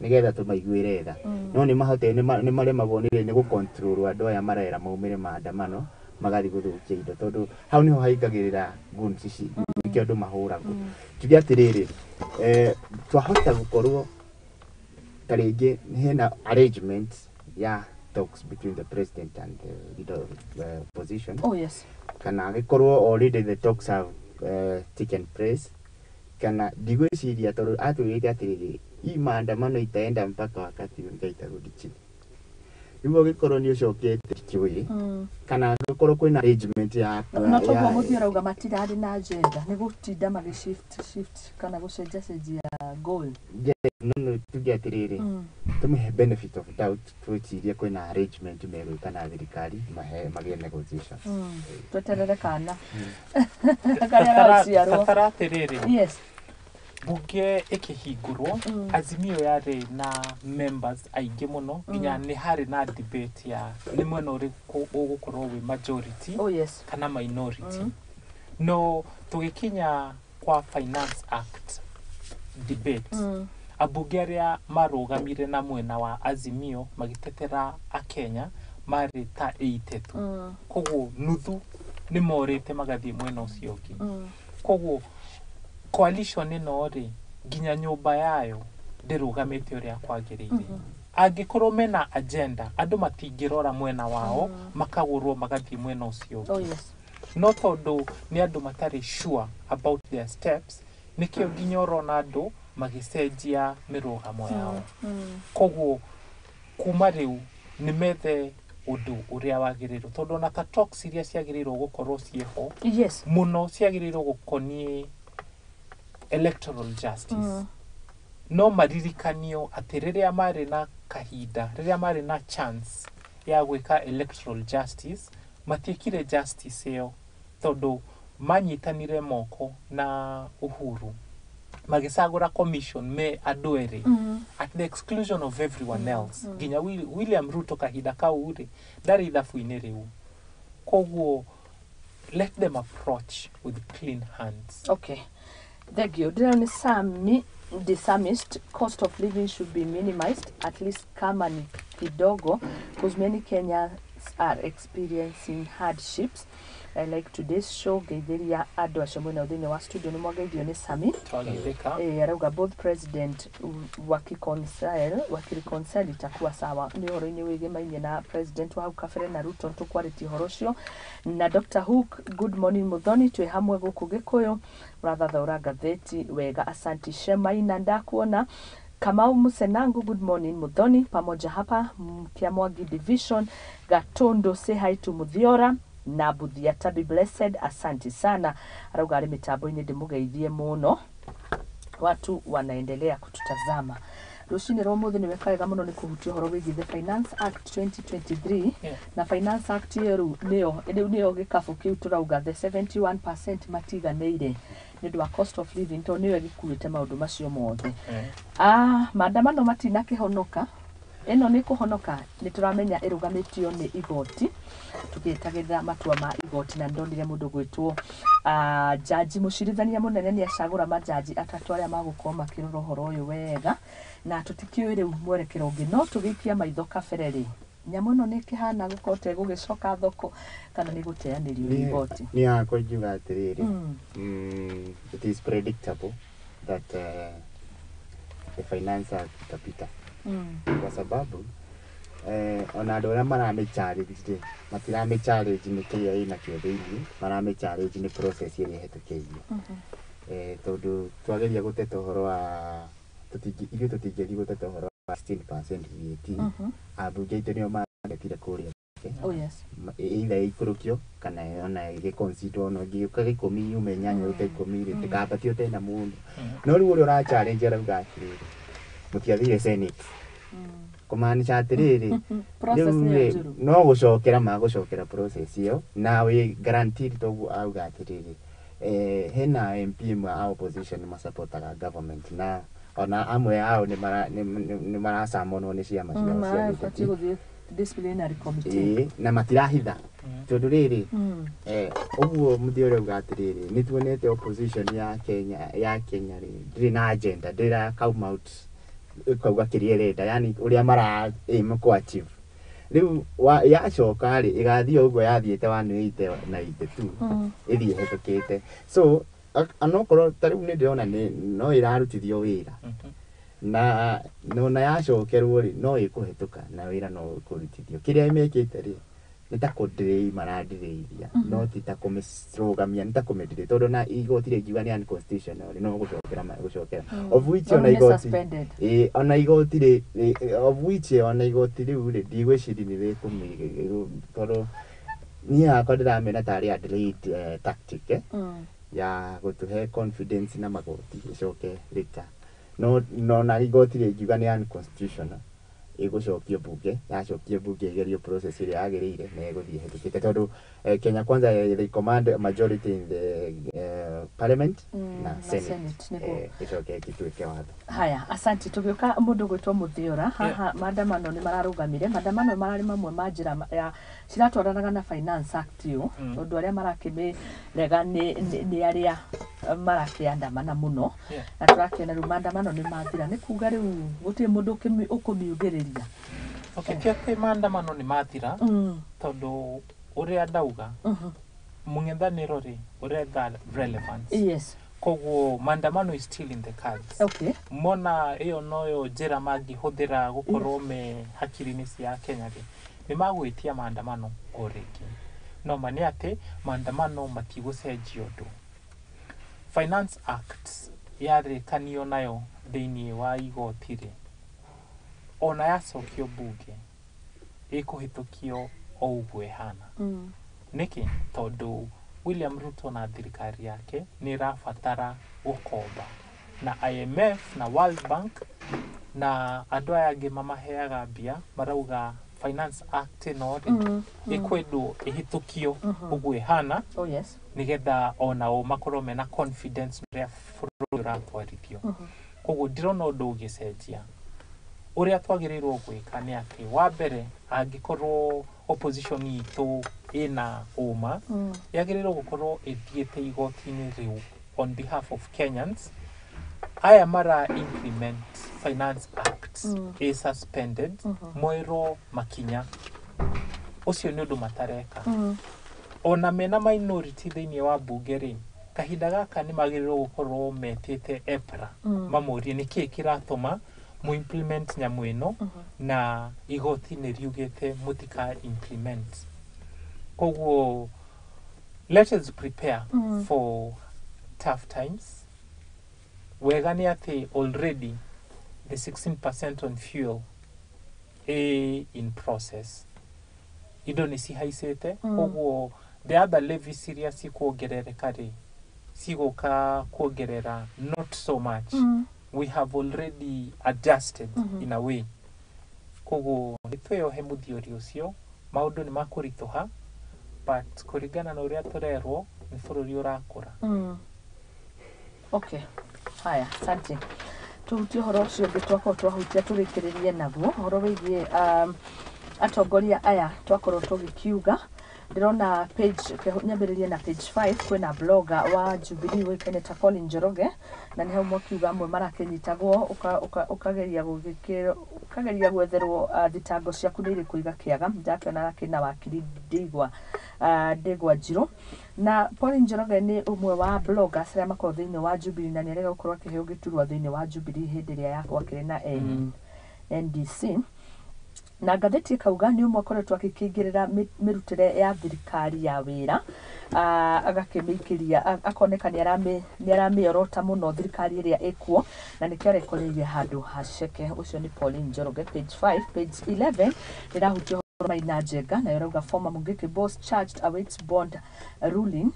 nĩgetha tũmaiguĩre tha. No nĩ mahote nĩ maremagwo nĩ gũ control andũ aya marera maumĩre maandamano magathiĩ gũthũkia indo, tondũ hau nĩho haingagĩrĩra goons ici, nĩkĩo andũ mahũragwo. Njuge atĩrĩrĩ, twahota gũkorwo ta rĩngĩ hena arrangement ya talks between the president and the leader of the opposition. Oh yes. Kana angĩkorwo already the talks have taken place, kana ndigwĩciria, tondũ atwĩrĩte atĩrĩrĩ, hii maandamano itaenda mpaka wakati unga itarudi chini. Rĩu ũgĩkorwo nĩ ũcokete ndikĩũĩ kana angĩkorwo kwĩna arrangement ya No toguo mũthiĩ ũrauga matirarĩ na agenda, nĩ gũtinda magĩ shift shift kana gũcenja cenjia goal. No tuge atĩrĩrĩ, tũmĩhe benefit of doubt, twĩcirie kwĩna arrangement megwĩka na thirikari mahe magĩe negotiations. Tweterere kana karĩa gagaciarwo. Tatara atĩrĩrĩ, bunge ĩkĩhingũrwo, Azimio yarĩ na members aingĩ mũno, nginya nĩ harĩ na debate ya nĩ mwena ũrĩkũ ũgũkorwo wĩ majority Oh yes. kana minority. No tũgĩkinya kwa Finance Act debate, ambunge arĩa marũgamire na mwena wa Azimio magĩtetera akenya marĩ ta 82. Koguo nuthu nĩ morĩte magathiĩ mwena ũcio ũngĩ. Koguo coalition ĩno rĩ, nginya nyũmba yayo ndĩrũgamĩte ũrĩa kwagĩrĩire. Angĩkorwo mena agenda, andũ matingĩrora mwena wao, makagũrwo magathiĩ mwena ũcio ũngĩ. No tondũ nĩ andũ matarĩ sure about their steps, nĩkĩo nginya ũrona andũ magĩcenjia mĩrũgamo yao. Koguo kuma rĩu nĩ methe ũndũ ũrĩa wagĩrĩirwo, tondũ ona ta talks iria ciagĩrĩirwo gũkorwo ciĩho mũno ciagĩrĩirwo gũkoniĩ electoral justice. No maririkanio atĩ rĩrĩa marĩ na kahinda, rĩrĩa marĩ na chance ya gwĩka electoral justice, matiĩkire justice ĩyo, tondũ manyitanire moko na Uhuru magĩcagũra commission me andũ erĩ at the exclusion of everyone else. Nginya William Ruto kahinda kau rĩ ndarĩ ithabu-inĩ rĩu. Koguo let them approach with clean hands. Okay, thank you. Ndĩrona nĩ Sami the Psalmist, cost of living should be minimized at least kama ni kidogo, because many Kenyans are experiencing hardships. I like today's show. Geithiria andũ acio mwena thĩinĩ wa studio, nĩ mwageithio nĩ Sami. Twageithĩka. Arauga both president wakireconcile itakuwa sawa. Nĩ ũhoro-inĩ wĩgĩmainie na president wa hau kabere na Ruto, tũkwarĩtie ũhoro ũcio. Na Dr. Hook, good morning Muthoni, twĩ hamwe gũkũ Gĩkũyũ, ũrathathaũra ngathĩti wega, asanti. Shemaina, ndakuona. Kamau Musenangu, good morning Muthoni, pamoja hapa Kiamwagi Division, Gatondo, say hi to Muthiora na Buthiata, be blessed, asanti sana. Arauga arĩ mĩtambo-inĩ, ndĩmũgeithie mũno, watu wanaendelea kututazama rũcinĩ rwa ũmũthĩ. Nĩ weka wega mũno nĩ kũhutia ũhoro wĩgiĩ the Finance Act 2023. Na Finance Act ĩyo rĩu nĩyo gĩkabũ kĩu tũrauga the 71% matiganĩire nĩ ũndũ wa cost of living, tondũ nĩyo ĩgĩkuĩte maũndũ macio mothe. Ah, maandamano matinakĩhonoka, ĩno nĩ kũhonoka, nĩ tũramenya ĩrũgamĩtio nĩ igoti, tũgĩtagĩrĩra matua ma igoti. Na ndonire mũndũ gwĩtwo jaji mũcirithania mũnene nĩ acagũra majaji atatũ arĩa magũkorwo makĩrora ũhoro ũyũ wega, na tũtikĩũĩ rĩu mwerekero ũngĩ. No tũgĩikia maitho kabere rĩ, nyamũ ĩno nĩ ĩkĩhana gũkorwo ta ĩgũgĩcoka thoko kana nĩ gũteanĩrio nĩ igoti? Niĩ hakwa ingiuga atĩrĩrĩ, it is predictable that the Finance Act itapita, kwa sababu ona andũ arĩa maramĩ challenge rĩ, matiramĩ challenge nĩ kĩrĩa ĩnakĩo thĩinĩ, maramĩ challenge nĩ process ĩrĩa ĩhetũkĩirio. Tondũ twageria gũteta ũhoro wa ithuĩ tũtingĩthiĩ gũteta ũhoro wa 16% VAT. Ambunge aitũ nĩo maretire kũrĩa Yake. Oh yes. Either ĩikũrũkio kana ona ĩgĩconsider, ona ĩngĩũka 10 yume 8 rute 10 rĩ, ndĩkambatio tena mũno. No rĩu ũrĩa ũra challenge arauga atĩrĩrĩ, mũtiathire Senate, kũmaanisha atĩrĩrĩ, Process rĩu nĩyo rĩ, njũru. No gũcokera magũcokera process ĩyo na wĩ guaranteed, toguo auga atĩrĩrĩ, hena MP amwe a opposition masupportaga government, na ona amwe ao nĩ maracamonwo nĩ ciama ciao cia Marabatiĩ gĩteti. Gũthiĩ disciplinary committee. Ĩĩ, na matirahitha tondũ rĩrĩ, ũguo mũthĩ ũrĩa uga atĩrĩrĩ, nĩ tuonete opposition ya Kenya rĩ, ndĩrĩ na agenda, ndĩra come out ĩkauga kĩrĩa ĩrenda, yani ũrĩa mara aim kũ achieve. Rĩu yacoka rĩ, ĩgathiĩ o ũguo yathiĩte 180 na 82, ĩthiĩ ĩhĩtũkĩte. So anokorwo ta rĩu nĩ ndĩrona no ĩrarutithio wĩra, na nona yacokerwo rĩ, no ĩkũhĩtũka na wĩra no ũkũrutithio. Kĩrĩa mekĩte rĩ, nĩ ta kũndirĩi marandirĩithia, no ti ta kũmĩrũgamia, nĩ ta kũmĩndirĩ, tondũ na igoti rĩngiuga nĩ unconstitutional rĩ, no gũcokera magũcokera, of which ona Rĩu nĩ igoti suspended. Ĩĩ, ona igoti rĩ, of which ona igoti rĩu rĩ, ndigwĩciria nĩ rĩkũmĩ, tondũ niĩ hakwa ndĩramĩona tarĩ a delayed tactic ya gũtũhe confidence na magoti ĩcoke rĩta no na igoti rĩngiuga nĩ unconstitutional, ĩgũcokio bunge, yacokio bunge ĩgerio process ĩrĩa yagĩrĩire na ĩgũthiĩ ĩhĩtũkĩte, tondũ Kenya Kwanza, they command a majority in the parliament na na Senate. Senate, nĩguo. Ĩcoke ĩgĩtuĩke watho. Haya, asanti. Tũgĩũka mũndũ gwĩtwo Mũthiora haha, maandamano nĩ mararũgamire. Maandamano mararĩ mamwe ma njĩra ya ciratwaranaga na Finance Act ĩyo, tondũ arĩa marakĩmĩrega nĩ arĩa marakĩandamana mũno, na tũrakĩona rĩu maandamano nĩ mathira, nĩ kuga rĩu gũtirĩ mũndũ ũkũmiugĩrĩria. Okay, ti atĩ maandamano nĩ mathira, tondũ ũrĩa ndauga, mũng'ethanĩro rĩ ũretha relevance. Koguo maandamano is still in the cards. Mona ĩyo noyo njĩra mangĩhũthĩra gũkorwo me hakiri-inĩ cia Kenya rĩ, nĩ magwĩtia maandamano o rĩngĩ. No ma nĩ atĩ maandamano matigũcenjia ũndũ. Finance Act yarĩkanio nayo thĩinĩ wa igoti rĩ, ona yacokio bunge ĩkũhĩtũkio o ũguo ĩhana. Nĩkĩ? Tondũ William Ruto na thirikari yake nĩ ĩrabatara gũkomba na IMF na World Bank na andũ aya angĩ mamaheaga mbia, marauga Finance Act ĩno rĩ, ĩkwendwo ĩhĩtũkio ũguo ĩhana, Oh yes. nĩgetha onao makorwo mena confidence ũrĩa bũrũri ũratwarithio. Koguo ndirona ũndũ ũgĩcenjia. Ũrĩa twagĩrĩirwo gwĩka nĩ atĩ, wa mbere, angĩkorwo opposition itũ ĩna ũma, yagĩrĩirwo gũkorwo ĩthiĩte igoti-inĩ rĩu on behalf of Kenyans aya mara implement Finance Act ĩ suspended, moerwo makinya. Ũcio nĩ ũndũ matareka. Ona mena minority thĩinĩ wa bunge rĩ, kahinda gaka nĩ magĩrĩirwo gũkorwo metĩte EPRA, mamũrie nĩkĩĩ kĩratũma mu implement nyamũ ĩno na igoti nĩ riugĩte mũtika implement. Koguo let us prepare for tough times. Wega nĩ atĩ already the 16% on fuel ĩ in process, indo nĩ cihaicĩte. Koguo the other levies iria cikuongerereka rĩ, cigũka kuongerera not so much. We have already adjusted in a way. Koguo nĩ twĩyohe mũthiori ũcio, maũndũ nĩ makũritũha, but kũringana na ũrĩa tũrerwo nĩ bũrũri ũrakũra. Okay, haya, asante. Tuhutie ũhoro ũcio ũngĩ twakorwo twahutia tũrĩkĩrĩrie naguo, ũhoro wĩgiĩ atongoria aya twakorwo tũgĩkiuga. Ndĩrona page, nyambĩrĩrie na page 5, kwĩna blogger wa Jubilee ũĩkaine ta Colin Njoroge, na nĩ hau makiuga amwe marakĩnyitagwo, ũkageria ũkageria gwetherwo thitango ciaku nĩ irĩkũ igakĩaga. Ndakĩona akĩna wakiri Ndegwa Njirũ, na Pauline Njoroge nĩ ũmwe wa bloggers arĩa makoragwo thĩinĩ wa Jubilee, na nĩ arega gũkorwo akĩheo gĩturwa thĩinĩ wa Jubilee hĩndĩ ĩrĩa yakorwo akĩrĩ na NDC, na ngathĩti ĩkauga nĩ ũmwe akoretwo akĩingĩrĩra mĩrutĩre ya thirikari ya wĩra, agakĩmĩikĩria, akoneka nĩ aramĩorota mũno thirikari ĩrĩa ĩkuo, na nĩkĩo arekoreirie handũ haceke. Ũcio nĩ Pauline Njoroge, page 5. Page 11 ĩrahutia Maina Njenga nayo rauga former Mungiki boss charged awaits bond ruling.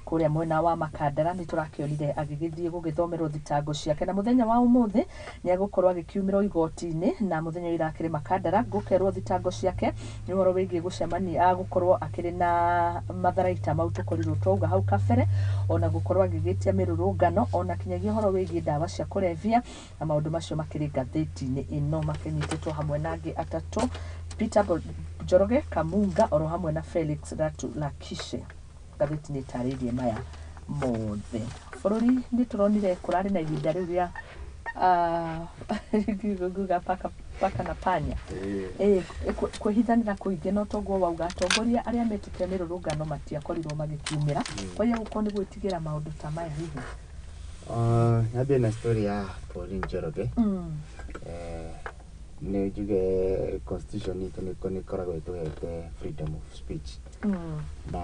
Kũrĩa mwena wa Makandara nĩ tũrakĩonire agĩgĩthiĩ gũgĩthomerwo thitango ciake, na mũthenya wa ũmũthĩ nĩ egũkorwo agĩkiumĩrwo igoti-inĩ, na mũthenya ũyũ irakĩrĩ Makandara gũkerwo thitango ciake nĩ ũhoro wĩgiĩ gũcemania gũkorwo akĩrĩ na matharaita mau tũkorirwo twauga hau kabere, ona gũkorwo agĩgĩtia mĩrũrũngano, ona kinyagia ũhoro wĩgiĩ ndawa cia kũrebia, na maũndũ macio makĩrĩ ngathĩti-inĩ ĩno makĩnyitĩtwo hamwe na angĩ atatũ, Peter Njoroge Kamunga oro hamwe na Felix Ratu Lakishe. Ngathĩti nĩ ĩtarĩirie maya mothe. Bũrũri nĩ tũronire kũrarĩ na ihinda rĩu rĩa nguga paka, paka na panya. Kwĩhithanĩra kũingĩ, no toguo wauga atongoria arĩa metĩte mĩrũrũngano matiakorirwo magĩkiumĩra. Kwaya gũkorwo nĩ gwĩtigĩra maũndũ ta maya hihi. Nyambie na story ya Pauline Njoroge. Nĩ njuge constitution itũ nĩ ĩkoragwo ĩtũhete freedom of speech na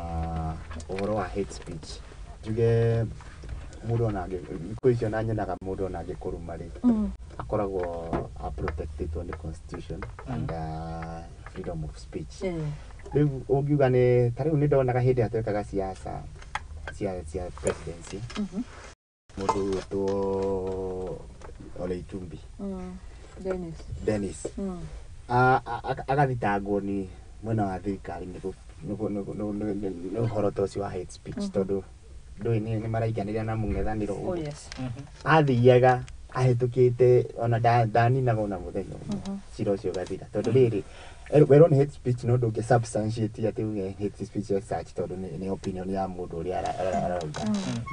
ũhoro wa hate speech, njuge mũndũ ona thikũ icio na nyonaga mũndũ ona angĩkũruma rĩ, akoragwo aprotectĩtwo nĩ constitution and freedom of speech. Rĩu ũngiuga nĩ ta rĩu nĩ ndonaga hĩndĩ ĩrĩa twekaga siasa cia presidency, mũndũ ũgwĩtwo Ole Itumbi. Dennis. Dennis agathitangwo nĩ mwena wa thirikari nĩ ũhoro ta ũcio wa hate speech, tondũ ndũĩ nĩ maraikanĩria na mũng'ethanĩro. Oh, yes. Athiaga ahĩtũkĩte ona ndaninaga ona mũthenya ũmwe, cira ũcio ũgathira, tondũ rĩrĩ werwo nĩ hate speech no ndũngĩ substantiate atĩ uge hate speech as such, tondũ nĩ opinion ya mũndũ ũrĩa arauga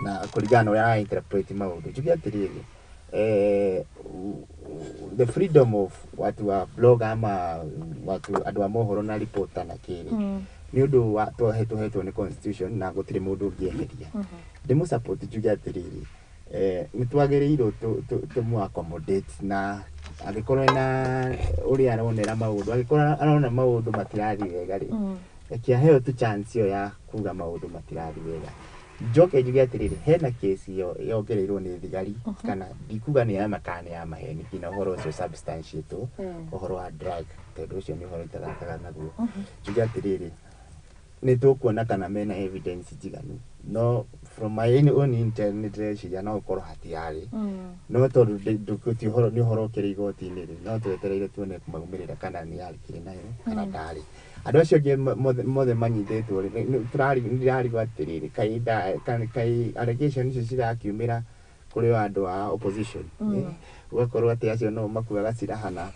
na kũringana na ũrĩa ara interpret maũndũ. Njuge atĩrĩrĩ, the freedom of watu wa blog ama watu andũ a mohoro na reporter na kĩrĩ nĩ ũndũ wa tũhetwo nĩ constitution na gũtirĩ mũndũ ũngĩeheria. Ndĩmũ support, njuge atĩrĩrĩ, nĩ twagĩrĩirwo tũmũ accommodate, na angĩkorwo ena ũrĩa aronera maũndũ, angĩkorwo arona maũndũ matirathiĩ wega rĩ, reke aheo tu chance ĩyo ya kuga maũndũ matirathiĩ wega. Njoke njuge atĩrĩrĩ, hena kesi yongereirwo nĩ thigari, kana ndikuga nĩ ya ma kana nĩ ya maheni nginya ũhoro ũcio substantiate, ũhoro wa drug, tondũ ũcio nĩ ũhoro itathakaga naguo. Njuge atĩrĩrĩ, nĩ tũkuona kana mena evidence njiganu, no from my own intel nĩ ndĩreciria no ũkorwo hatiarĩ, no tondũ ti ũhoro nĩ ũhoro ũkĩrĩ igoti-inĩ rĩ, no twetereire tuone maumĩrĩra kana nĩ arĩkĩrĩ nayo kana ndarĩ. Andũ acio angĩ mothe manyitĩtwo rĩ, ndĩrarigwo atĩrĩrĩ, kaĩ allegation icio cirakiumĩra kũrĩ o andũ a opposition, ũgakorwo atĩ acio no makuaga silaha na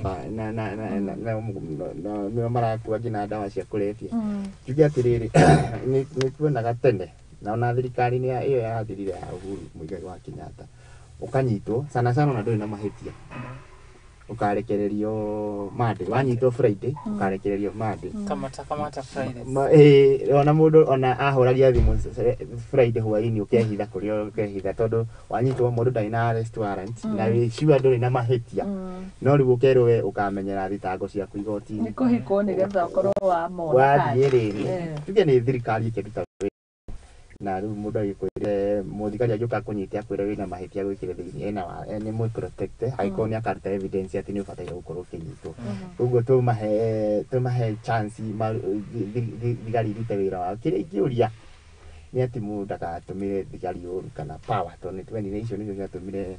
nĩo marakua nginya ndawa cia kũrebia. Njuge atĩrĩrĩ, nĩ tuonaga tene na ona thirikari-inĩ ĩyo yathirire ya Uhuru Muigai wa Kenyatta, ũkanyitwo sana sana ona ndũrĩ na mahĩtia, ũkarekererio Monday, wanyitwo Friday ũkarekererio Monday. Kamata kamata Fridays. Ona mũndũ ona ahũragia thimũ Friday hwaĩ-inĩ, ũkehitha kũrĩa ũkehitha, tondũ wanyitwo mũndũ ndarĩ na arrest warrant na wĩ sure ndũrĩ na mahĩtia, no rĩu ũkerwo we ũkamenyera thitango ciaku igoti-inĩ. Nĩ kũhikwo nĩgetha ũkorwo wa mona. Wathiĩ rĩ, tuge nĩ thirikari ĩkĩruta wĩra, na rĩu mũndũ agĩkwĩre mũthigari angĩũka kũnyite akwĩre wĩna mahĩtia gwĩkĩre thĩinĩ ena nĩ mũ protect angĩkorwo nĩ akaruta evidence atĩ nĩ ũbataire gũkorwo ũkĩnyitwo. Ũguo tũmahe chance thigari irute wĩra wao. Kĩrĩa ingĩũria nĩ atĩ mũndũ ndagatũmĩre thigari ũru kana power, tondũ nĩ twenire icio nĩcio ciatũmire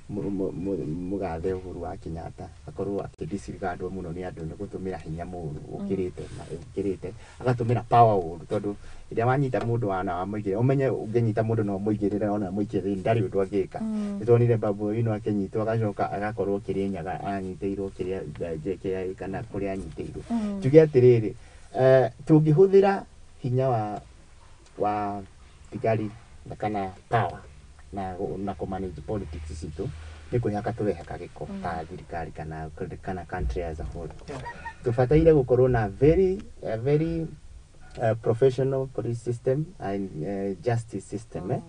mũgathe Uhuru wa Kenyatta akorwo akĩdisregardwo mũno nĩ andũ nĩ gũtũmĩra hinya mũru ũkĩrĩte na ũkĩrĩte, agatũmĩra power ũru, tondũ rĩrĩa wanyita mũndũ wana wamũigĩrĩra, ũmenye ũngĩnyita mũndũ no ũmũigĩrĩre ona ũmũikie thĩinĩ ndarĩ ũndũ angĩka. Nĩ tuonire Babu Owino akĩnyitwo agacoka agakorwo Kĩrĩnyaga anyitĩirwo kĩrĩa kana kũrĩa anyitĩirwo. Njuge atĩrĩrĩ, tũngĩhũthĩra hinya wa thigari na kana power na kũ manage politics citũ, nĩ kwĩhaka tũrehaka gĩko ta thirikari kana country as a whole. Tũbataire gũkorwo na very professional police system and justice system,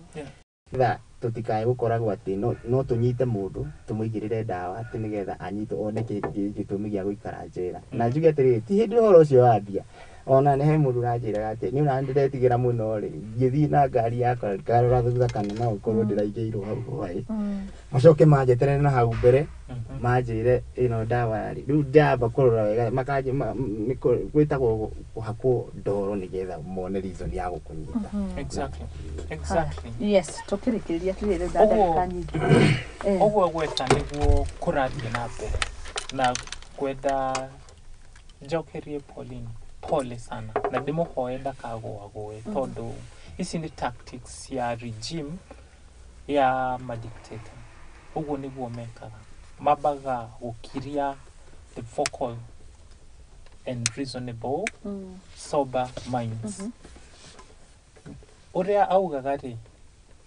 Tha tũtikae gũkoragwo atĩ no tũnyite mũndũ tũmũigĩrĩre ndawa atĩ nĩgetha anyitwo one gĩtũmi gĩa gũikara njera. Na njuge atĩrĩrĩ, ti hĩndĩ ũhoro ũcio wambia. Ona nĩ he mũndũ ũranjĩraga atĩ niĩ ona nĩndĩretigĩra mũno rĩ, ngĩthiĩ na ngari yakwa ngarora thutha kana no ũkorwo ndĩraigĩirwo hau hwaĩ, macoke manjeterere na hau mbere manjĩre ĩno ndawa rĩ, rĩu ndamba kũrora wega makanjĩ gwĩtagwo kũhakwo ndoro nĩgetha mone reason ya gũkũnyita. Exactly. Yes, tũkĩrĩkĩrĩria tũrĩ rĩu na ndagĩka nyingĩ. Ũguo gweta nĩguo kũrathiĩ na mbere na kwenda njokerie Pauline pole sana na ndĩmũhoe ndakagũagũe, tondũ ici nĩ tactics ya regime ya madictator. Ũguo nĩguo mekaga, mambaga gũkiria the vocal and reasonable sober minds. Ũrĩa augaga rĩ,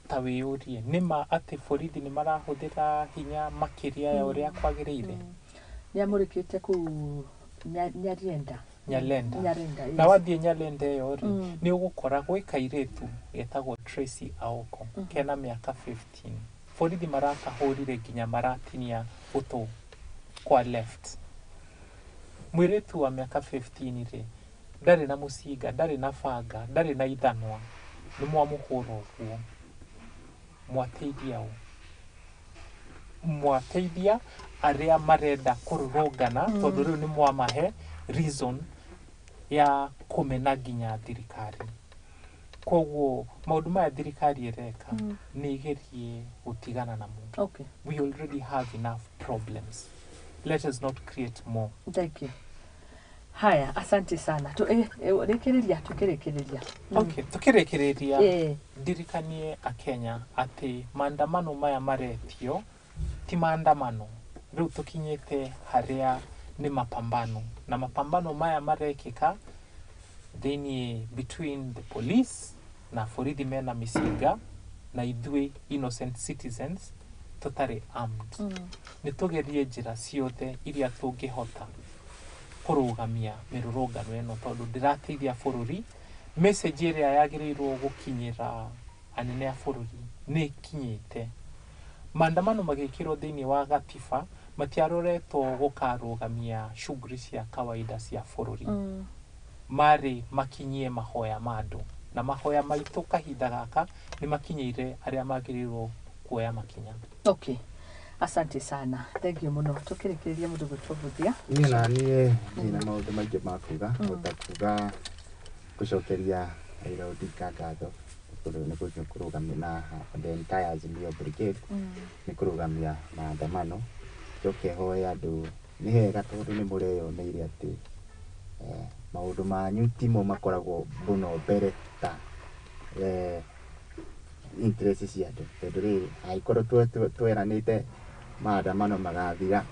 ta wĩyũrie nĩma atĩ borithi nĩ marahũthĩra hinya makĩria ya ũrĩa kwagĩrĩire. Nĩ amũrĩkĩte kũu Nyarienda. Nyalenda. Nyarenda, yes. Na wathiĩ Nyalenda ĩyo rĩ, nĩ ũgũkora gwĩ kairĩtu getagwo Tracy Aoko, kena mĩaka 15. Borithi marakahũrire nginya maratinia gũtũ kwa left. Mũirĩtu wa mĩaka 15 rĩ, ndarĩ na mũcinga, ndarĩ na banga, ndarĩ na ithanwa, nĩ mwamũhũra ũguo. Mwateithia ũ? Mwateithia arĩa marenda kũrũrũngana, tondũ rĩu nĩ mwamahe reason ya kũmena nginya thirikari. Koguo maũndũ maya thirikari ĩreka, nĩ igerie gũtigana namo. We already have enough problems, let us not create more. Thank you. Haya, asante sana. Tu rĩkĩrĩria, tukĩrĩkĩrĩria. Okay, tukĩrĩkĩrĩria, ndirikanie akenya atĩ maandamano maya maretio ti maandamano, rĩu tũkinyĩte harĩa nĩ mapambano, na mapambano maya marekĩka thĩiniĩ between the police na borithi mena mĩcinga na ithuĩ innocent citizens tũtarĩ armed. Nĩ tũgerie njĩra ciothe iria tũngĩhota kũrũgamia mĩrũrũngano ĩno, tondũ ndĩrateithia bũrũri. Message ĩrĩa yagĩrĩirwo gũkinyĩra anene a bũrũri nĩ ĩkinyĩte. Maandamano magĩkĩrwo thĩinĩ wa gatiba matiaroretwo gũkarũgamia shughuli cia kawaida cia bũrũri, marĩ makinyie mahoya ma andũ, na mahoya maitũ kahinda gaka nĩ makinyĩire arĩa magĩrĩirwo kuoya makinya. Okay. Asante sana. Thank you mũno. Tukĩrĩkĩrĩria, mũndũ gwĩtwo Buthia. Niĩ na niĩ ndina maũndũ maingĩ ma kuga, ota kuga gũcokeria Raila Odinga ngatho nĩ kũrũgamia na the entire Azimio Brigade nĩ kũrũgamia maandamano. Njoke hoe andũ, nĩ hega tondũ nĩ mũreyoneire atĩ maũndũ manyu timo makoragwo mũno mbere ta interest cia andũ, tondũ rĩrĩ angĩkorwo tweranĩte maandamano magathira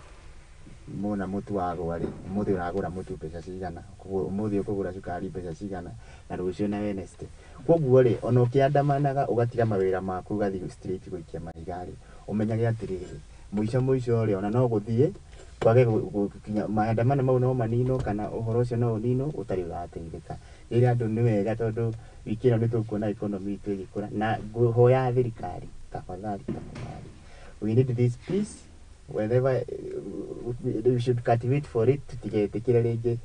mona mũtu wagwa rĩ, ũmũthĩ ũragũra mũtu mbeca cigana, ũmũthĩ ũkũgũra cukari mbeca cigana, na rũciũ na Wednesday. Koguo rĩ, ona ũkĩandamanaga ũgatiga mawĩra maku ũgathiĩ street gũikia mahiga rĩ, ũmenyage atĩrĩrĩ, mũico mũico rĩ, ona no gũthiĩ kwage gũkinya maandamano mau no maninwo, kana ũhoro ũcio no ũninwo ũtarĩ ũrateithĩka. Rĩrĩa andũ nĩ wega, tondũ wiki ĩno nĩ tũkuona economy itũ ĩgĩkũra, na ngũhoya thirikari, tafadhali, tafadhali, we need this peace whenever we should cultivate for it. Tũtigetĩkĩre rĩngĩ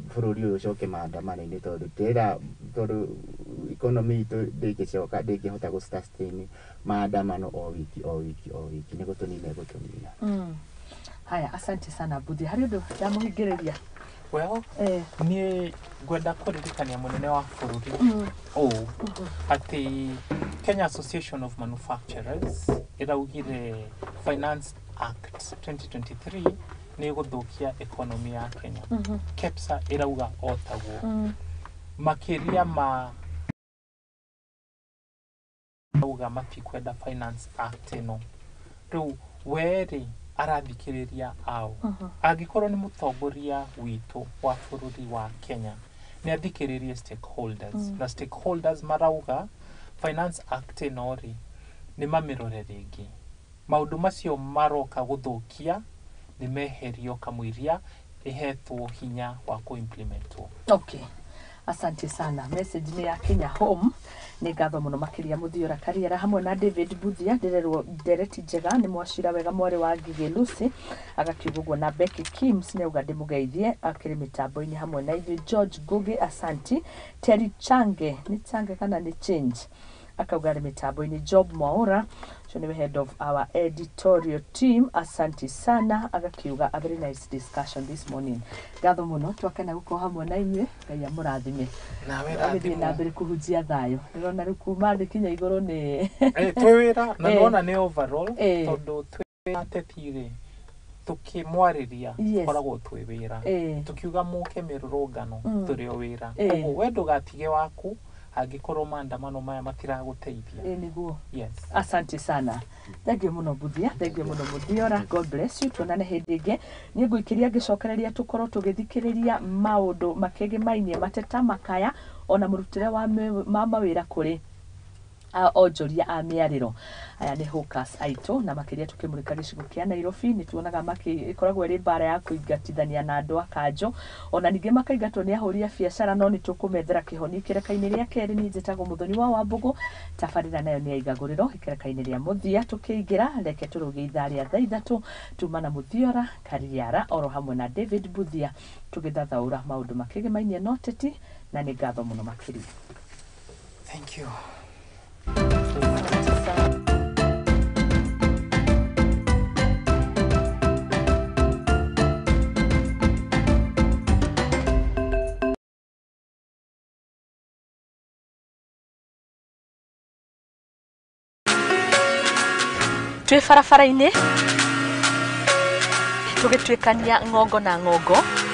bũrũri ũyũ ũcoke maandamano-inĩ, tondũ ndĩrera tondũ economy itũ ndĩngĩcoka, ndĩngĩhota gũ sustain maandamano o wiki o wiki o wiki, nĩ gũtũnina ĩgũtũnina. Haya, asante sana Buthia. Harĩ ũndũ ndamũhingĩrĩria? Well, niĩ ngwenda kũririkania mũnene wa bũrũri ũũ atĩ Kenya Association of Manufacturers ĩraugire Finance Act 2023 nĩ ĩgũthũkia economy ya Kenya. KEPSA ĩrauga o taguo. Makĩria ma auga matikwenda Finance Act ĩno. Rĩu werĩ arathikĩrĩria ao? Angĩkorwo nĩ mũtongoria witũ wa bũrũri wa Kenya, nĩ athikĩrĩrie stakeholders, na stakeholders marauga Finance Act ĩno rĩ, nĩ mamĩrore rĩngĩ, maũndũ macio maroka gũthũkia nĩ meherio kamũiria ĩhetwo hinya wa kũimplementwo. Okay. Asante sana. Message nĩ ya Kenya home. Nĩ ngatho mũno makĩria Mũthiora Kariera hamwe na David Buthia. Ndĩrerwo ndereti njega nĩ mwacira wega mwarĩ wa Ngigĩ Lucy agakiuga ũguo, na Becky Kims nĩ auga ndĩmũgeithie akĩrĩ mĩtambo-inĩ hamwe na ithuĩ. George Ngugi, asanti. Terry Change, nĩ Change kana nĩ Change, akauga arĩ mĩtambo-inĩ. Job Mwaura ũcio nĩwe head of our editorial team, asanti sana, agakiuga a very nice discussion this morning. Ngatho mũno, twakena gũkorwo hamwe na inyuĩ. Ngai amũrathime. Nawe agĩthiĩ na rathimwo. Mbere kũhunjia thayũ. Ndĩrona rĩu kuma thĩ kinya igũrũ nĩ Twĩ wĩra na nĩwona nĩ overall, tondũ twĩ ateti rĩ, tũkĩmwarĩria tũkoragwo twĩ wĩra, tukiuga mũke mĩrũrũngano, tũrĩ o wĩra. Koguo we ndũgatige waku angĩkorwo maandamano maya matiragũteithia. Ĩ nĩguo. Yes. Asante sana, thengiũ mũno Buthia, thengiũ mũno Mũthiora. God bless you, tuonane hĩndĩ ĩngĩ. Niĩ ngũikĩria ngĩcokereria tũkorwo tũgĩthikĩrĩria maũndũ makĩgĩmainie mateta makaya ona mũrutĩre wa mawĩra kũrĩ onjoria a mĩarĩro. Aya nĩ hawkers aitũ, na makĩria tũkĩmũrĩka gĩcigo kĩa Nairobi. Nĩ tuonaga ĩkoragwo ĩrĩ mbara ya kũingatithania na andũ a kanjũ, ona ningĩ makaingatwo nĩ ahũri a biacara, no nĩ tũkũmethera kĩhonia ikereka-inĩ rĩa kerĩ. Niĩ njĩtagwo Mũthoni wa Wambũgũ, tabarĩra nayo nĩ ya igagũrĩro. Ikereka-inĩ rĩa mũthia tũkĩingĩra, reke tũrũgie ithaa rĩa thaa 3 tuma na Mũthiora Kariara oro hamwe na David Buthia tũgĩthathaũra maũndũ makĩgĩmainie na ũteti, na nĩ ngatho mũno makĩria. Thank you. Asante sana. Twĩ barabara-inĩ tũgĩtuĩkania ng'ongo na ng'ongo.